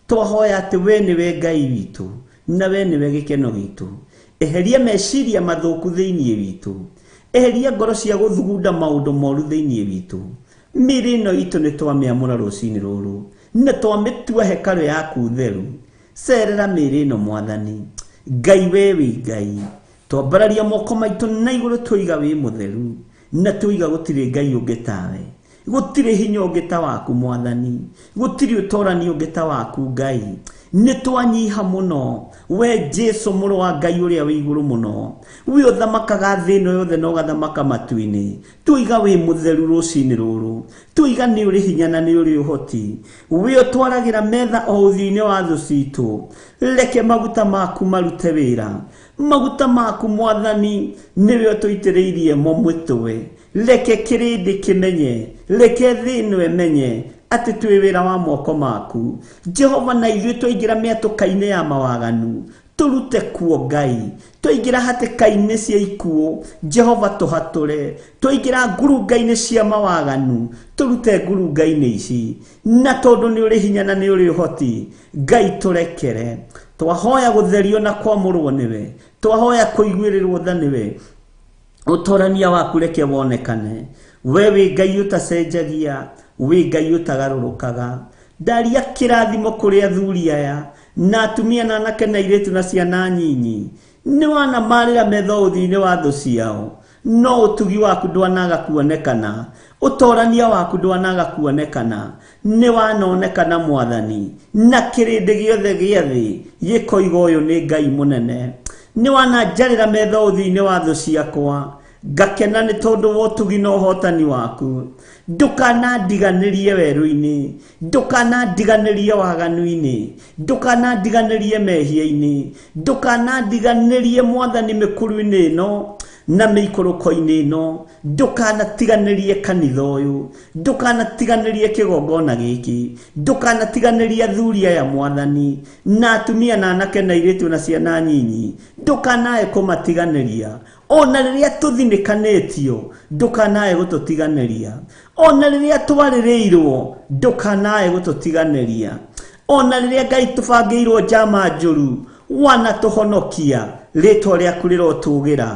twahoya atĩ we nĩwe Ngai witũ na we nĩwe gĩkeno gitũ. Eheria meciria mathũku thĩinĩ witũ, eheria ngoro cia gũthugunda maũndũ moru thĩinĩ witũ. Mĩĩrĩ ĩno itũ nĩ twamĩamũra rũcinĩ rũrũ, na twamĩtua hekarũ yaku theru. Cerera mĩĩrĩ ĩno Mwathani. Ngai we wĩ Ngai, twambararia moko maitũ na igũrũ twoiga wĩ mũtheru, na twoiga gũtirĩ Ngai ũngĩ tawe, gũtirĩ hinya ũngĩ ta waku Mwathani, gũtirĩ ũtorani ũngĩ ta waku Ngai. Nĩ twanyiha mũno, we Jesu mũrũ wa Ngai ũrĩa wĩ igũrũ mũno, we ũthamakaga thĩ ĩno yothe na ũgathamaka matu-inĩ. Twoiga wĩ mũtheru rũcinĩ rũrũ, twoiga nĩ ũrĩ hinya na nĩ ũrĩ ũhoti, we ũtwaragĩra metha o ũthiũ-inĩ wa thũ citũ. Reke maguta maku marute wĩra, maguta maku Mwathani nĩwe ũtũitĩrĩirie mo mũtwe. Reke kĩrĩndĩ kĩmenye, reke thĩ ĩno ĩmenye atĩ twĩ wĩra wa moko maku Jehova. Na ithuĩ twaingĩra mĩatũka-inĩ ya mawaganu, tũrute kuo Ngai. Twaingĩra hatĩka-inĩ cia ikuũ, Jehova tũhatũre. Twaingĩra ngurunga-inĩ cia mawaganu, tũrute ngurunga-inĩ ici. Na tondũ nĩ ũrĩ hinya na nĩ ũrĩ ũhoti, Ngai tũrekere. Twahoya gũtherio na kwamũrwo nĩwe, twahoya kũiguĩrĩrwo tha nĩwe. Ũtorania waku reke wonekane. We wĩ Ngai ũtacenjagia, wĩ Ngai ũtagarũrũkaga. Ndaria kĩrathimo kũrĩ athuri aya na atumia na anake na airĩtu na ciana nyinyi. Nĩ wanamarĩra metha ũthiũ-inĩ wa thũ ciao, no ũtugi waku ndwanaga kuonekana, ũtorania waku ndwanaga kuonekana. Nĩ wanonekana Mwathani, na kĩrĩndĩ gĩothe gĩa thĩ gĩkoiga ũyũ nĩ Ngai mũnene. Nĩ wananjarĩra metha ũthiũ-inĩ wa thũ ciakwa, ngakena nĩ tondũ wa ũtugi na ũhotani waku. Ndũkanandiganĩrie werũ-inĩ, ndũkanandiganĩrie waganu-inĩ, ndũkanandiganĩrie mehia-inĩ, ndũkanandiganĩrie Mwathani mĩkuru-inĩ ĩno na mĩikũrũko-inĩ ĩno. Ndũkanatiganĩrie kanitha ũyũ, ndũkanatiganĩrie kĩgongona gĩkĩ, ndũkanatiganĩrie athuri aya Mwathani, na atumia na anake na airĩtu na ciana nyinyi. Ndũkanae kũmatiganĩria. Ona rĩrĩa tũthinĩkanĩtio, ndũkanae gũtũtiganĩria. Ona rĩrĩa twarĩrĩirwo, ndũkanae gũtũtiganĩria. Ona rĩrĩa Ngai tũbangĩirwo njama njũru, wanatũhonokia, rĩtwa rĩaku rĩrotũgĩra.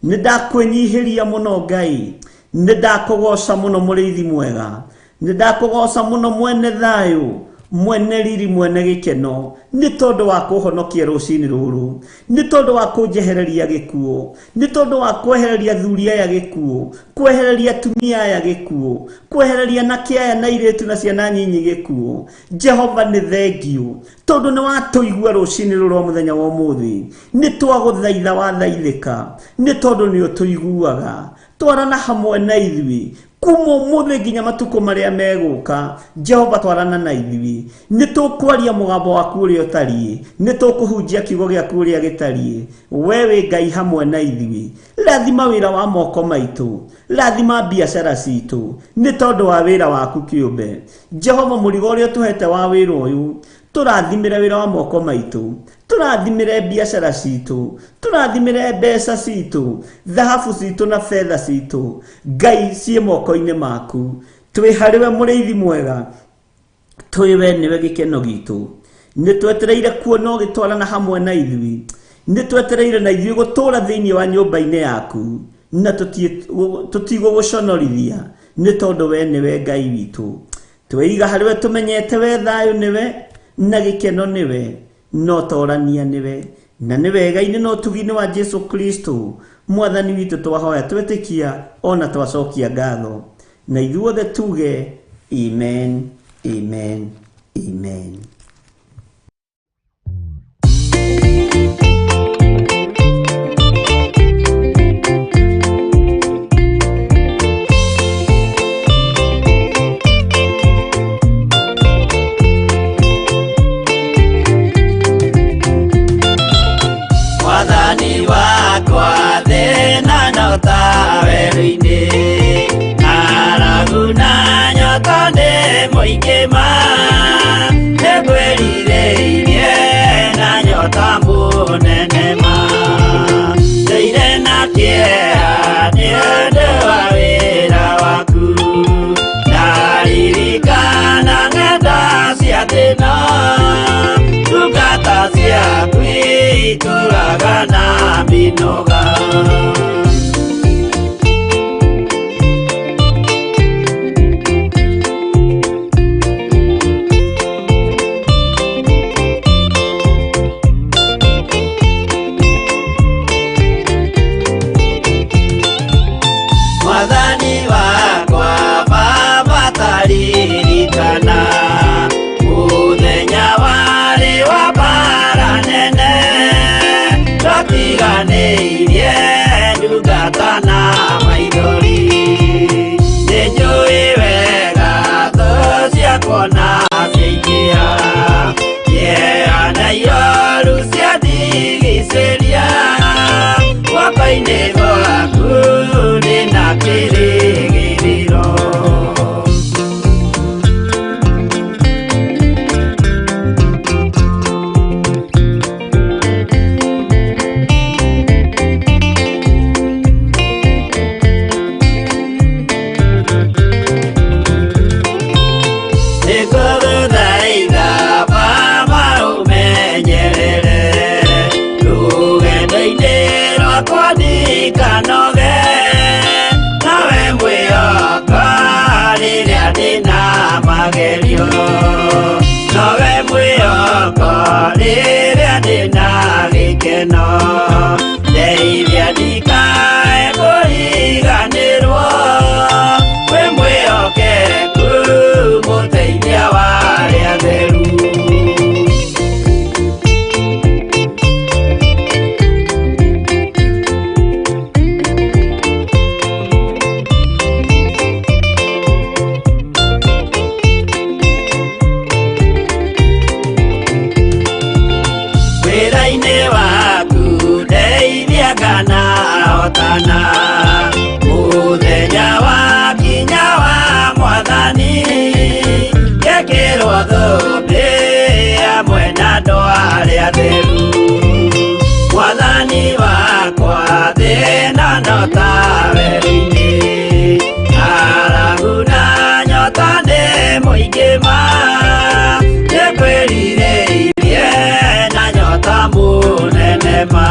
Nĩ ndakwĩnyihĩria mũno Ngai, nĩ ndakũgoca mũno mũrĩithi mwega, nĩ ndakũgoca mũno mwene thayũ, mwene riri, mwene gĩkeno, nĩ tondũ wa kũhonokia rũcinĩ rũrũ, nĩ tondũ wa kũnjehereria gĩkuũ, nĩ tondũ wa kwehereria athuri aya gĩkuũ, kwehereria atumia aya gĩkuũ, kwehereria anake aya na airĩtu na ciana nyinyi gĩkuũ. Jehova nĩ thengiũ tondũ nĩ watũigua rũcinĩ rũrũ rwa mũthenya wa ũmũthĩ. Nĩ twagũthaitha wathaithĩka, nĩ tondũ nĩ ũtũiguaga. Twarana hamwe na ithuĩ kuma ũmũthĩ nginya matukũ marĩa megũka. Jehova twarana na ithuĩ. Nĩ tũkwaria mũgambo waku ũrĩa ũtariĩ, nĩ tũkũhunjia kiugo gĩaku ũrĩa gĩtariĩ. We wĩ Ngai hamwe na ithuĩ. Rathima wĩra wa moko maitũ, rathima biacara citũ, nĩ tondũ wa wĩra waku kĩũmbe. Jehova mũrigo ũrĩa ũtũhete wa wĩra ũyũ,
Tũrathimĩre wĩra wa moko maitũ, tũrathimĩre biacara citũ, tũrathimĩre mbeca citũ, thahabu citũ na betha citũ. Ngai ciĩ moko-inĩ maku. Twĩ harĩwe mũrĩithi mwega, twĩ we nĩwe gĩkeno gitũ. Nĩ twetereire kuona ũgĩtwarana hamwe na ithuĩ, nĩ twetereire na ithuĩ gũtũũra thĩinĩ wa nyũmba-inĩ yaku, na tũtigũgũconorithia nĩ tondũ we nĩwe Ngai witũ. Tweiga harĩwe tũmenyete we thayũ nĩwe na gĩkeno nĩwe no torania nĩwe na nĩ wega-inĩ na ũtugi-inĩ wa Jesu Kristo mwathani witũ twahoya twetĩkia ona twacokia ngatho, na ithuothe tuge amen, amen, amen.
Mwathani wakwa thĩna no ta werũ-inĩ, ng'aragu na nyota nĩ mũingĩ ma, nĩngwĩrirĩirie na nyota mũnene ma. Ndũire na kĩeha nĩ ũndũ wa wĩra waku, ndaririkana ng'enda cia thĩna, ndungata ciaku itũraga na mĩnoga. Mwathani wakwa Baba taririkana mũthenya warĩ wa mbara nene, twatiganĩirie ndungata na maithori. Nĩnjũĩ wega thũ ciakwa na ciaingĩha, kĩeha na ioru ciandigicĩria, guoko-inĩ gwaku ndĩna kĩrĩgĩrĩro. Nĩngũgũthaitha Baba ũmenyerere rũgendo-inĩ rwakwa ndikanoge, nawe mwĩhoka rĩrĩa ndĩna magerio, nowe mwĩhoko rĩrĩa ndĩna gĩkeno, ndeithia ndikae kũriganĩrwo, wĩ mwĩhokeku mũteithia wa arĩa atheru. Wĩra-inĩ waku ndeithia kana hotana, mũthenya wakinya wa mwathani, ngekĩrwo thũmbĩ hamwe na andũ arĩa atheru. Mwathani wakwa thĩna no ta werũ-inĩ, ng'aragu na nyota nĩ mũingĩ ma, nĩngwĩrirĩirie na nyota mũnene ma.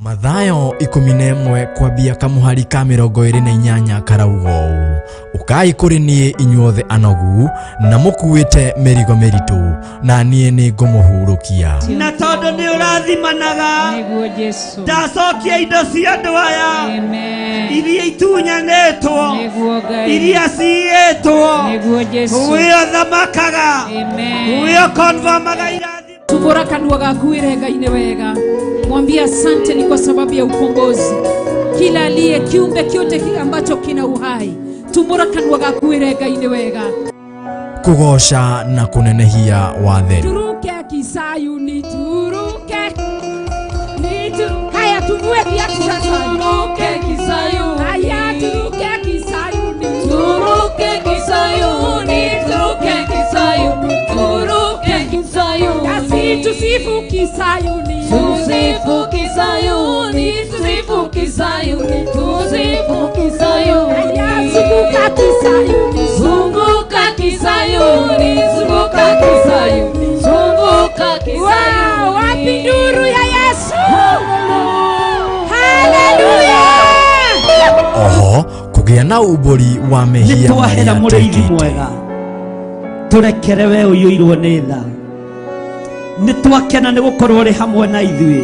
Mathayo 11 kwambia kamuhari ka 28 karauga ũũ, ũkai kũrĩ niĩ inyuothe anogu na mũkuĩte mĩrigo mĩritũ, na niĩ nĩngũmũhurũkia.
Na tondũ nĩ ũrathimanaga,
Nĩguo Jesu.
ndacokia indo cia andũ aya
Amen.
iria itunyanĩtwo,
Nĩguo Ngai.
iria ciiyĩtwo.
Nĩguo Jesu.
We ũthamakaga,
Amen.
we ũkonfamaga irathimo.
Tumbura kanua gaku wĩre Ngai nĩ wega, mwambie asante ni kwa sababu ya ukombozi. Kila aliye kiumbe kyote ambacho kina uhai, tumbura kanua gaku wĩre Ngai nĩ wega.
Kũgooca na kũnenehia watheru.
Turuke Kisayuni, turuke nitu. Haya, tuvue viatu sasa. Turuke Kisayuni, haya, turuke Kisayuni, turuke Kisayuni, turuke Kisayuni, turuke Kisayuni. Kasi tusifu Kisayuni, tusifu Kisayuni, tusifu Kisayuni, tusifu Kisayuni. Haya, zunguka Kisayuni, zunguka Kisayuni, zunguka Kisayuni, zunguka Kisayuni. Wow, wapi nduru ya Yesu? Haleluya!
Oho kũgĩa na umbũri wa
Nĩ
mehia
twahera
marĩa
mũrĩithi
twĩkĩte.
mwega, tũrekere we ũiyũirwo nĩ tha. Nĩ twakena nĩ gũkorwo ũrĩ hamwe na ithuĩ,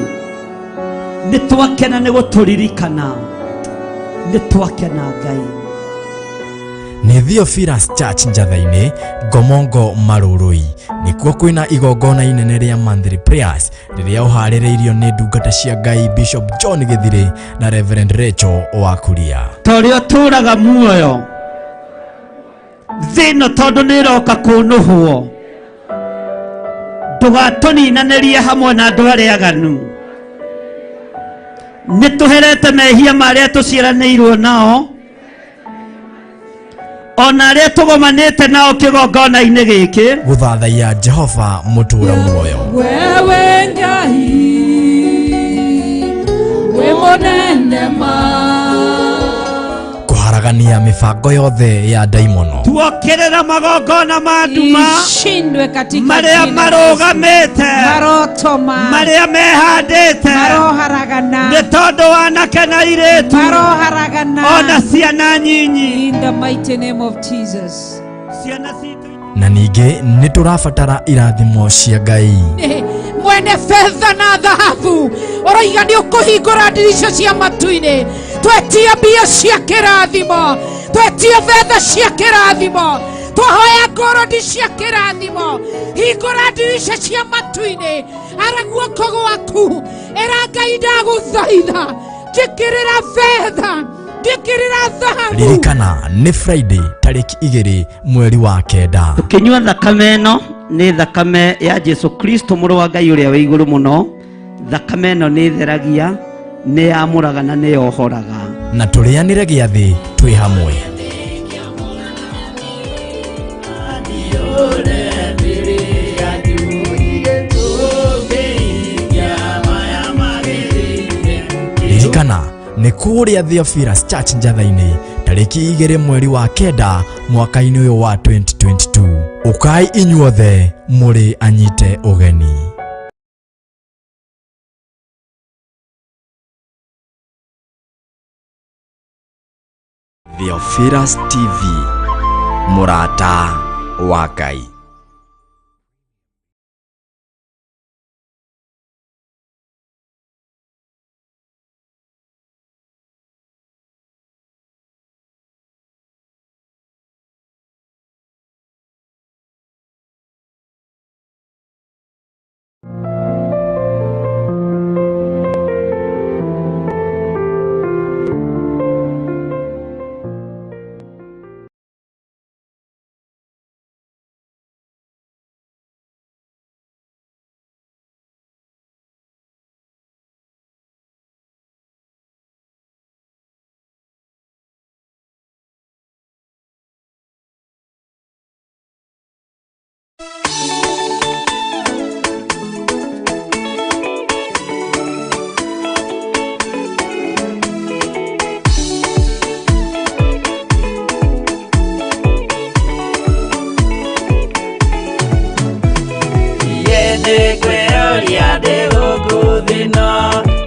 nĩ twakena nĩ gũtũririkana, nĩ twakena Ngai.
Nĩ Theophilus Church Njatha-inĩ, Ngomongo Marũrũi. Nĩkuo kwĩna igongona inene rĩa monthly prayers rĩrĩa ũharĩrĩirio nĩ ndungata cia Ngai Bishop John Gĩthirĩ na Reverend Rachel wa Kuria.
Ta ũrĩa ũtũũraga muoyo thĩ ĩno, tondũ nĩ ĩroka kũnũhwo, ndũgatũninanĩrie hamwe na andũ arĩa aganu. Nĩ tũherete mehia marĩa tũciaranĩirwo nao, ona arĩa tũgomanĩte nao kĩgongona-inĩ gĩkĩ.
Gũthathaiya Jehova mũtũũra muoyo.
Wewe Ngai wĩ mũnene ma.
Kũharagania mĩbango yothe ya ndaimono.
Tuokĩrĩra magongona ma nduma
Ishindwe katika
marĩa
jina la Yesu.
marũgamĩte,
Maroto ma
marĩa mehandĩte
maroharagana,
nĩ tondũ wanake na airĩtu
maroharagana
ona ciana nyinyi.
In the mighty name of Jesus.
Ciana citũ.
Na ningĩ nĩ tũrabatara irathimo cia Ngai.
Mwene fedha na dhahabu ũroiga nĩ ũkũhingũra ndirica cia matu-inĩ. Twetia mbia cia kĩrathimo, twetia betha cia kĩrathimo, twahoya ngorodi cia kĩrathimo. Hingũra ndirica cia matu-inĩ, ara guoko gwaku, ĩra Ngai ndagũthaitha, njĩkĩrĩra betha, njĩkĩrĩra thahabu.
Ririkana nĩ Friday tarĩki 2 mweri wa 9.
Tũkĩnyua thakame ĩno, nĩ thakame ya Jesu Kristo mũrũ wa Ngai ũrĩa wĩ igũrũ mũno. Thakame ĩno nĩ ĩtheragia, nĩ yamũraga na nĩ yohoraga.
Na tũrĩanĩre gĩathĩ twĩ hamwe. Ririkana nĩ kũrĩa Theophilus Church Njatha-inĩ tarĩki 2 mweri wa 9 mwaka-inĩ ũyũ wa 2022. Ũkai inyuothe mũrĩ anyite ũgeni. Theophilus TV, mũrata wa Ngai.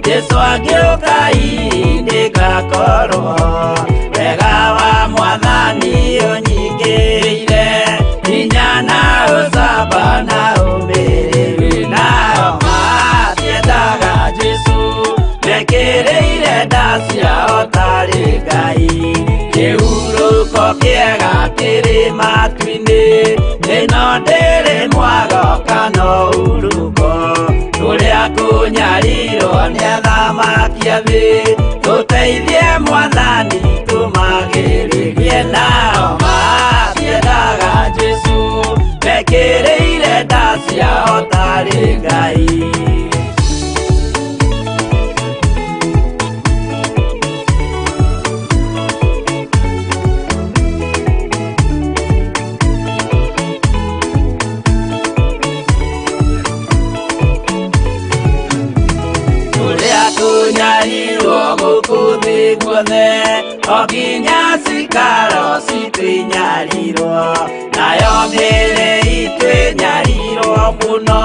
Jesu angĩũka. ngakorwo wega wa mwathani ũnyingĩrĩire hinya na ũcamba na ũmĩrĩru nao matiendaga Jesũ mekĩrĩire nda ciao tarĩ Ngai kĩhurũko kĩega kĩrĩ matu-inĩ ĩno ndĩrĩ mwago kana ũhurũko kũrĩa kũnyarirwo nĩ athamaki a thĩ tũteithie mwathani tũmagĩrĩrie nao matiendaga Jesũ mekĩrĩire nda ciao tarĩ Ngai. Kũnyarirwo gũkũ thĩ guothe o nginya cikaro citũ inyarirwo nayo mĩĩrĩ itũ ĩnyarirwo mũno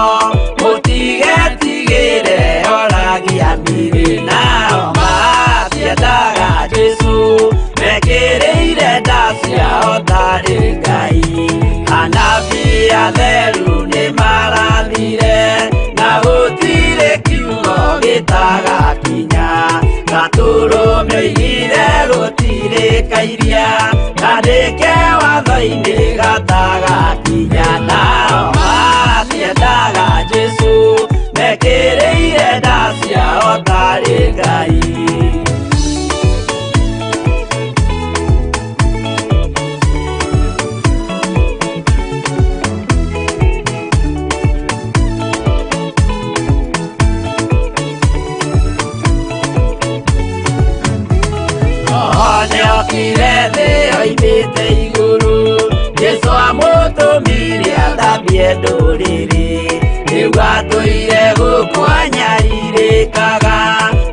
mũtigetigĩre oragia mĩĩrĩ nao matiendaga Jesũ mekĩrĩire nda ciao tarĩ Ngai anabii atheru nĩmarathire na gũtirĩ kiugo gĩtagakinya gatũrũme oigire gũtirĩ kairia kandĩke watho-inĩ gatagakinya nao matiendaga Jesũ mekĩrĩire nda ciao tarĩ Ngai. Nĩokire thĩ oimĩte igũrũ Jesũ amũtũmire athambie ndũrĩrĩ rĩu atũire gũkũ anyarirĩkaga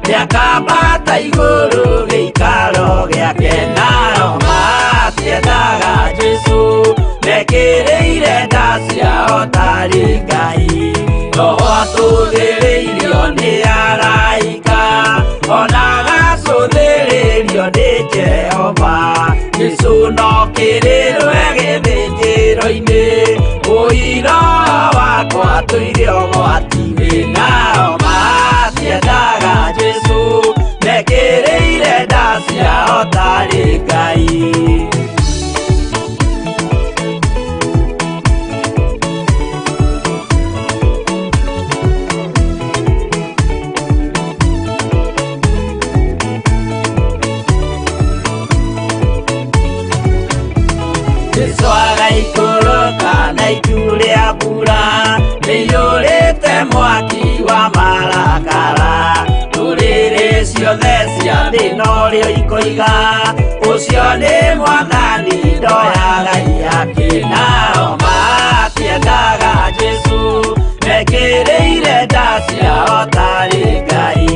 nĩakambata igũrũ gĩikaro gĩake nao matiendaga Jesũ mekĩrĩire nda ciao tarĩ Ngai Roho atũthĩrĩirio nĩ araika ona agacũthĩrĩrio nĩ Jehova Jesũ no kĩrĩrwe gĩthĩnjĩro-inĩ ũira wakwa tũire ũgwati-inĩ nao matiendaga Jesũ mekĩrĩire nda ciao tarĩ Ngai. Jesũ agaikũrũka na itu rĩa mbura rĩiyũrĩte mwaki wa marakara ndũrĩrĩ ciothe cia thĩ norĩo ikoiga ũcio nĩ mwathani ndoyaga ihaki nao matiendaga Jesũ mekĩrĩire nda ciao tarĩ Ngai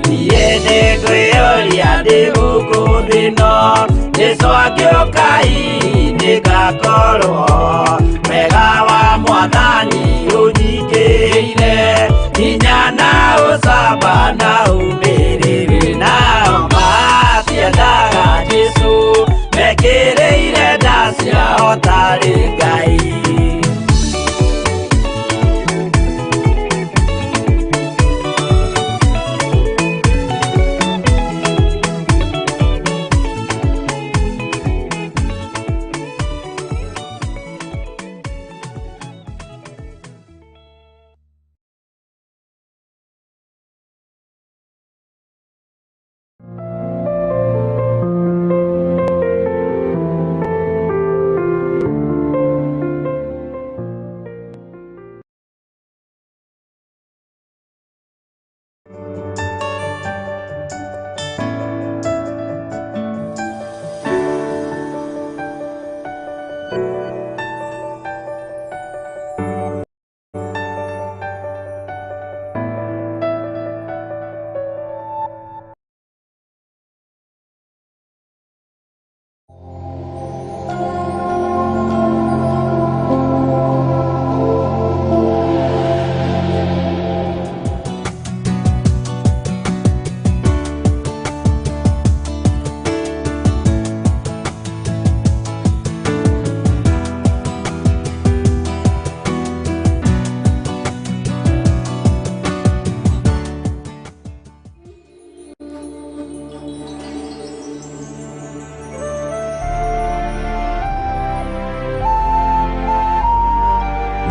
niĩ nĩngwĩyũria ndĩ gũkũ thĩ ĩno Jesũ angĩũka hihi nĩngakorwo wega wa mwathani ũnyingĩrĩire hinya na ũcamba na ũmĩrĩru nao matiendaga Jesũ mekĩrĩire nda ciao tarĩ Ngai.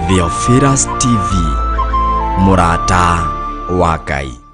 Theophilus TV, mũrata wa Ngai.